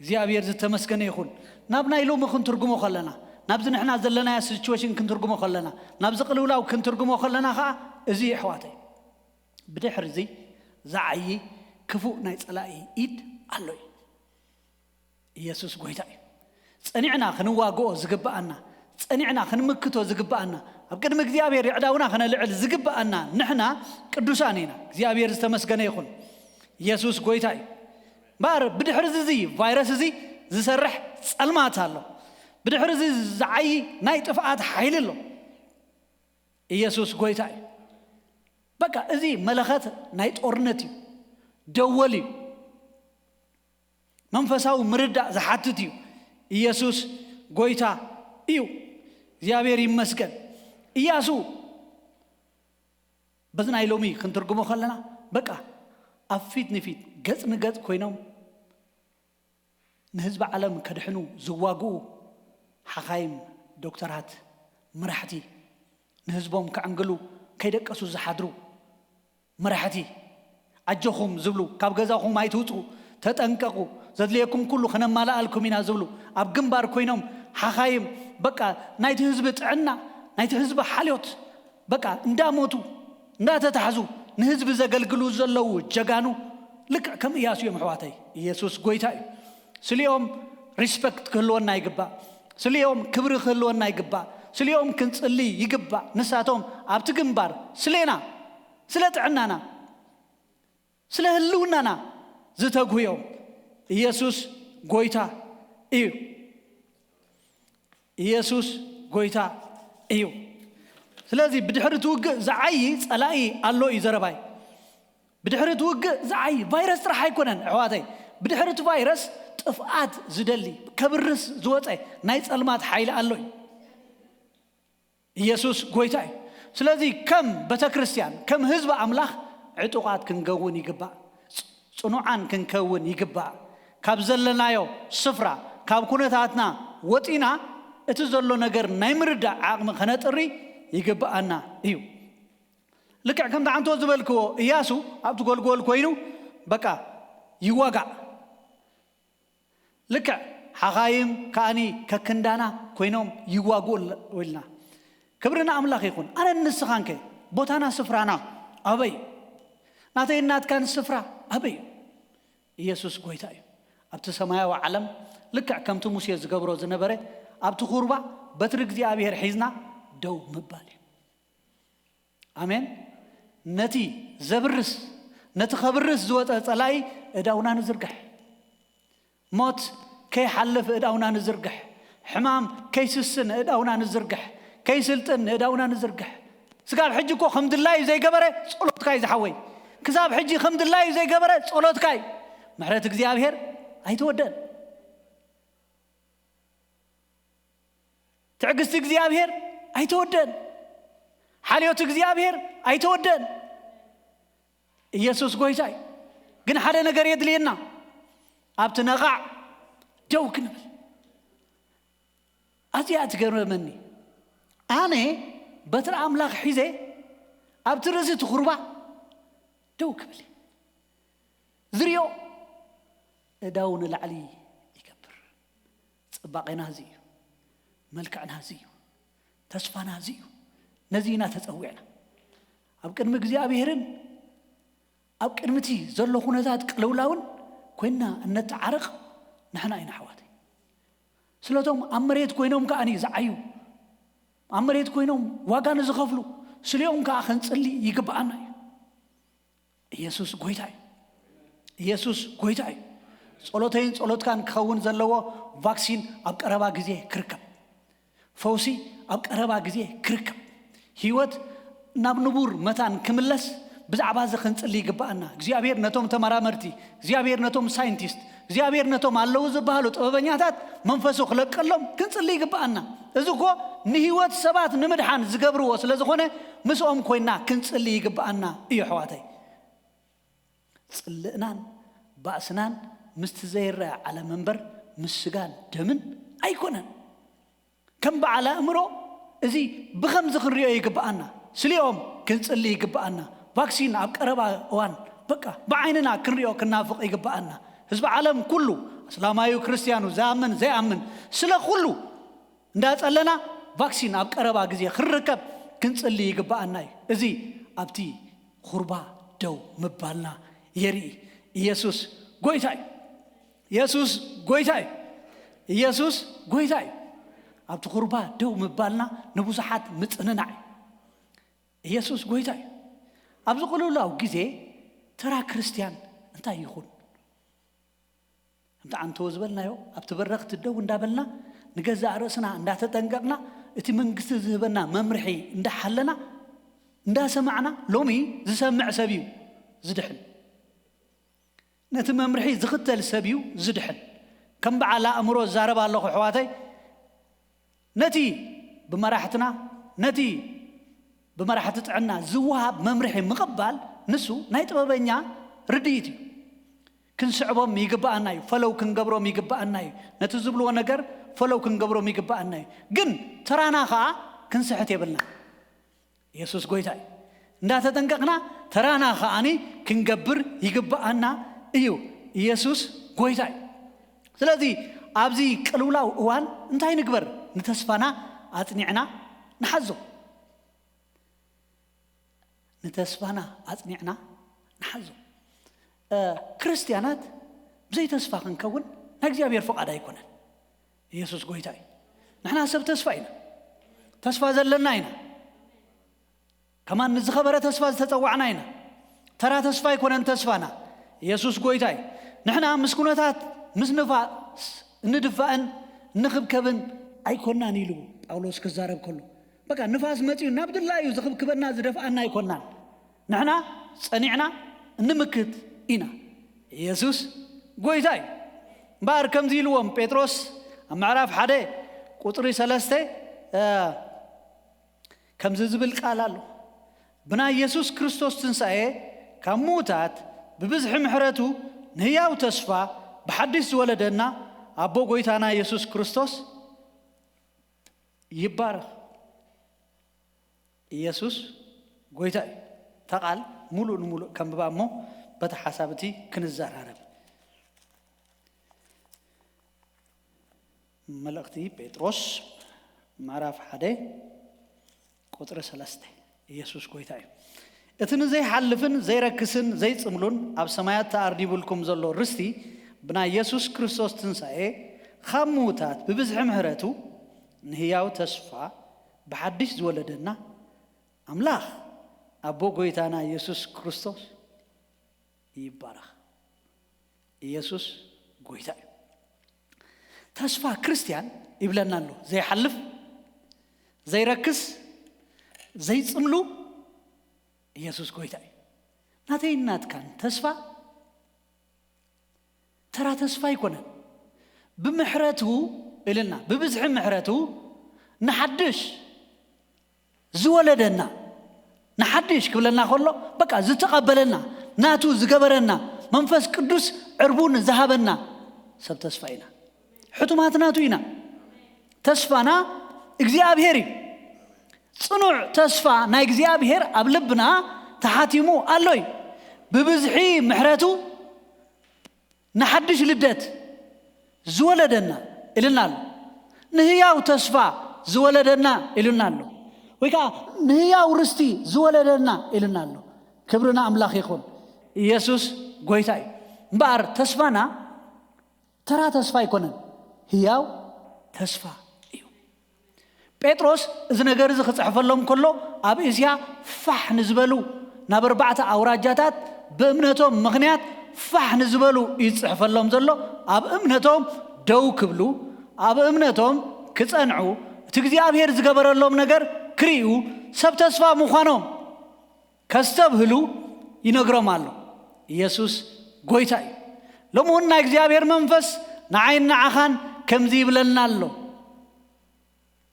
እግዚኣብሔር ዝተመስገነ ይኹን። ናብ ናይ ሎሚ ክንትርጉሞ ከለና፣ ናብዚ ንሕና ዘለናዮ ሲቹዌሽን ክንትርጉሞ ከለና፣ ናብዚ ቅልውላው ክንትርጉሞ ከለና ኸዓ እዚ ኣሕዋተይ ብድሕሪ እዚ ዝዓዪ ክፉእ ናይ ጸላኢ ኢድ ኣሎ እዩ። ኢየሱስ ጎይታ እዩ። ጸኒዕና ክንዋግኦ ዝግብኣና፣ ጸኒዕና ክንምክቶ ዝግብኣና፣ ኣብ ቅድሚ እግዚኣብሔር የዕዳውና ከነልዕል ዝግብኣና ንሕና ቅዱሳን ኢና። እግዚኣብሔር ዝተመስገነ ይኹን። ኢየሱስ ጎይታ እዩ። እምበኣር ብድሕሪ እዚ ቫይረስ እዚ ዝሰርሕ ጸልማት ኣሎ። ብድሕሪ እዚ ዝዓዪ ናይ ጥፍኣት ሓይሊ ኣሎ። ኢየሱስ ጎይታ እዩ። በቃ እዚ መለኸት ናይ ጦርነት እዩ። ደወል እዩ። መንፈሳዊ ምርዳእ ዝሓትት እዩ። ኢየሱስ ጎይታ እዩ። እግዚኣብሔር ይመስገን። ኢያሱ በዚ ናይ ሎሚ ክንትርጉሞ ከለና በቃ ኣብ ፊት ንፊት ገጽ ንገጽ ኮይኖም ንህዝቢ ዓለም ከድሕኑ ዝዋግኡ ሓኻይም፣ ዶክተራት፣ መራሕቲ፣ ንህዝቦም ከዕንግሉ ከይደቀሱ ዝሓድሩ መራሕቲ፣ ኣጆኹም ዝብሉ፣ ካብ ገዛኹም ኣይትውፁ፣ ተጠንቀቑ፣ ዘድልየኩም ኩሉ ከነማልኣልኩም ኢና ዝብሉ፣ ኣብ ግንባር ኮይኖም ሓኻይም፣ በቃ ናይቲ ህዝቢ ጥዕና፣ ናይቲ ህዝቢ ሓልዮት፣ በቃ እንዳሞቱ እንዳተታሕዙ ንህዝቢ ዘገልግሉ ዘለዉ ጀጋኑ ልክዕ ከም እያሱ እዮም። ኣሕዋተይ፣ ኢየሱስ ጎይታ እዩ። ስሊኦም ሪስፐክት ክህልወና ይግባእ። ስሊኦም ክብሪ ክህልወና ይግባእ። ስሊኦም ክንጽሊ ይግባእ። ንሳቶም ኣብቲ ግንባር ስሌና፣ ስለ ጥዕናና፣ ስለ ህልውናና ዝተጉህዮም። ኢየሱስ ጎይታ እዩ። ኢየሱስ ጎይታ እዩ። ስለዚ ብድሕሪ እቲ ውግእ ዝዓዪ ጸላኢ ኣሎ እዩ ዘረባይ። ብድሕሪ እቲ ውግእ ዝዓዪ ቫይረስ ጥራሕ ኣይኮነን ኣሕዋተይ። ብድሕሪ እቲ ቫይረስ ጥፍኣት ዝደሊ፣ ከብርስ ዝወጸ ናይ ጸልማት ሓይሊ ኣሎ እዩ። ኢየሱስ ጎይታ እዩ። ስለዚ ከም ቤተክርስትያን፣ ከም ህዝቢ ኣምላኽ ዕጡቓት ክንከውን ይግባእ። ጽ-፣ ጽኑዓን ክንከውን ይግባእ። ካብ ዘለናዮ ስፍራ፣ ካብ ኩነታትና ወጺና እቲ ዘሎ ነገር ናይ ምርዳእ ዓቕሚ ከነጥሪ ይግብኣና እዩ። ልክዕ ከምቲ ዓንቶ ዝበልክዎ፣ እያሱ ኣብቲ ጎልጎል ኮይኑ በቃ ይዋጋእ። ልክዕ ሓኻይም ከኣኒ ከክንዳና ኮይኖም ይዋግኡ ኣሎ ኢልና። ክብሪ ንኣምላኽ ይኹን። ኣነን ንስኻንከ ቦታና ስፍራና ኣበይ? ናተይን ናትካን ስፍራ ኣበይ? ኢየሱስ ጎይታ እዩ። ኣብቲ ሰማያዊ ዓለም ልክዕ ከምቲ ሙሴ ዝገብሮ ዝነበረ ኣብቲ ኹርባ በትሪ እግዚኣብሔር ሒዝና ደው ምባል እዩ። ኣሜን። ነቲ ዘብርስ፣ ነቲ ከብርስ ዝወጸ ጸላኢ እዳውና ንዝርግሕ። ሞት ከይሓልፍ እዳውና ንዝርግሕ። ሕማም ከይስስን እዳውና ንዝርግሕ። ከይስልጥን እዳውና ንዝርግሕ። ስጋብ ሕጂ እኮ ከም ድላዩ ዘይገበረ ጸሎትካ እዩ ዝሓወይ። ክሳብ ሕጂ ከም ድላዩ ዘይገበረ ጸሎትካ እዩ። ምሕረት እግዚኣብሔር ኣይተወደን። ትዕግስቲ እግዚኣብሔር ኣይተወደን። ሓልዮት እግዚኣብሔር ኣይተወደን። ኢየሱስ ጎይታ እዩ። ግን ሓደ ነገር የድልየና። ኣብቲ ነቓዕ ደው ክንብል። ኣዝያ ትገርመኒ። ኣነ በትሪ ኣምላኽ ሒዘ ኣብቲ ርእሲ እቲ ኹርባ ደው ክብል እየ። ዝሪኦ እዳው ንላዕሊ ይገብር። ጽባቄና እዚ እዩ። መልክዕና እዚ እዩ። ተስፋና እዚ እዩ። ነዚ ኢና ተጸዊዕና። ኣብ ቅድሚ እግዚኣብሔርን ኣብ ቅድሚ እቲ ዘሎ ኩነታት ቅልውላውን ኮይንና እነተዓርቕ ንሕና ኢና ኣሕዋተይ። ስለቶም ኣብ መሬት ኮይኖም ከኣ ዝዓዩ፣ ኣብ መሬት ኮይኖም ዋጋ ንዝኸፍሉ፣ ስሊኦም ከኣ ክንጽሊ ይግብኣና እዩ። ኢየሱስ ጎይታ እዩ። ኢየሱስ ጎይታ እዩ። ጸሎተይን ጸሎትካን ክኸውን ዘለዎ ቫክሲን ኣብ ቀረባ ግዜ ክርከብ፣ ፈውሲ ኣብ ቀረባ ግዜ ክርከብ፣ ህይወት ናብ ንቡር መታን ክምለስ ብዛዕባ እዚ ክንጽሊ ይግብኣና። እግዚኣብሔር ነቶም ተመራመርቲ፣ እግዚኣብሔር ነቶም ሳይንቲስት፣ እግዚኣብሔር ነቶም ኣለዉ ዝበሃሉ ጥበበኛታት መንፈሱ ክለቀሎም ክንጽሊ ይግብኣና። እዚ እኮ ንህይወት ሰባት ንምድሓን ዝገብርዎ ስለ ዝኾነ ምስኦም ኮይና ክንጽሊ ይግብኣና እዩ ኣሕዋተይ። ጽልእናን ባእስናን ምስቲ ዘይረኣ ዓለም እምበር ምስ ስጋን ደምን ኣይኮነን። ከም በዓል ኣእምሮ እዚ ብኸምዚ ክንሪኦ ይግብኣና። ስሊኦም ክንጽሊ ይግብኣና። ቫክሲን ኣብ ቀረባ እዋን በቃ ብዓይንና ክንሪኦ ክናፍቕ ይግብኣና። ህዝቢ ዓለም ኩሉ፣ እስላማዩ፣ ክርስትያኑ፣ ዝኣምን ዘይኣምን፣ ስለ ኩሉ እንዳጸለና ቫክሲን ኣብ ቀረባ ግዜ ክርከብ ክንጽሊ ይግብኣና እዩ። እዚ ኣብቲ ኹርባ ደው ምባልና የርኢ። ኢየሱስ ጎይታ እዩ። ኢየሱስ ጎይታ እዩ። ኢየሱስ ጎይታ እዩ። ኣብቲ ኹርባ ደው ምባልና ንብዙሓት ምጽንናዕ እዩ። ኢየሱስ ጎይታ እዩ። ኣብዚ ቅልውላው ግዜ ተራ ክርስትያን እንታይ ይኹን? ከምቲ ዓንተዎ ዝበልናዮ ኣብቲ በረኽቲ ደው እንዳበልና ንገዛእ ርእስና እንዳተጠንቀቕና እቲ መንግስቲ ዝህበና መምርሒ እንዳሓለና እንዳሰማዕና ሎሚ ዝሰምዕ ሰብ እዩ ዝድሕን። ነቲ መምርሒ ዝኽተል ሰብ እዩ ዝድሕን። ከም በዓል ኣእምሮ ዝዛረብ ኣለኹ ኣሕዋተይ። ነቲ ብመራሕትና ነቲ ብመራሕቲ ጥዕና ዝወሃብ መምርሒ ምቕባል ንሱ ናይ ጥበበኛ ርድኢት እዩ። ክንስዕቦም ይግብኣና እዩ። ፈለው ክንገብሮም ይግብኣና እዩ። ነቲ ዝብልዎ ነገር ፈለው ክንገብሮም ይግብኣና እዩ። ግን ተራና ኸኣ ክንስሕት የብልና። ኢየሱስ ጎይታ እዩ። እንዳተጠንቀቕና ተራና ከኣኒ ክንገብር ይግብኣና እዩ። ኢየሱስ ጎይታ እዩ። ስለዚ ኣብዚ ቅልውላው እዋን እንታይ ንግበር? ንተስፋና ኣጽኒዕና ንሓዞ። ንተስፋና ኣጽኒዕና ንሓዞ። ክርስትያናት ብዘይ ተስፋ ክንከውን ናይ እግዚኣብሔር ፍቓድ ኣይኮነን። ኢየሱስ ጎይታ እዩ። ንሕና ሰብ ተስፋ ኢና። ተስፋ ዘለና ኢና። ከማን ንዝኸበረ ተስፋ ዝተጸዋዕና ኢና። ተራ ተስፋ ኣይኮነን ተስፋና። ኢየሱስ ጎይታ እዩ። ንሕና ምስ ኩነታት ምስ ንፋስ እንድፋእን እንኽብከብን ኣይኮናን ኢሉ ጳውሎስ ክዛረብ ከሎ፣ በቃ ንፋስ መጺኡ ናብ ድላዩ ዝኽብክበና ዝደፍኣና ኣይኮናን። ንሕና ጸኒዕና እንምክት ኢና። ኢየሱስ ጎይታ እዩ። እምበኣር ከምዚ ኢልዎም ጴጥሮስ ኣብ ምዕራፍ ሓደ ቁጽሪ ሰለስተ ከምዚ ዝብል ቃል ኣሎ። ብናይ የሱስ ክርስቶስ ትንሳኤ ካብ ምዉታት ብብዝሒ ምሕረቱ ንህያው ተስፋ ብሓድሽ ዝወለደና ኣቦ ጎይታና የሱስ ክርስቶስ ይባረኽ። ኢየሱስ ጎይታ እዩ። እታ ቃል ሙሉእ ንሙሉእ ከንብባ እሞ በቲ ሓሳብ እቲ ክንዘራረብ። መልእኽቲ ጴጥሮስ ምዕራፍ ሓደ ቁጽሪ ሰለስተ። ኢየሱስ ጎይታ እዩ። እቲ ንዘይሓልፍን ዘይረክስን ዘይጽምሉን ኣብ ሰማያት ተኣርዲቡልኩም ዘሎ ርስቲ ብናይ የሱስ ክርስቶስ ትንሳኤ ካብ ምዉታት ብብዝሒ ምሕረቱ ንህያው ተስፋ ብሓድሽ ዝወለደና ኣምላኽ ኣቦ ጎይታና የሱስ ክርስቶስ ይባረኽ። ኢየሱስ ጎይታ እዩ። ተስፋ ክርስትያን ይብለና ኣሎ። ዘይሓልፍ፣ ዘይረክስ፣ ዘይጽምሉ ኢየሱስ ጎይታ እዩ። ናተይን ናትካን ተስፋ ተራ ተስፋ ኣይኮነን። ብምሕረቱ ኢልና፣ ብብዝሒ ምሕረቱ ንሓድሽ ዝወለደና፣ ንሓድሽ ክብለና ከሎ፣ በቃ ዝተቐበለና፣ ናቱ ዝገበረና፣ መንፈስ ቅዱስ ዕርቡን ዝሃበና ሰብ ተስፋ ኢና። ሕቱማት ናቱ ኢና። ተስፋና እግዚኣብሔር እዩ። ጽኑዕ ተስፋ ናይ እግዚኣብሔር ኣብ ልብና ተሓቲሙ ኣሎ እዩ። ብብዝሒ ምሕረቱ ንሓድሽ ልደት ዝወለደና ኢልና ኣሎ። ንህያው ተስፋ ዝወለደና ኢልና ኣሎ። ወይ ከዓ ንህያው ርስቲ ዝወለደና ኢልና ኣሎ። ክብሪ ንኣምላኽ ይኹን። ኢየሱስ ጎይታ እዩ። እምበኣር ተስፋና ተራ ተስፋ ኣይኮነን፣ ህያው ተስፋ እዩ። ጴጥሮስ እዚ ነገር እዚ ክጽሕፈሎም ከሎ፣ ኣብ እስያ ፋሕ ንዝበሉ፣ ናብ ኣርባዕተ ኣውራጃታት ብእምነቶም ምኽንያት ፋሕ ንዝበሉ እዩ ዝጽሕፈሎም ዘሎ። ኣብ እምነቶም ደው ክብሉ፣ ኣብ እምነቶም ክጸንዑ፣ እቲ እግዚኣብሔር ዝገበረሎም ነገር ክርእዩ፣ ሰብ ተስፋ ምዃኖም ከስተብህሉ ይነግሮም ኣሎ። ኢየሱስ ጎይታ እዩ። ሎሚ እውን ናይ እግዚኣብሔር መንፈስ ንዓይን ንዓኻን ከምዚ ይብለና ኣሎ።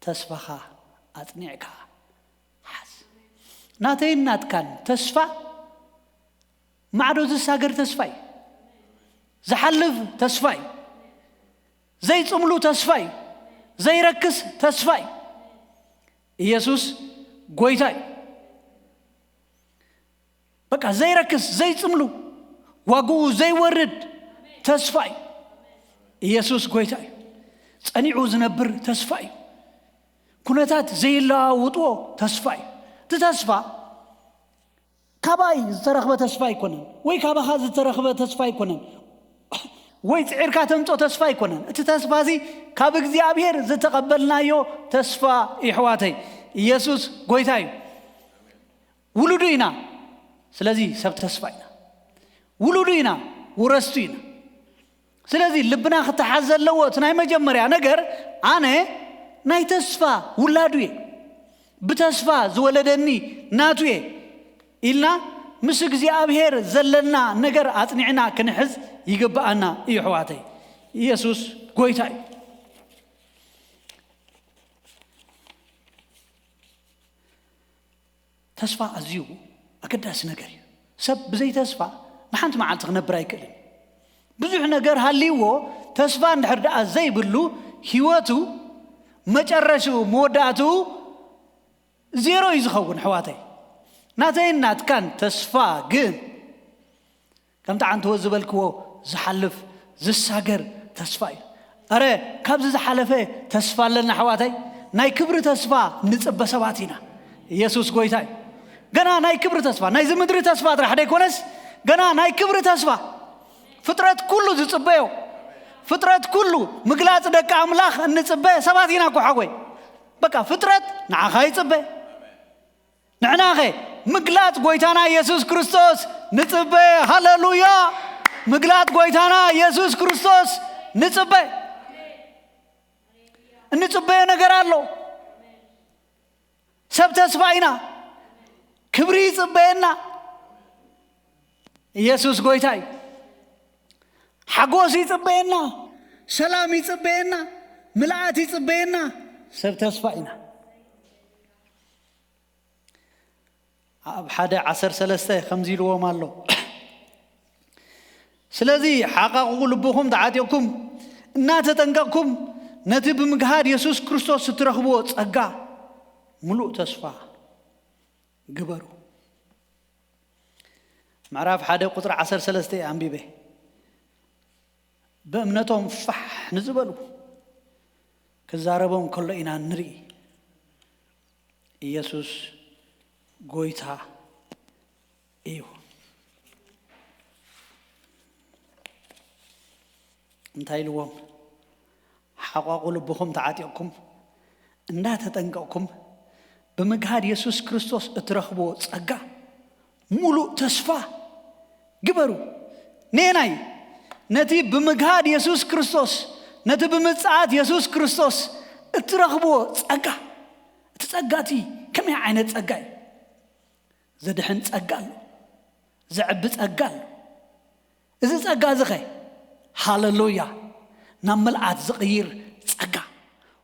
ተስፋኻ ኣጽኒዕካ ሓዝ። ናተይን ናትካን ተስፋ ማዕዶ ዝሳገር ተስፋ እዩ። ዝሓልፍ ተስፋ እዩ። ዘይጽምሉ ተስፋ እዩ። ዘይረክስ ተስፋ እዩ። ኢየሱስ ጎይታ እዩ። በቃ ዘይረክስ፣ ዘይጽምሉ፣ ዋግኡ ዘይወርድ ተስፋ እዩ። ኢየሱስ ጎይታ እዩ። ጸኒዑ ዝነብር ተስፋ እዩ። ኩነታት ዘይለዋውጥዎ ተስፋ እዩ። እቲ ተስፋ ካባይ ዝተረኽበ ተስፋ ኣይኮነን፣ ወይ ካባኻ ዝተረኽበ ተስፋ ኣይኮነን፣ ወይ ጽዒርካ ተምጾ ተስፋ ኣይኮነን። እቲ ተስፋ እዚ ካብ እግዚኣብሔር ዝተቐበልናዮ ተስፋ ይሕዋተይ። ኢየሱስ ጎይታ እዩ። ውሉዱ ኢና። ስለዚ ሰብ ተስፋ ኢና። ውሉዱ ኢና። ውረስቱ ኢና። ስለዚ ልብና ክተሓዝ ዘለዎ እቲ ናይ መጀመርያ ነገር፣ ኣነ ናይ ተስፋ ውላዱ እየ፣ ብተስፋ ዝወለደኒ ናቱ እየ ኢልና ምስ እግዚኣብሔር ዘለና ነገር ኣጽኒዕና ክንሕዝ ይግብኣና እዩ። ኣሕዋተይ፣ ኢየሱስ ጎይታ እዩ። ተስፋ ኣዝዩ ኣገዳሲ ነገር እዩ። ሰብ ብዘይ ተስፋ ንሓንቲ መዓልቲ ክነብር ኣይክእልን። ብዙሕ ነገር ሃልይዎ፣ ተስፋ እንድሕር ደኣ ዘይብሉ፣ ህይወቱ፣ መጨረሽኡ፣ መወዳእትኡ ዜሮ እዩ ዝኸውን። ኣሕዋተይ፣ ናተይን ናትካን ተስፋ ግን ከምቲ ዓንተወ ዝበልክዎ ዝሓልፍ ዝሳገር ተስፋ እዩ። ኣረ፣ ካብዚ ዝሓለፈ ተስፋ ኣለና ኣሕዋተይ። ናይ ክብሪ ተስፋ ንጽበ ሰባት ኢና። ኢየሱስ ጎይታ እዩ። ገና ናይ ክብሪ ተስፋ፣ ናይዚ ምድሪ ተስፋ ጥራሕ ደይኮነስ፣ ገና ናይ ክብሪ ተስፋ፣ ፍጥረት ኩሉ ዝጽበዮ፣ ፍጥረት ኩሉ ምግላጽ ደቂ ኣምላኽ እንጽበ ሰባት ኢና እኮ ሓጎይ። በቃ ፍጥረት ንዓኻ ይጽበ። ንሕናኸ ምግላጽ ጎይታና ኢየሱስ ክርስቶስ ንጽበ። ሃሌሉያ! ምግላጽ ጎይታና ኢየሱስ ክርስቶስ ንጽበ። እንጽበዮ ነገር ኣሎ። ሰብ ተስፋ ኢና። ክብሪ ይጽበየና። ኢየሱስ ጎይታ እዩ። ሓጎስ ይጽበየና። ሰላም ይጽበየና። ምልኣት ይጽበየና። ሰብ ተስፋ ኢና። ኣብ ሓደ ዓሰርተ ሰለስተ ከምዚ ኢልዎም ኣሎ። ስለዚ ሓቃቑ ልብኹም ተዓጢቕኩም እናተጠንቀቕኩም ነቲ ብምግሃድ የሱስ ክርስቶስ እትረኽብዎ ጸጋ ምሉእ ተስፋ ግበሩ። ምዕራፍ ሓደ ቁጽሪ ዓሰርተ ሰለስተ እየ ኣንቢበ። ብእምነቶም ፋሕ ንዝበሉ ክዛረቦም ከሎ ኢና ንርኢ። ኢየሱስ ጎይታ እዩ። እንታይ ኢልዎም? ሓቋቑ ልብኹም ተዓጢቕኩም እንዳተጠንቀቕኩም ብምግሃድ የሱስ ክርስቶስ እትረኽብዎ ጸጋ ሙሉእ ተስፋ ግበሩ። ነየናይ? ነቲ ብምግሃድ የሱስ ክርስቶስ፣ ነቲ ብምጽኣት የሱስ ክርስቶስ እትረኽብዎ ጸጋ። እቲ ጸጋ እቲ ከመይ ዓይነት ጸጋ እዩ? ዘድሕን ጸጋ ኣሎ። ዘዕቢ ጸጋ ኣሎ። እዚ ጸጋ እዚ ኸ? ሃሌሉያ! ናብ ምልኣት ዝቕይር ጸጋ፣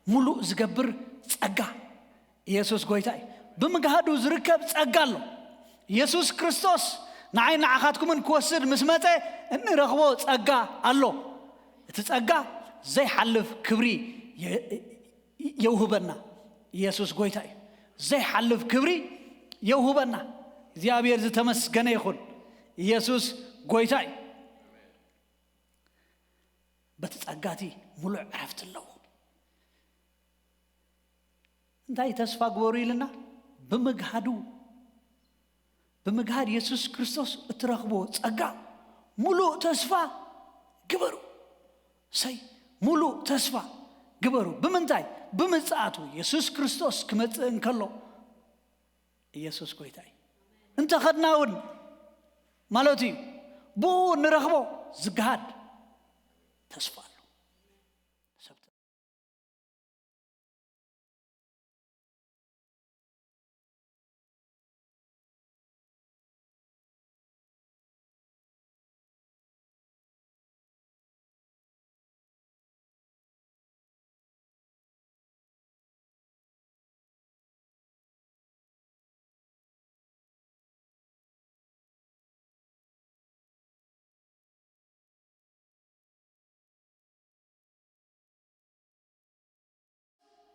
ሙሉእ ዝገብር ጸጋ። ኢየሱስ ጎይታ እዩ። ብምግሃዱ ዝርከብ ጸጋ ኣሎ። ኢየሱስ ክርስቶስ ንዓይ ንዓኻትኩምን ክወስድ ምስ መጸ እንረኽቦ ጸጋ ኣሎ። እቲ ጸጋ ዘይሓልፍ ክብሪ የ-፣ የውህበና። ኢየሱስ ጎይታ እዩ። ዘይሓልፍ ክብሪ የውህበና። እግዚኣብሔር ዝተመስገነ ይኹን። ኢየሱስ ጎይታ እዩ። በቲ ጸጋ እቲ ሙሉእ ዕረፍቲ ኣለዎ። እንታይ ተስፋ ግበሩ ኢልና? ብምግሃዱ፣ ብምግሃድ የሱስ ክርስቶስ እትረኽቦ ጸጋ ሙሉእ ተስፋ ግበሩ። ሰይ፣ ሙሉእ ተስፋ ግበሩ። ብምንታይ? ብምጽኣቱ። የሱስ ክርስቶስ ክመጽእ እንከሎ፣ ኢየሱስ ጎይታ እዩ። እንተኸድና እውን ማለቱ እዩ። ብኡ እንረኽቦ ዝግሃድ ተስፋ ኣሎ።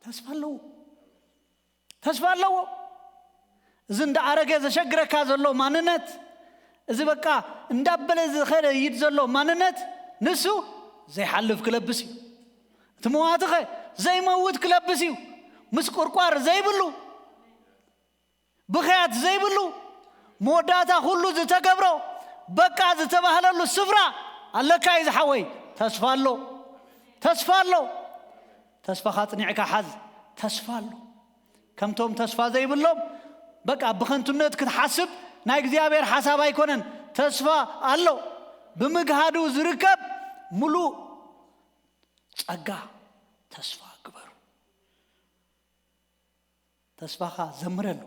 ተስፋ ኣለዎ። ተስፋ ኣለዎ። እዚ እንዳኣረገ ዘሸግረካ ዘሎ ማንነት፣ እዚ በቃ እንዳበለ ዝኸይድ ዘሎ ማንነት፣ ንሱ ዘይሓልፍ ክለብስ እዩ። እቲ መዋቲ ኸ ዘይመውት ክለብስ እዩ። ምስ ቁርቋር ዘይብሉ፣ ብኽያት ዘይብሉ፣ መወዳእታ ኩሉ ዝተገብሮ በቃ ዝተባህለሉ ስፍራ ኣለካ እዩ ዝሓወይ። ተስፋ ኣሎ። ተስፋ ኣሎ። ተስፋኻ ጽኒዕካ ሓዝ። ተስፋ ኣሎ። ከምቶም ተስፋ ዘይብሎም በቃ ብኸንቱነት ክትሓስብ ናይ እግዚኣብሔር ሓሳብ ኣይኮነን። ተስፋ ኣሎ። ብምግሃዱ ዝርከብ ሙሉእ ጸጋ ተስፋ ግበሩ። ተስፋኻ ዘምረሉ።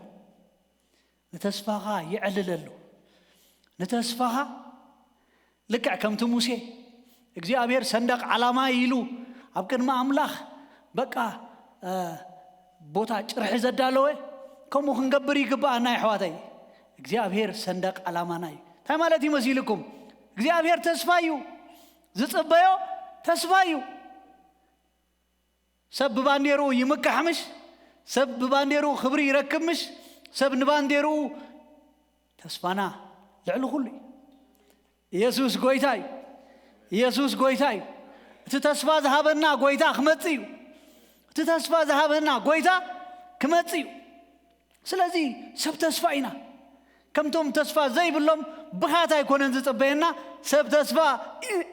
ንተስፋኻ የዕልለሉ። ንተስፋኻ ልክዕ ከምቲ ሙሴ እግዚኣብሔር ሰንደቕ ዓላማ ኢሉ ኣብ ቅድሚ ኣምላኽ በቃ፣ እ፣ ቦታ ጭርሒ ዘዳለወ፣ ከምኡ ክንገብር ይግብኣና የሕዋተይ። እግዚኣብሔር ሰንደቕ ዓላማና እዩ። እንታይ ማለት እዩ መሲልኩም? እግዚኣብሔር ተስፋ እዩ። ዝጽበዮ ተስፋ እዩ። ሰብ ብባንዴርኡ ይምካሕ ምሽ? ሰብ ብባንዴርኡ ክብሪ ይረክብ ምሽ? ሰብ ንባንዴርኡ፣ ተስፋና ልዕሊ ኩሉ እዩ። ኢየሱስ ጎይታ እዩ። ኢየሱስ ጎይታ እዩ። እቲ እቲ ተስፋ ዝሃበና ጎይታ ክመጽእ እዩ። እቲ ተስፋ ዝሃበና ጎይታ ክመጽእ እዩ። ስለዚ ሰብ ተስፋ ኢና። ከምቶም ተስፋ ዘይብሎም ብኻት ኣይኮነን ዝጽበየና፣ ሰብ ተስፋ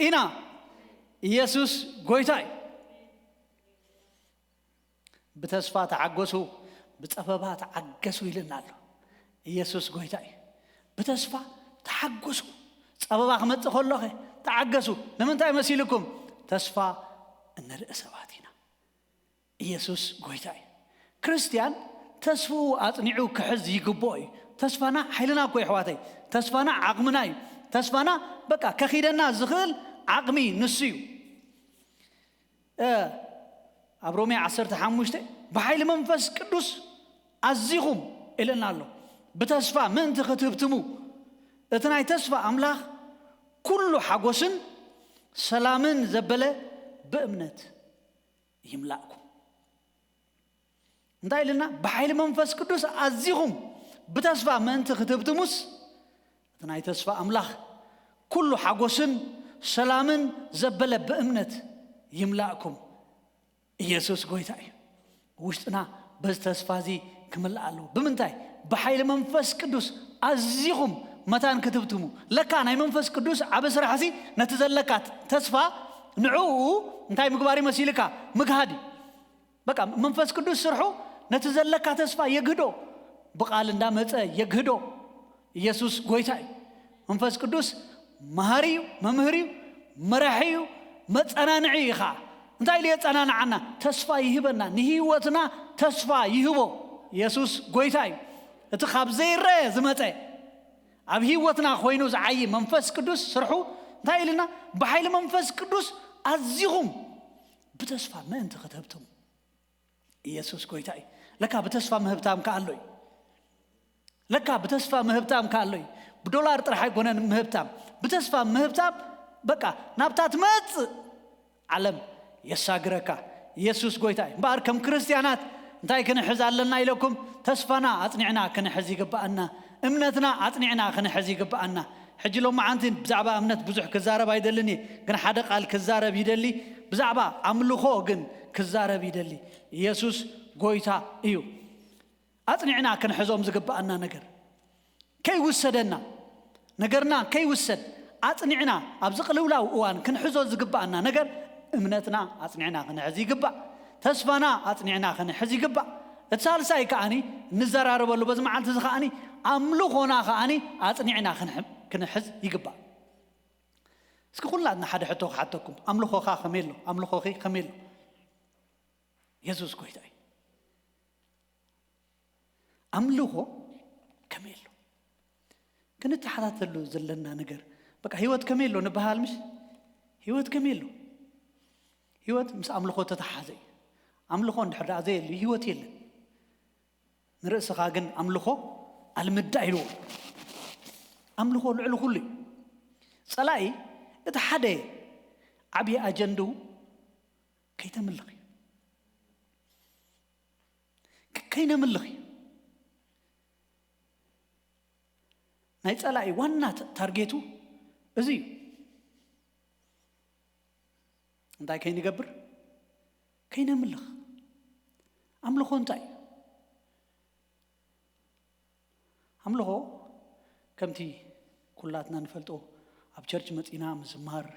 ኢና። ኢየሱስ ጎይታ እዩ። ብተስፋ ተዓገሱ፣ ብጸበባ ተዓገሱ ኢልና ኣሎ። ኢየሱስ ጎይታ እዩ። ብተስፋ ተዓገሱ። ጸበባ ክመጽእ ከሎኸ ተዓገሱ። ንምንታይ መሲልኩም? ተስፋ እንርኢ ሰባት ኢና። ኢየሱስ ጎይታ እዩ። ክርስትያን ተስፍኡ ኣጽኒዑ ክሕዝ ይግብኦ እዩ። ተስፋና ሓይልና እኮ የሕዋተይ። ተስፋና ዓቕምና እዩ። ተስፋና በቃ ከኺደና ዝኽእል ዓቕሚ ንሱ እዩ። ኣብ ሮሜ ዓሰርተ ሓሙሽተ ብሓይሊ መንፈስ ቅዱስ ኣዚኹም ኢለና ኣሎ። ብተስፋ ምእንቲ ክትህብትሙ እቲ ናይ ተስፋ ኣምላኽ ኩሉ ሓጎስን ሰላምን ዘበለ ብእምነት ይምላእኩም። እንታይ ኢልና? ብሓይሊ መንፈስ ቅዱስ ኣዚኹም ብተስፋ ምእንቲ ክትህብትሙስ እቲ ናይ ተስፋ ኣምላኽ ኩሉ ሓጎስን ሰላምን ዘበለ ብእምነት ይምላእኩም። ኢየሱስ ጎይታ እዩ። ውሽጥና በዚ ተስፋ እዚ ክምላእ ኣለዎ። ብምንታይ? ብሓይሊ መንፈስ ቅዱስ ኣዚኹም መታን ክትብትሙ። ለካ ናይ መንፈስ ቅዱስ ዓቢ ስራሕ እዚ ነቲ ዘለካ ተስፋ ንዕኡ እንታይ ምግባር ይመሲልካ? ምግሃድ እዩ። በቃ መንፈስ ቅዱስ ስርሑ ነቲ ዘለካ ተስፋ የግህዶ፣ ብቓል እንዳመጸ የግህዶ። ኢየሱስ ጎይታ እዩ። መንፈስ ቅዱስ መሃሪ እዩ፣ መምህር እዩ፣ መራሒ እዩ፣ መጸናንዒ እዩ ኸዓ። እንታይ ኢሉ የጸናንዓና? ተስፋ ይህበና፣ ንህይወትና ተስፋ ይህቦ። ኢየሱስ ጎይታ እዩ። እቲ ካብ ዘይረአ ዝመጸ ኣብ ህይወትና ኮይኑ ዝዓዪ መንፈስ ቅዱስ ስርሑ እንታይ ኢልና? ብሓይሊ መንፈስ ቅዱስ ኣዚኹም ብተስፋ ምእንቲ ክትህብትሙ። ኢየሱስ ጎይታ እዩ። ለካ ብተስፋ ምህብታም ከ ኣሎ እዩ። ለካ ብተስፋ ምህብታም ከ ኣሎ እዩ። ብዶላር ጥራሕ ኣይኮነን ምህብታም። ብተስፋ ምህብታም በቃ ናብታ ትመጽእ ዓለም የሳግረካ። ኢየሱስ ጎይታ እዩ። እምበኣር ከም ክርስትያናት እንታይ ክንሕዝ ኣለና ኢለኩም? ተስፋና ኣጽኒዕና ክንሕዝ ይግብኣና። እምነትና ኣጽኒዕና ክንሕዝ ይግብኣና። ሕጂ ሎመዓንቲ ብዛዕባ እምነት ብዙሕ ክዛረብ ኣይደልን እየ፣ ግን ሓደ ቃል ክዛረብ ይደሊ። ብዛዕባ ኣምልኾ ግን ክዛረብ ይደሊ። ኢየሱስ ጎይታ እዩ። ኣጽኒዕና ክንሕዞም ዝግብኣና ነገር ከይውሰደና፣ ነገርና ከይውሰድ ኣጽኒዕና ኣብዚ ቅልውላው እዋን ክንሕዞ ዝግብኣና ነገር እምነትና ኣጽኒዕና ክንሕዝ ይግባእ። ተስፋና ኣጽኒዕና ክንሕዝ ይግባእ። እቲ ሳልሳይ ከኣኒ እንዘራረበሉ በዚ መዓልቲ እዚ ከኣኒ ኣምልኾና ከኣኒ ኣጽኒዕና ክንሕ-፣ ክንሕዝ ይግባእ። እስኪ ኩላትና ሓደ ሕቶ ክሓተኩም፣ ኣምልኾኻ ከመይ ኣሎ? ኣምልኾኺ ከመይ ኣሎ? የሱስ ጎይታ እዩ። ኣምልኾ ከመይ ኣሎ? ክንተሓታተሉ ዘለና ነገር በቃ ህይወት ከመይ ኣሎ ንበሃል ምሽ? ህይወት ከመይ ኣሎ? ህይወት ምስ ኣምልኾ ተተሓዘ እዩ። ኣምልኾ እንድሕር ደኣ ዘየሉ ህይወት የለን። ንርእስኻ ግን ኣምልኾ ኣልምዳ ኢልዎ። ኣምልኾ ልዕሊ ኩሉ እዩ። ጸላኢ እቲ ሓደ ዓብዪ ኣጀንድኡ ከይተምልኽ እዩ። ከ-፣ ከይነምልኽ እዩ። ናይ ጸላኢ ዋና ት-፣ ታርጌቱ እዚ እዩ። እንታይ ከይንገብር? ከይነምልኽ። ኣምልኾ እንታይ እዩ? ኣምልኾ ከምቲ ኩላትና ንፈልጦ ኣብ ቸርች መጺና ምዝማር፣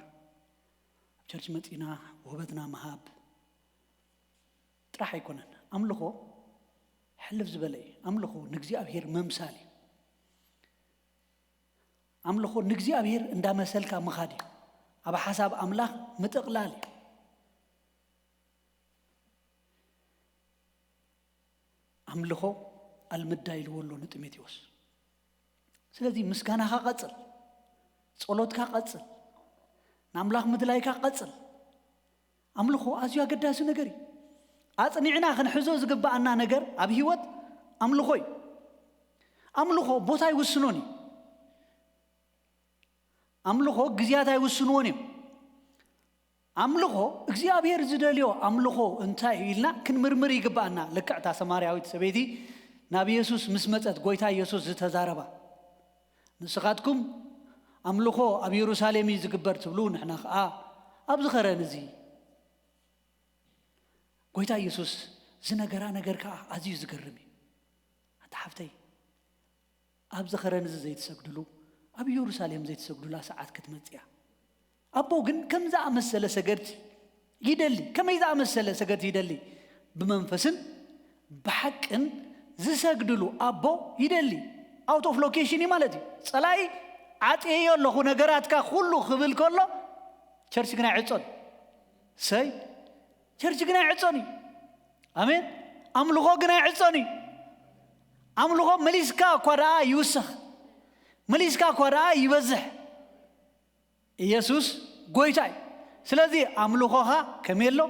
ኣብ ቸርች መጺና ውህበትና ምሃብ ጥራሕ ኣይኮነን። ኣምልኾ ሕልፍ ዝበለ እዩ። ኣምልኾ ንእግዚኣብሔር ምምሳል እዩ። ኣምልኾ ንእግዚኣብሔር እንዳመሰልካ ምኻድ እዩ። ኣብ ሓሳብ ኣምላኽ ምጥቕላል እዩ። ኣምልኾ ኣልምዳ ኢልዎ ኣሎ ንጢሞቴዎስ። ስለዚ ምስጋናኻ ቀጽል፣ ጸሎትካ ቀጽል፣ ንኣምላኽ ምድላይካ ቀጽል። ኣምልኾ ኣዝዩ ኣገዳሲ ነገር እዩ። ኣጽኒዕና ክንሕዞ ዝግብኣና ነገር ኣብ ህይወት ኣምልኾ እዩ። ኣምልኾ ቦታ ኣይውስኖን እዩ። ኣምልኾ ግዜያት ኣይውስንዎን እዮም። ኣምልኾ እግዚኣብሔር ዝደልዮ ኣምልኾ እንታይ እዩ ኢልና ክንምርምር ይግብኣና። ልክዕ እታ ሰማርያዊት ሰበይቲ ናብ ኢየሱስ ምስ መጸት ጎይታ ኢየሱስ ዝተዛረባ፣ ንስኻትኩም ኣምልኾ ኣብ የሩሳሌም እዩ ዝግበር ትብሉ፣ ንሕና ኸኣ ኣብዚ ኸረን እዚ ጎይታ ኢየሱስ ዝነገራ ነገር ከዓ ኣዝዩ ዝገርም እዩ። ኣንታ ሓፍተይ፣ ኣብዚ ኸረን እዚ ዘይትሰግድሉ፣ ኣብ ኢየሩሳሌም ዘይትሰግዱላ ሰዓት ክትመጽእ እያ። ኣቦ ግን ከም ዝኣመሰለ ሰገድቲ ይደሊ። ከመይ ዝኣመሰለ ሰገድቲ ይደሊ? ብመንፈስን ብሓቅን ዝሰግድሉ ኣቦ ይደሊ። Out of location እዩ ማለት እዩ። ጸላኢ፣ ዓጥየዮ ኣለኹ ነገራትካ ኩሉ ክብል ከሎ፣ ቸርች ግን ኣይዕጾን። ሰይ፣ ቸርች ግን ኣይዕጾን እዩ። ኣሜን። ኣምልኾ ግን ኣይዕጾን እዩ። ኣምልኾ መሊስካ እኳ ደኣ ይውሰኽ፣ መሊስካ እኳ ደኣ ይበዝሕ። ኢየሱስ ጎይታ እዩ። ስለዚ ኣምልኾኻ ከመይ ኣሎ፣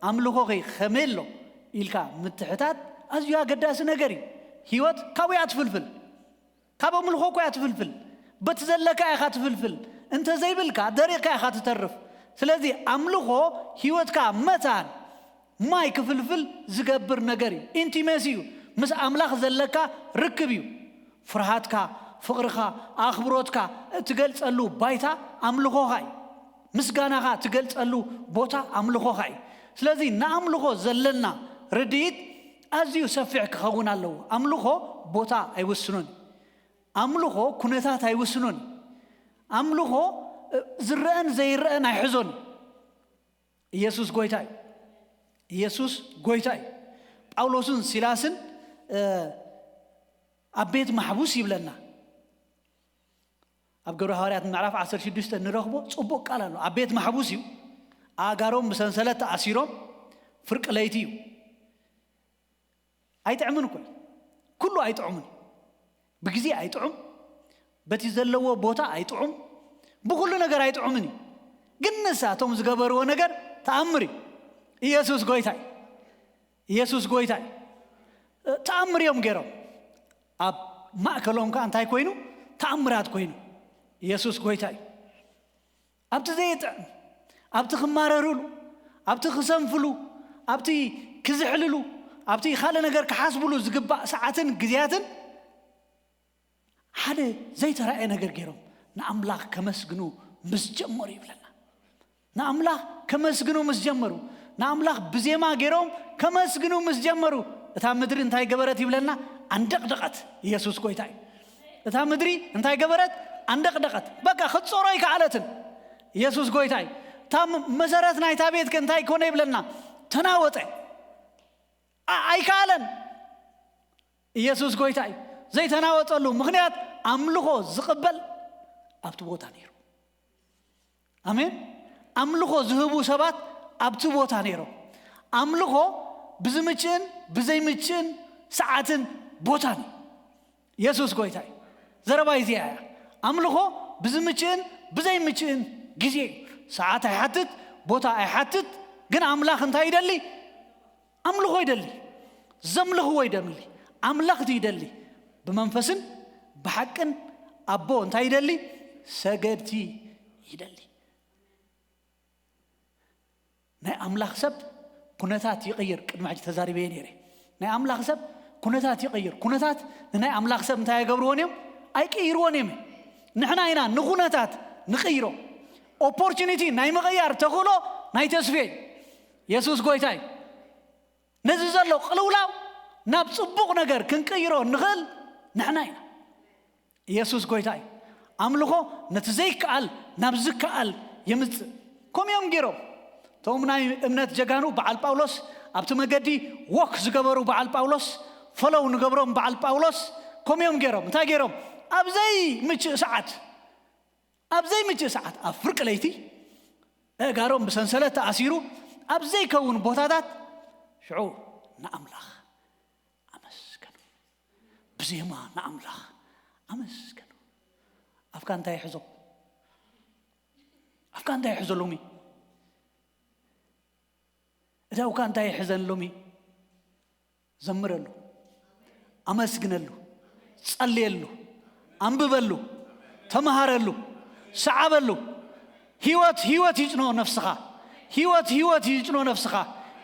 ኣምልኾኺ ከመይ ኣሎ ኢልካ ምትሕታት ኣዝዩ ኣገዳሲ ነገር እዩ። ህይወት ካብኡ እያ ትፍልፍል። ካብ ኣምልኾ እኮ እያ ትፍልፍል። በቲ ዘለካ ኢኻ ትፍልፍል። እንተ ዘይብልካ ደሪቕካ ኢኻ ትተርፍ። ስለዚ ኣምልኾ ህይወትካ መታን ማይ ክፍልፍል ዝገብር ነገር እዩ። ኢንቲሜሲ እዩ። ምስ ኣምላኽ ዘለካ ርክብ እዩ። ፍርሃትካ፣ ፍቕርኻ፣ ኣኽብሮትካ እትገልጸሉ ባይታ ኣምልኾኻ እዩ። ምስጋናኻ እትገልጸሉ ቦታ ኣምልኾኻ እዩ። ስለዚ ንኣምልኾ ዘለና ርድኢት ኣዝዩ ሰፊሕ ክኸውን ኣለዎ። ኣምልኾ ቦታ ኣይውስኖን። ኣምልኾ ኩነታት ኣይውስኖን። ኣምልኾ፣ እ፣ ዝረአን ዘይረአን ኣይሕዞን። ኢየሱስ ጎይታ እዩ። ኢየሱስ ጎይታ እዩ። ጳውሎስን ሲላስን፣ እ፣ ኣብ ቤት ማሕቡስ ይብለና። ኣብ ግብረ ሃዋርያት ምዕራፍ ዓሰርተ ሽዱሽተ ንረኽቦ ጽቡቕ ቃል ኣሎ። ኣብ ቤት ማሕቡስ እዩ። ኣእጋሮም ብሰንሰለት ተኣሲሮም፣ ፍርቂ ለይቲ እዩ። ኣይጥዕምን እኮ እዩ። ኩሉ ኣይጥዑምን እዩ። ብግዜ ኣይጥዑም፣ በቲ ዘለዎ ቦታ ኣይጥዑም፣ ብኹሉ ነገር ኣይጥዑምን እዩ። ግን ንሳቶም ዝገበርዎ ነገር ተኣምር እዩ። ኢየሱስ ጎይታ እዩ። ኢየሱስ ጎይታ እዩ። ተኣምር እዮም ገይሮም። ኣብ ማእከሎም ከኣ እንታይ ኮይኑ? ተኣምራት ኮይኑ። ኢየሱስ ጎይታ እዩ። ኣብቲ ዘየጥዕም፣ ኣብቲ ክማረርሉ፣ ኣብቲ ክሰንፍሉ፣ ኣብቲ ክዝሕልሉ፣ ኣብቲ ካልእ ነገር ክሓስብሉ ዝግባእ ሰዓትን ግዜያትን ሓደ ዘይተራእየ ነገር ገይሮም ንኣምላኽ ከመስግኑ ምስ ጀመሩ ይብለና። ንኣምላኽ ከመስግኑ ምስ ጀመሩ፣ ንኣምላኽ ብዜማ ገይሮም ከመስግኑ ምስ ጀመሩ፣ እታ ምድሪ እንታይ ገበረት ይብለና? ኣንደቕደቐት። ኢየሱስ ጎይታ እዩ። እታ ምድሪ እንታይ ገበረት? ኣንደቕደቐት። በቃ ክትጾሮ ኣይከኣለትን። ኢየሱስ ጎይታ እዩ። እታ ም-፣ መሰረት ናይታ ቤት ከ እንታይ ኮነ ይብለና? ተናወጠ። ኣ-፣ ኣይከኣለን። ኢየሱስ ጎይታ እዩ። ዘይተናወጠሉ ምኽንያት ኣምልኾ ዝቕበል ኣብቲ ቦታ ነይሩ። ኣሜን። ኣምልኾ ዝህቡ ሰባት ኣብቲ ቦታ ነይሮም። ኣምልኾ ብዝምችእን ብዘይምችእን ሰዓትን ቦታን እዩ። ኢየሱስ ጎይታ እዩ። ዘረባይ እዚኣ እያ። ኣምልኾ ብዝምችእን ብዘይምችእን ግዜ እዩ። ሰዓት ኣይሓትት፣ ቦታ ኣይሓትት፣ ግን ኣምላኽ እንታይ ይደሊ? ኣምልኾ ይደሊ። ዘምልኽዎ ይደሊ። ኣምለኽቲ ይደሊ። ብመንፈስን ብሓቅን ኣቦ እንታይ ይደሊ? ሰገድቲ ይደሊ። ናይ ኣምላኽ ሰብ ኩነታት ይቕይር። ቅድሚ ሕጂ ተዛሪበዮ ነይረ። ናይ ኣምላኽ ሰብ ኩነታት ይቕይር። ኩነታት ንናይ ኣምላኽ ሰብ እንታይ ኣይገብርዎን እዮም? ኣይቅይርዎን እዮም። ንሕና ኢና ንኹነታት ንቕይሮ። ኦፖርቹኒቲ ናይ ምቕያር ተኽእሎ ናይ ተስፌ እዩ። የሱስ ጎይታ እዩ። ነዚ ዘሎ ቅልውላው ናብ ጽቡቕ ነገር ክንቅይሮ እንኽእል ንሕና ኢና። ኢየሱስ ጎይታ እዩ። ኣምልኾ ነቲ ዘይከኣል ናብ ዝከኣል የምጽእ። ከምኡ እዮም ገይሮም። እቶም ናይ እምነት ጀጋኑ በዓል ጳውሎስ፣ ኣብቲ መገዲ ወክ ዝገበሩ በዓል ጳውሎስ፣ ፈለው ንገብሮም በዓል ጳውሎስ፣ ከምኡ እዮም ገይሮም። እንታይ ገይሮም? ኣብ ዘይምችእ ሰዓት፣ ኣብ ዘይምችእ ሰዓት፣ ኣብ ፍርቂ ለይቲ፣ ኣእጋሮም ብሰንሰለት ተኣሲሩ፣ ኣብ ዘይከውን ቦታታት፣ ሽዑ ንኣምላኽ ኣመስገኑ። ብዜማ ንኣምላኽ ኣመስገኑ። ኣፍካ እንታይ ይሕዞ? ኣፍካ እንታይ ይሕዞ ሎሚ? እዳውካ እንታይ ይሕዘን ሎሚ? ዘምረሉ፣ ኣመስግነሉ፣ ጸልየሉ፣ ኣንብበሉ፣ ተመሃረሉ፣ ሰዓበሉ። ህይወት፣ ህይወት ይጭኖ ነፍስኻ። ህይወት፣ ህይወት ይጭኖ ነፍስኻ።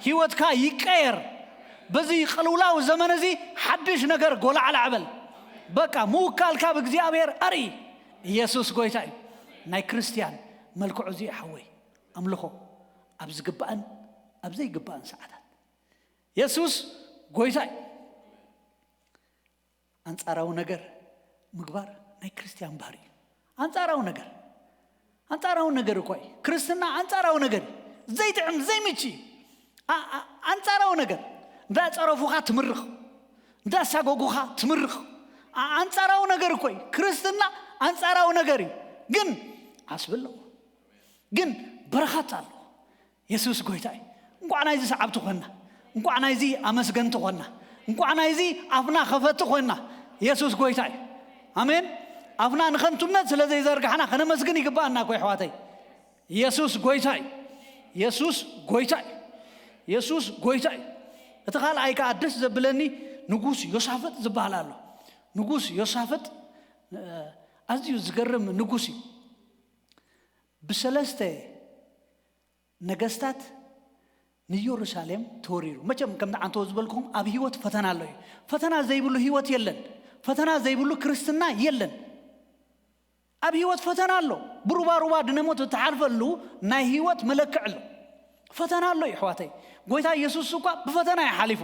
ህይወትካ ይቀየር። በዚ ቅልውላው ዘመን እዚ ሓድሽ ነገር ጎላዕላዕ በል። በቃ ምውካልካ ብእግዚኣብሔር ኣርኢ። ኢየሱስ ጎይታ እዩ። ናይ ክርስትያን መልክዑ እዚ እዩ ሓወይ። ኣምልኾ ኣብ ዝግባእን ኣብ ዘይግባእን ሰዓታት። የሱስ ጎይታ እዩ። ኣንጻራዊ ነገር ምግባር ናይ ክርስትያን ባህሪ እዩ። ኣንጻራዊ ነገር፣ ኣንጻራዊ ነገር እኮ እዩ። ክርስትና ኣንጻራዊ ነገር እዩ። ዘይጥዕም፣ ዘይምች እዩ። ኣ-፣ ኣ-፣ ኣንጻራዊ ነገር፣ እንዳጸረፉኻ ትምርኽ፣ እንዳሳጎጉኻ ትምርኽ። ኣ-፣ ኣንጻራዊ ነገር እኮ እዩ። ክርስትና ኣንጻራዊ ነገር እዩ። ግን ዓስቢ ኣለዎ። ግን በረኸት ኣለዎ። የሱስ ጎይታ እዩ። እንቋዕ ናይዚ ሰዓብቲ ኾንና፣ እንቋዕ ናይዚ ኣመስገንቲ ኾንና፣ እንቋዕ ናይዚ ኣፍና ኸፈቲ ኾንና። የሱስ ጎይታ እዩ። ኣሜን። ኣፍና ንኸንቱነት ስለ ዘይዘርጋሕና ኸነመስግን ይግባኣና እኮ፣ ኣሕዋተይ። የሱስ ጎይታ እዩ። የሱስ ጎይታ እዩ። የሱስ ጎይታ እዩ። እቲ ካልኣይ ከኣ ደስ ዘብለኒ፣ ንጉስ ዮሳፍጥ ዝበሃል ኣሎ። ንጉስ ዮሳፍጥ፣ እ፣ ኣዝዩ ዝገርም ንጉስ እዩ። ብሰለስተ ነገስታት ንኢየሩሳሌም ተወሪሩ። መቸም ከምቲ ዓንተቦ ዝበልኩም ኣብ ህይወት ፈተና ኣሎ እዩ። ፈተና ዘይብሉ ህይወት የለን። ፈተና ዘይብሉ ክርስትና የለን። ኣብ ህይወት ፈተና ኣሎ። ብሩባሩባ ድነ ሞት እትሓልፈሉ ናይ ህይወት መለክዕ ኣሎ። ፈተና ኣሎ እዩ፣ ኣሕዋተይ። ጎይታ ኢየሱስ እኳ ብፈተና እዩ ሓሊፉ።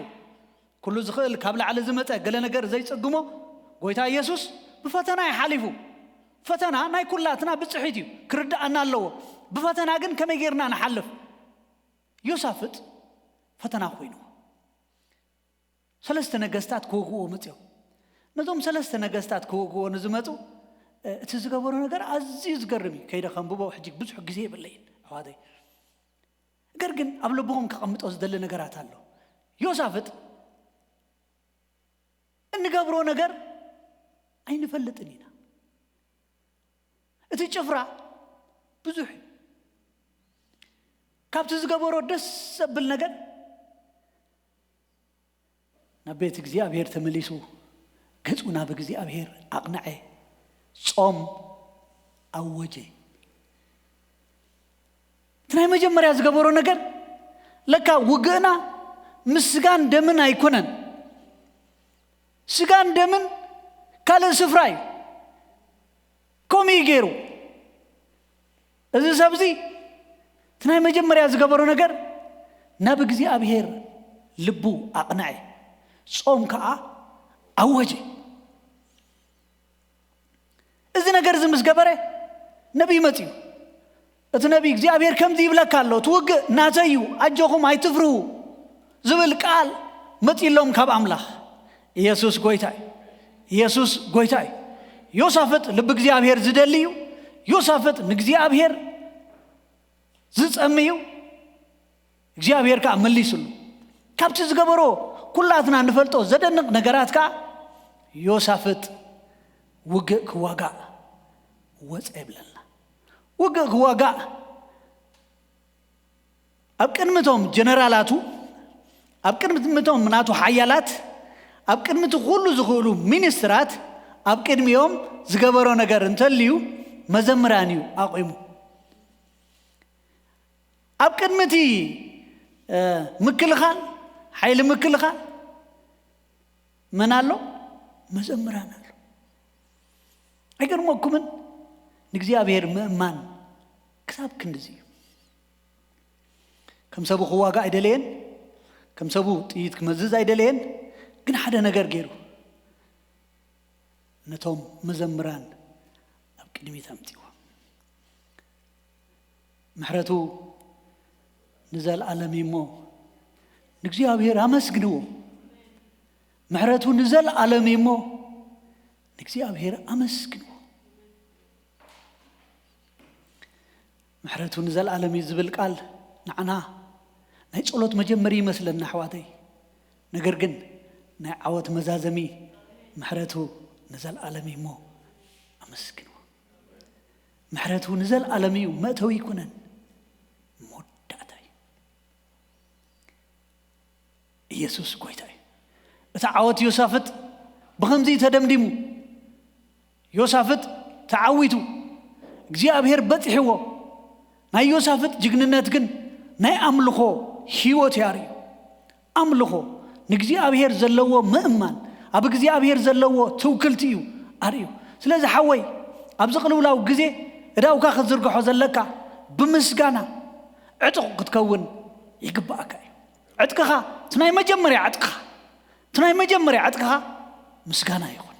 ኩሉ ዝኽእል ካብ ላዕሊ ዝመጸ ገለ ነገር ዘይጽግሞ ጎይታ ኢየሱስ ብፈተና እዩ ሓሊፉ። ፈተና ናይ ኩላትና ብጽሒት እዩ፣ ክርድኣና ኣለዎ። ብፈተና ግን ከመይ ጌርና ንሓልፍ? ዮሳፍጥ ፈተና ኮይንዎ። ሰለስተ ነገስታት ክወግእዎ መጽዮም። ነዞም ሰለስተ ነገስታት ክወግእዎ ንዝመጹ፣ እ፣ እቲ ዝገበሮ ነገር ኣዝዩ ዝገርም እዩ። ከይደ ከንብቦ ሕጂ ብዙሕ ግዜ የብለይን፣ ኣሕዋተይ። ነገር ግን ኣብ ልብኹም ከቐምጦ ዝደሊ ነገራት ኣሎ። ዮሳፍጥ፣ እንገብሮ ነገር ኣይንፈልጥን ኢና። እቲ ጭፍራ ብዙሕ እዩ። ካብቲ ዝገበሮ ደስ ዘብል ነገር፣ ናብ ቤት እግዚኣብሔር ተመሊሱ፣ ገጹ ናብ እግዚኣብሔር ኣቕንዐ፣ ጾም ኣወጀ። እቲ ናይ መጀመርያ ዝገበሮ ነገር፣ ለካ ውግእና ምስ ስጋን ደምን ኣይኮነን። ስጋን ደምን ካልእ ስፍራ እዩ። ከምኡ እዩ ገይሩ። እዚ ሰብ እዚ እቲ ናይ መጀመርያ ዝገበሮ ነገር፣ ናብ እግዚኣብሔር ልቡ ኣቕንዐ፣ ጾም ከኣ ኣወጀ። እዚ ነገር እዚ ምስ ገበረ፣ ነቢይ መጺኡ። እቲ ነቢይ፣ እግዚኣብሔር ከምዚ ይብለካ ኣሎ፣ እቲ ውግእ ናተይ እዩ፣ ኣጆኹም ኣይትፍርሁ ዝብል ቃል መጺሎም ካብ ኣምላኽ። ኢየሱስ ጎይታ እዩ። ኢየሱስ ጎይታ እዩ። ዮሳፍጥ ልቢ እግዚኣብሔር ዝደሊ እዩ። ዮሳፍጥ ንእግዚኣብሔር ዝጸሚ እዩ። እግዚኣብሔር ከኣ መሊስሉ። ካብቲ ዝገበሮ ኩላትና ንፈልጦ ዘደንቕ ነገራት ከኣ፣ ዮሳፍጥ ውግእ ክዋጋእ ወጸ ይብለና። ውግእ ክዋጋእ ኣብ ቅድሚ እቶም ጀነራላቱ፣ ኣብ ቅድሚ እቶም ናቱ ሓያላት፣ ኣብ ቅድሚ እቲ ኩሉ ዝኽእሉ ሚኒስትራት፣ ኣብ ቅድሚኦም ዝገበሮ ነገር እንተልዩ፣ መዘምራን እዩ ኣቑሙ። ኣብ ቅድሚ እቲ፣ እ፣ ምክልኻል፣ ሓይሊ ምክልኻል መን ኣሎ? መዘምራን ኣሎ። ኣይገርመኩምን? ንእግዚኣብሔር ምእማን ክሳብ ክንድዚ እዩ። ከም ሰቡ ክዋጋእ ኣይደለየን፣ ከም ሰቡ ጥይት ክመዝዝ ኣይደለየን። ግን ሓደ ነገር ገይሩ፣ ነቶም መዘምራን ኣብ ቅድሚት ኣምጺዎ። ምሕረቱ ንዘለኣለም እዩ እሞ ንእግዚኣብሔር ኣመስግንዎ። ምሕረቱ ንዘለኣለም እዩ እሞ ንእግዚኣብሔር ኣመስግንዎ። ምሕረቱ ንዘለኣለም እዩ ዝብል ቃል ንዓና ናይ ጸሎት መጀመሪ ይመስለና፣ ኣሕዋተይ። ነገር ግን ናይ ዓወት መዛዘሚ፣ ምሕረቱ ንዘለኣለም እዩ እሞ ኣመስግንዎ። ምሕረቱ ንዘለኣለም እዩ፣ መእተዊ ኣይኮነን፣ መወዳእታ እዩ። ኢየሱስ ጎይታ እዩ። እቲ ዓወት ዮሳፍጥ ብኸምዚ እዩ ተደምዲሙ። ዮሳፍጥ ተዓዊቱ፣ እግዚኣብሔር በጺሕዎ። ናይ ዮሳፍጥ ጅግንነት ግን ናይ ኣምልኾ ህይወት እዩ ኣርእዩ። ኣምልኾ፣ ንእግዚኣብሔር ዘለዎ ምእማን፣ ኣብ እግዚኣብሔር ዘለዎ ትውክልቲ እዩ ኣርእዩ። ስለዚ ሓወይ፣ ኣብዚ ቅልውላው ግዜ እዳውካ ክትዝርግሖ ዘለካ ብምስጋና ዕጡቕ ክትከውን ይግባኣካ እዩ። ዕጥቅኻ እቲ ናይ መጀመርያ ዕጥቅኻ፣ እቲ ናይ መጀመርያ ዕጥቅኻ ምስጋና ይኹን።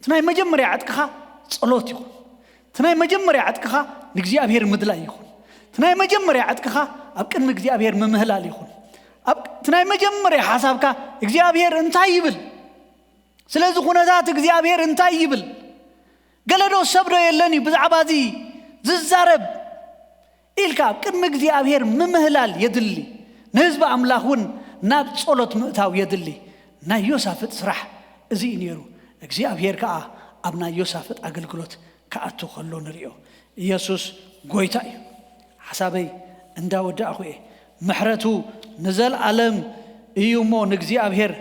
እቲ ናይ መጀመርያ ዕጥቅኻ ጸሎት ይኹን። እቲ ናይ መጀመርያ ዕጥቅኻ ንእግዚኣብሔር ምድላይ ይኹን። እቲ ናይ መጀመርያ ዕጥቅኻ ኣብ ቅድሚ እግዚኣብሔር ምምህላል ይኹን። ኣብ፣ እቲ ናይ መጀመርያ ሓሳብካ እግዚኣብሔር እንታይ ይብል? ስለዚ ኩነታት እግዚኣብሔር እንታይ ይብል? ገለ ዶ ሰብ ዶ የለን እዩ ብዛዕባ እዚ ዝዛረብ? ኢልካ ኣብ ቅድሚ እግዚኣብሔር ምምህላል የድሊ። ንህዝቢ ኣምላኽ እውን ናብ ጸሎት ምእታው የድሊ። ናይ ዮሳፍጥ ስራሕ እዚ እዩ ነይሩ። እግዚኣብሔር ከኣ ኣብ ናይ ዮሳፍጥ ኣገልግሎት ክኣቱ ከሎ ንርእዮ። ኢየሱስ ጎይታ እዩ። ሓሳበይ እንዳወዳእኹ እየ። ምሕረቱ ንዘለኣለም እዩ እሞ ንእግዚኣብሔር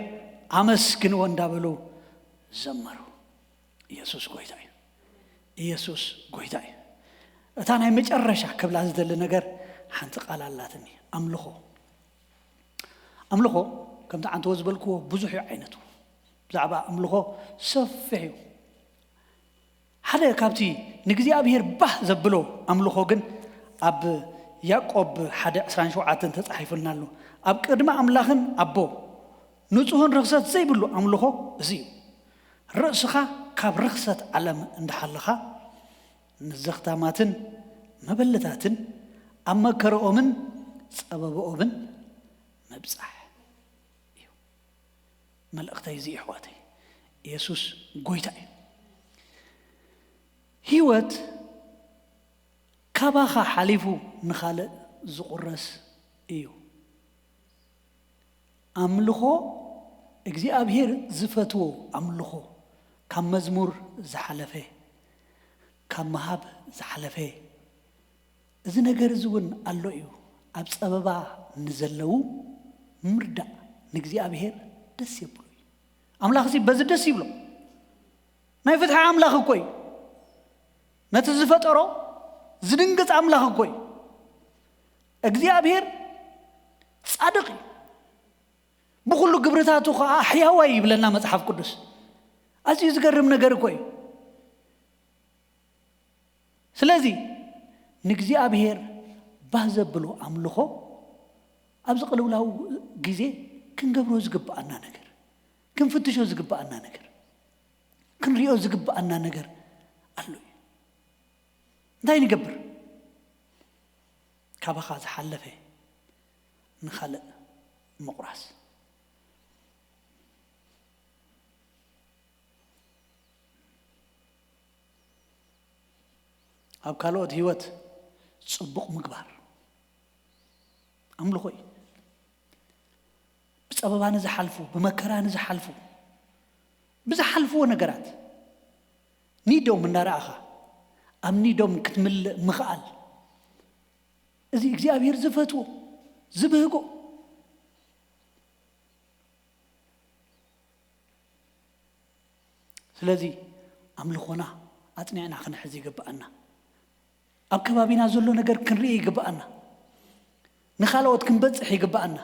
ኣመስግንዎ እንዳበሉ ዘመሩ። ኢየሱስ ጎይታ እዩ። ኢየሱስ ጎይታ እዩ። እታ ናይ መጨረሻ ክብላ ዝደሊ ነገር ሓንቲ ቃል ኣላትኒ። ኣምልኾ። ኣምልኾ ከምቲ ዓንተዎ ዝበልክዎ ብዙሕ እዩ ዓይነቱ። ብዛዕባ ኣምልኾ ሰፊሕ እዩ። ሓደ ካብቲ ንእግዚኣብሔር ባህ ዘብሎ ኣምልኾ ግን ኣብ ያዕቆብ ሓደ ዕስራን ሸውዓተን ተጻሒፉልና ኣሎ። ኣብ ቅድሚ ኣምላኽን ኣቦ ንጹህን ርኽሰት ዘይብሉ ኣምልኾ እዚ እዩ። ርእስኻ ካብ ርኽሰት ዓለም እንዳሓለኻ ንዘኽታማትን መበለታትን ኣብ መከረኦምን ጸበብኦምን ምብጻሕ እዩ። መልእኽተይ እዚ እዩ ኣሕዋተይ። ኢየሱስ ጎይታ እዩ። ህይወት ካባኻ ሓሊፉ ንኻልእ ዝቑረስ እዩ። ኣምልኾ እግዚኣብሔር ዝፈትዎ ኣምልኾ ካብ መዝሙር ዝሓለፈ፣ ካብ ምሃብ ዝሓለፈ፣ እዚ ነገር እዚ እውን ኣሎ እዩ። ኣብ ጸበባ ንዘለዉ ምርዳእ ንእግዚኣብሔር ደስ የብሎ እዩ። ኣምላኽ እዚ በዚ ደስ ይብሎ። ናይ ፍትሒ ኣምላኽ እኮ እዩ። ነቲ ዝፈጠሮ ዝድንግጽ ኣምላኽ እኮ እዩ። እግዚኣብሔር ጻድቕ እዩ። ብኹሉ ግብርታቱ ኸዓ ሕያዋይ ይብለና መጽሓፍ ቅዱስ። ኣዝዩ ዝገርም ነገር እኮ እዩ። ስለዚ ንእግዚኣብሔር ባህ ዘብሎ ኣምልኾ ኣብዚ ቅልውላው ግዜ ክንገብሮ ዝግብኣና ነገር፣ ክንፍትሾ ዝግብኣና ነገር፣ ክንሪኦ ዝግብኣና ነገር ኣሎ እዩ። እንታይ ንገብር? ካባኻ ዝሓለፈ ንኻልእ ምቑራስ። ኣብ ካልኦት ህይወት ጽቡቕ ምግባር ኣምልኾ እዩ። ብጸበባ ንዝሓልፉ፣ ብመከራ ንዝሓልፉ፣ ብዝሓልፍዎ ነገራት ኒዶም እናረኣኻ ኣብ ኒዶም ክትምልእ ምኽኣል፣ እዚ እግዚኣብሔር ዝፈትዎ፣ ዝብህጎ። ስለዚ ኣምልኾና ኣጽኒዕና ክንሕዝ ይግብኣና። ኣብ ከባቢና ዘሎ ነገር ክንርኢ ይግብኣና። ንኻልኦት ክንበጽሕ ይግብኣና።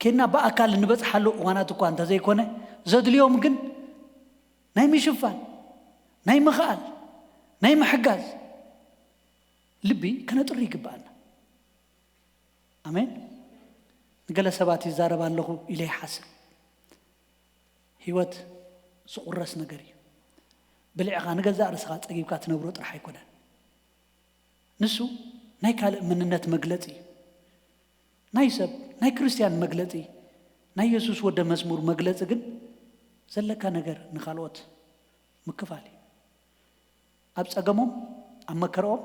ኬድና ብኣካል እንበጽሓሉ እዋናት እኳ እንተዘይኮነ፣ ዘድልዮም ግን ናይ ምሽፋን፣ ናይ ምኽኣል፣ ናይ ምሕጋዝ ልቢ ከነጥሪ ይግብኣና። ኣሜን። ንገለ ሰባት ይዛረብ ኣለኹ ኢለ ይሓስብ። ህይወት ዝቑረስ ነገር እዩ። ብልዕኻ ንገዛእ ርእስኻ ጸጊብካ ትነብሮ ጥራሕ ኣይኮነን። ንሱ ናይ ካልእ መንነት መግለጺ እዩ። ናይ ሰብ፣ ናይ ክርስትያን መግለጺ፣ ናይ የሱስ ወደ መዝሙር መግለጺ ግን ዘለካ ነገር ንኻልኦት ምክፋል እዩ። ኣብ ጸገሞም፣ ኣብ መከረኦም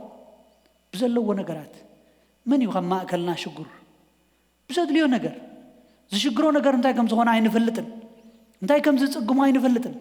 ብዘለዎ ነገራት መን እዩ ካብ ማእከልና ሽጉር? ብዘድልዮ ነገር፣ ዝሽግሮ ነገር እንታይ ከም ዝኾነ ኣይንፈልጥን፣ እንታይ ከም ዝጽግሞ ኣይንፈልጥን።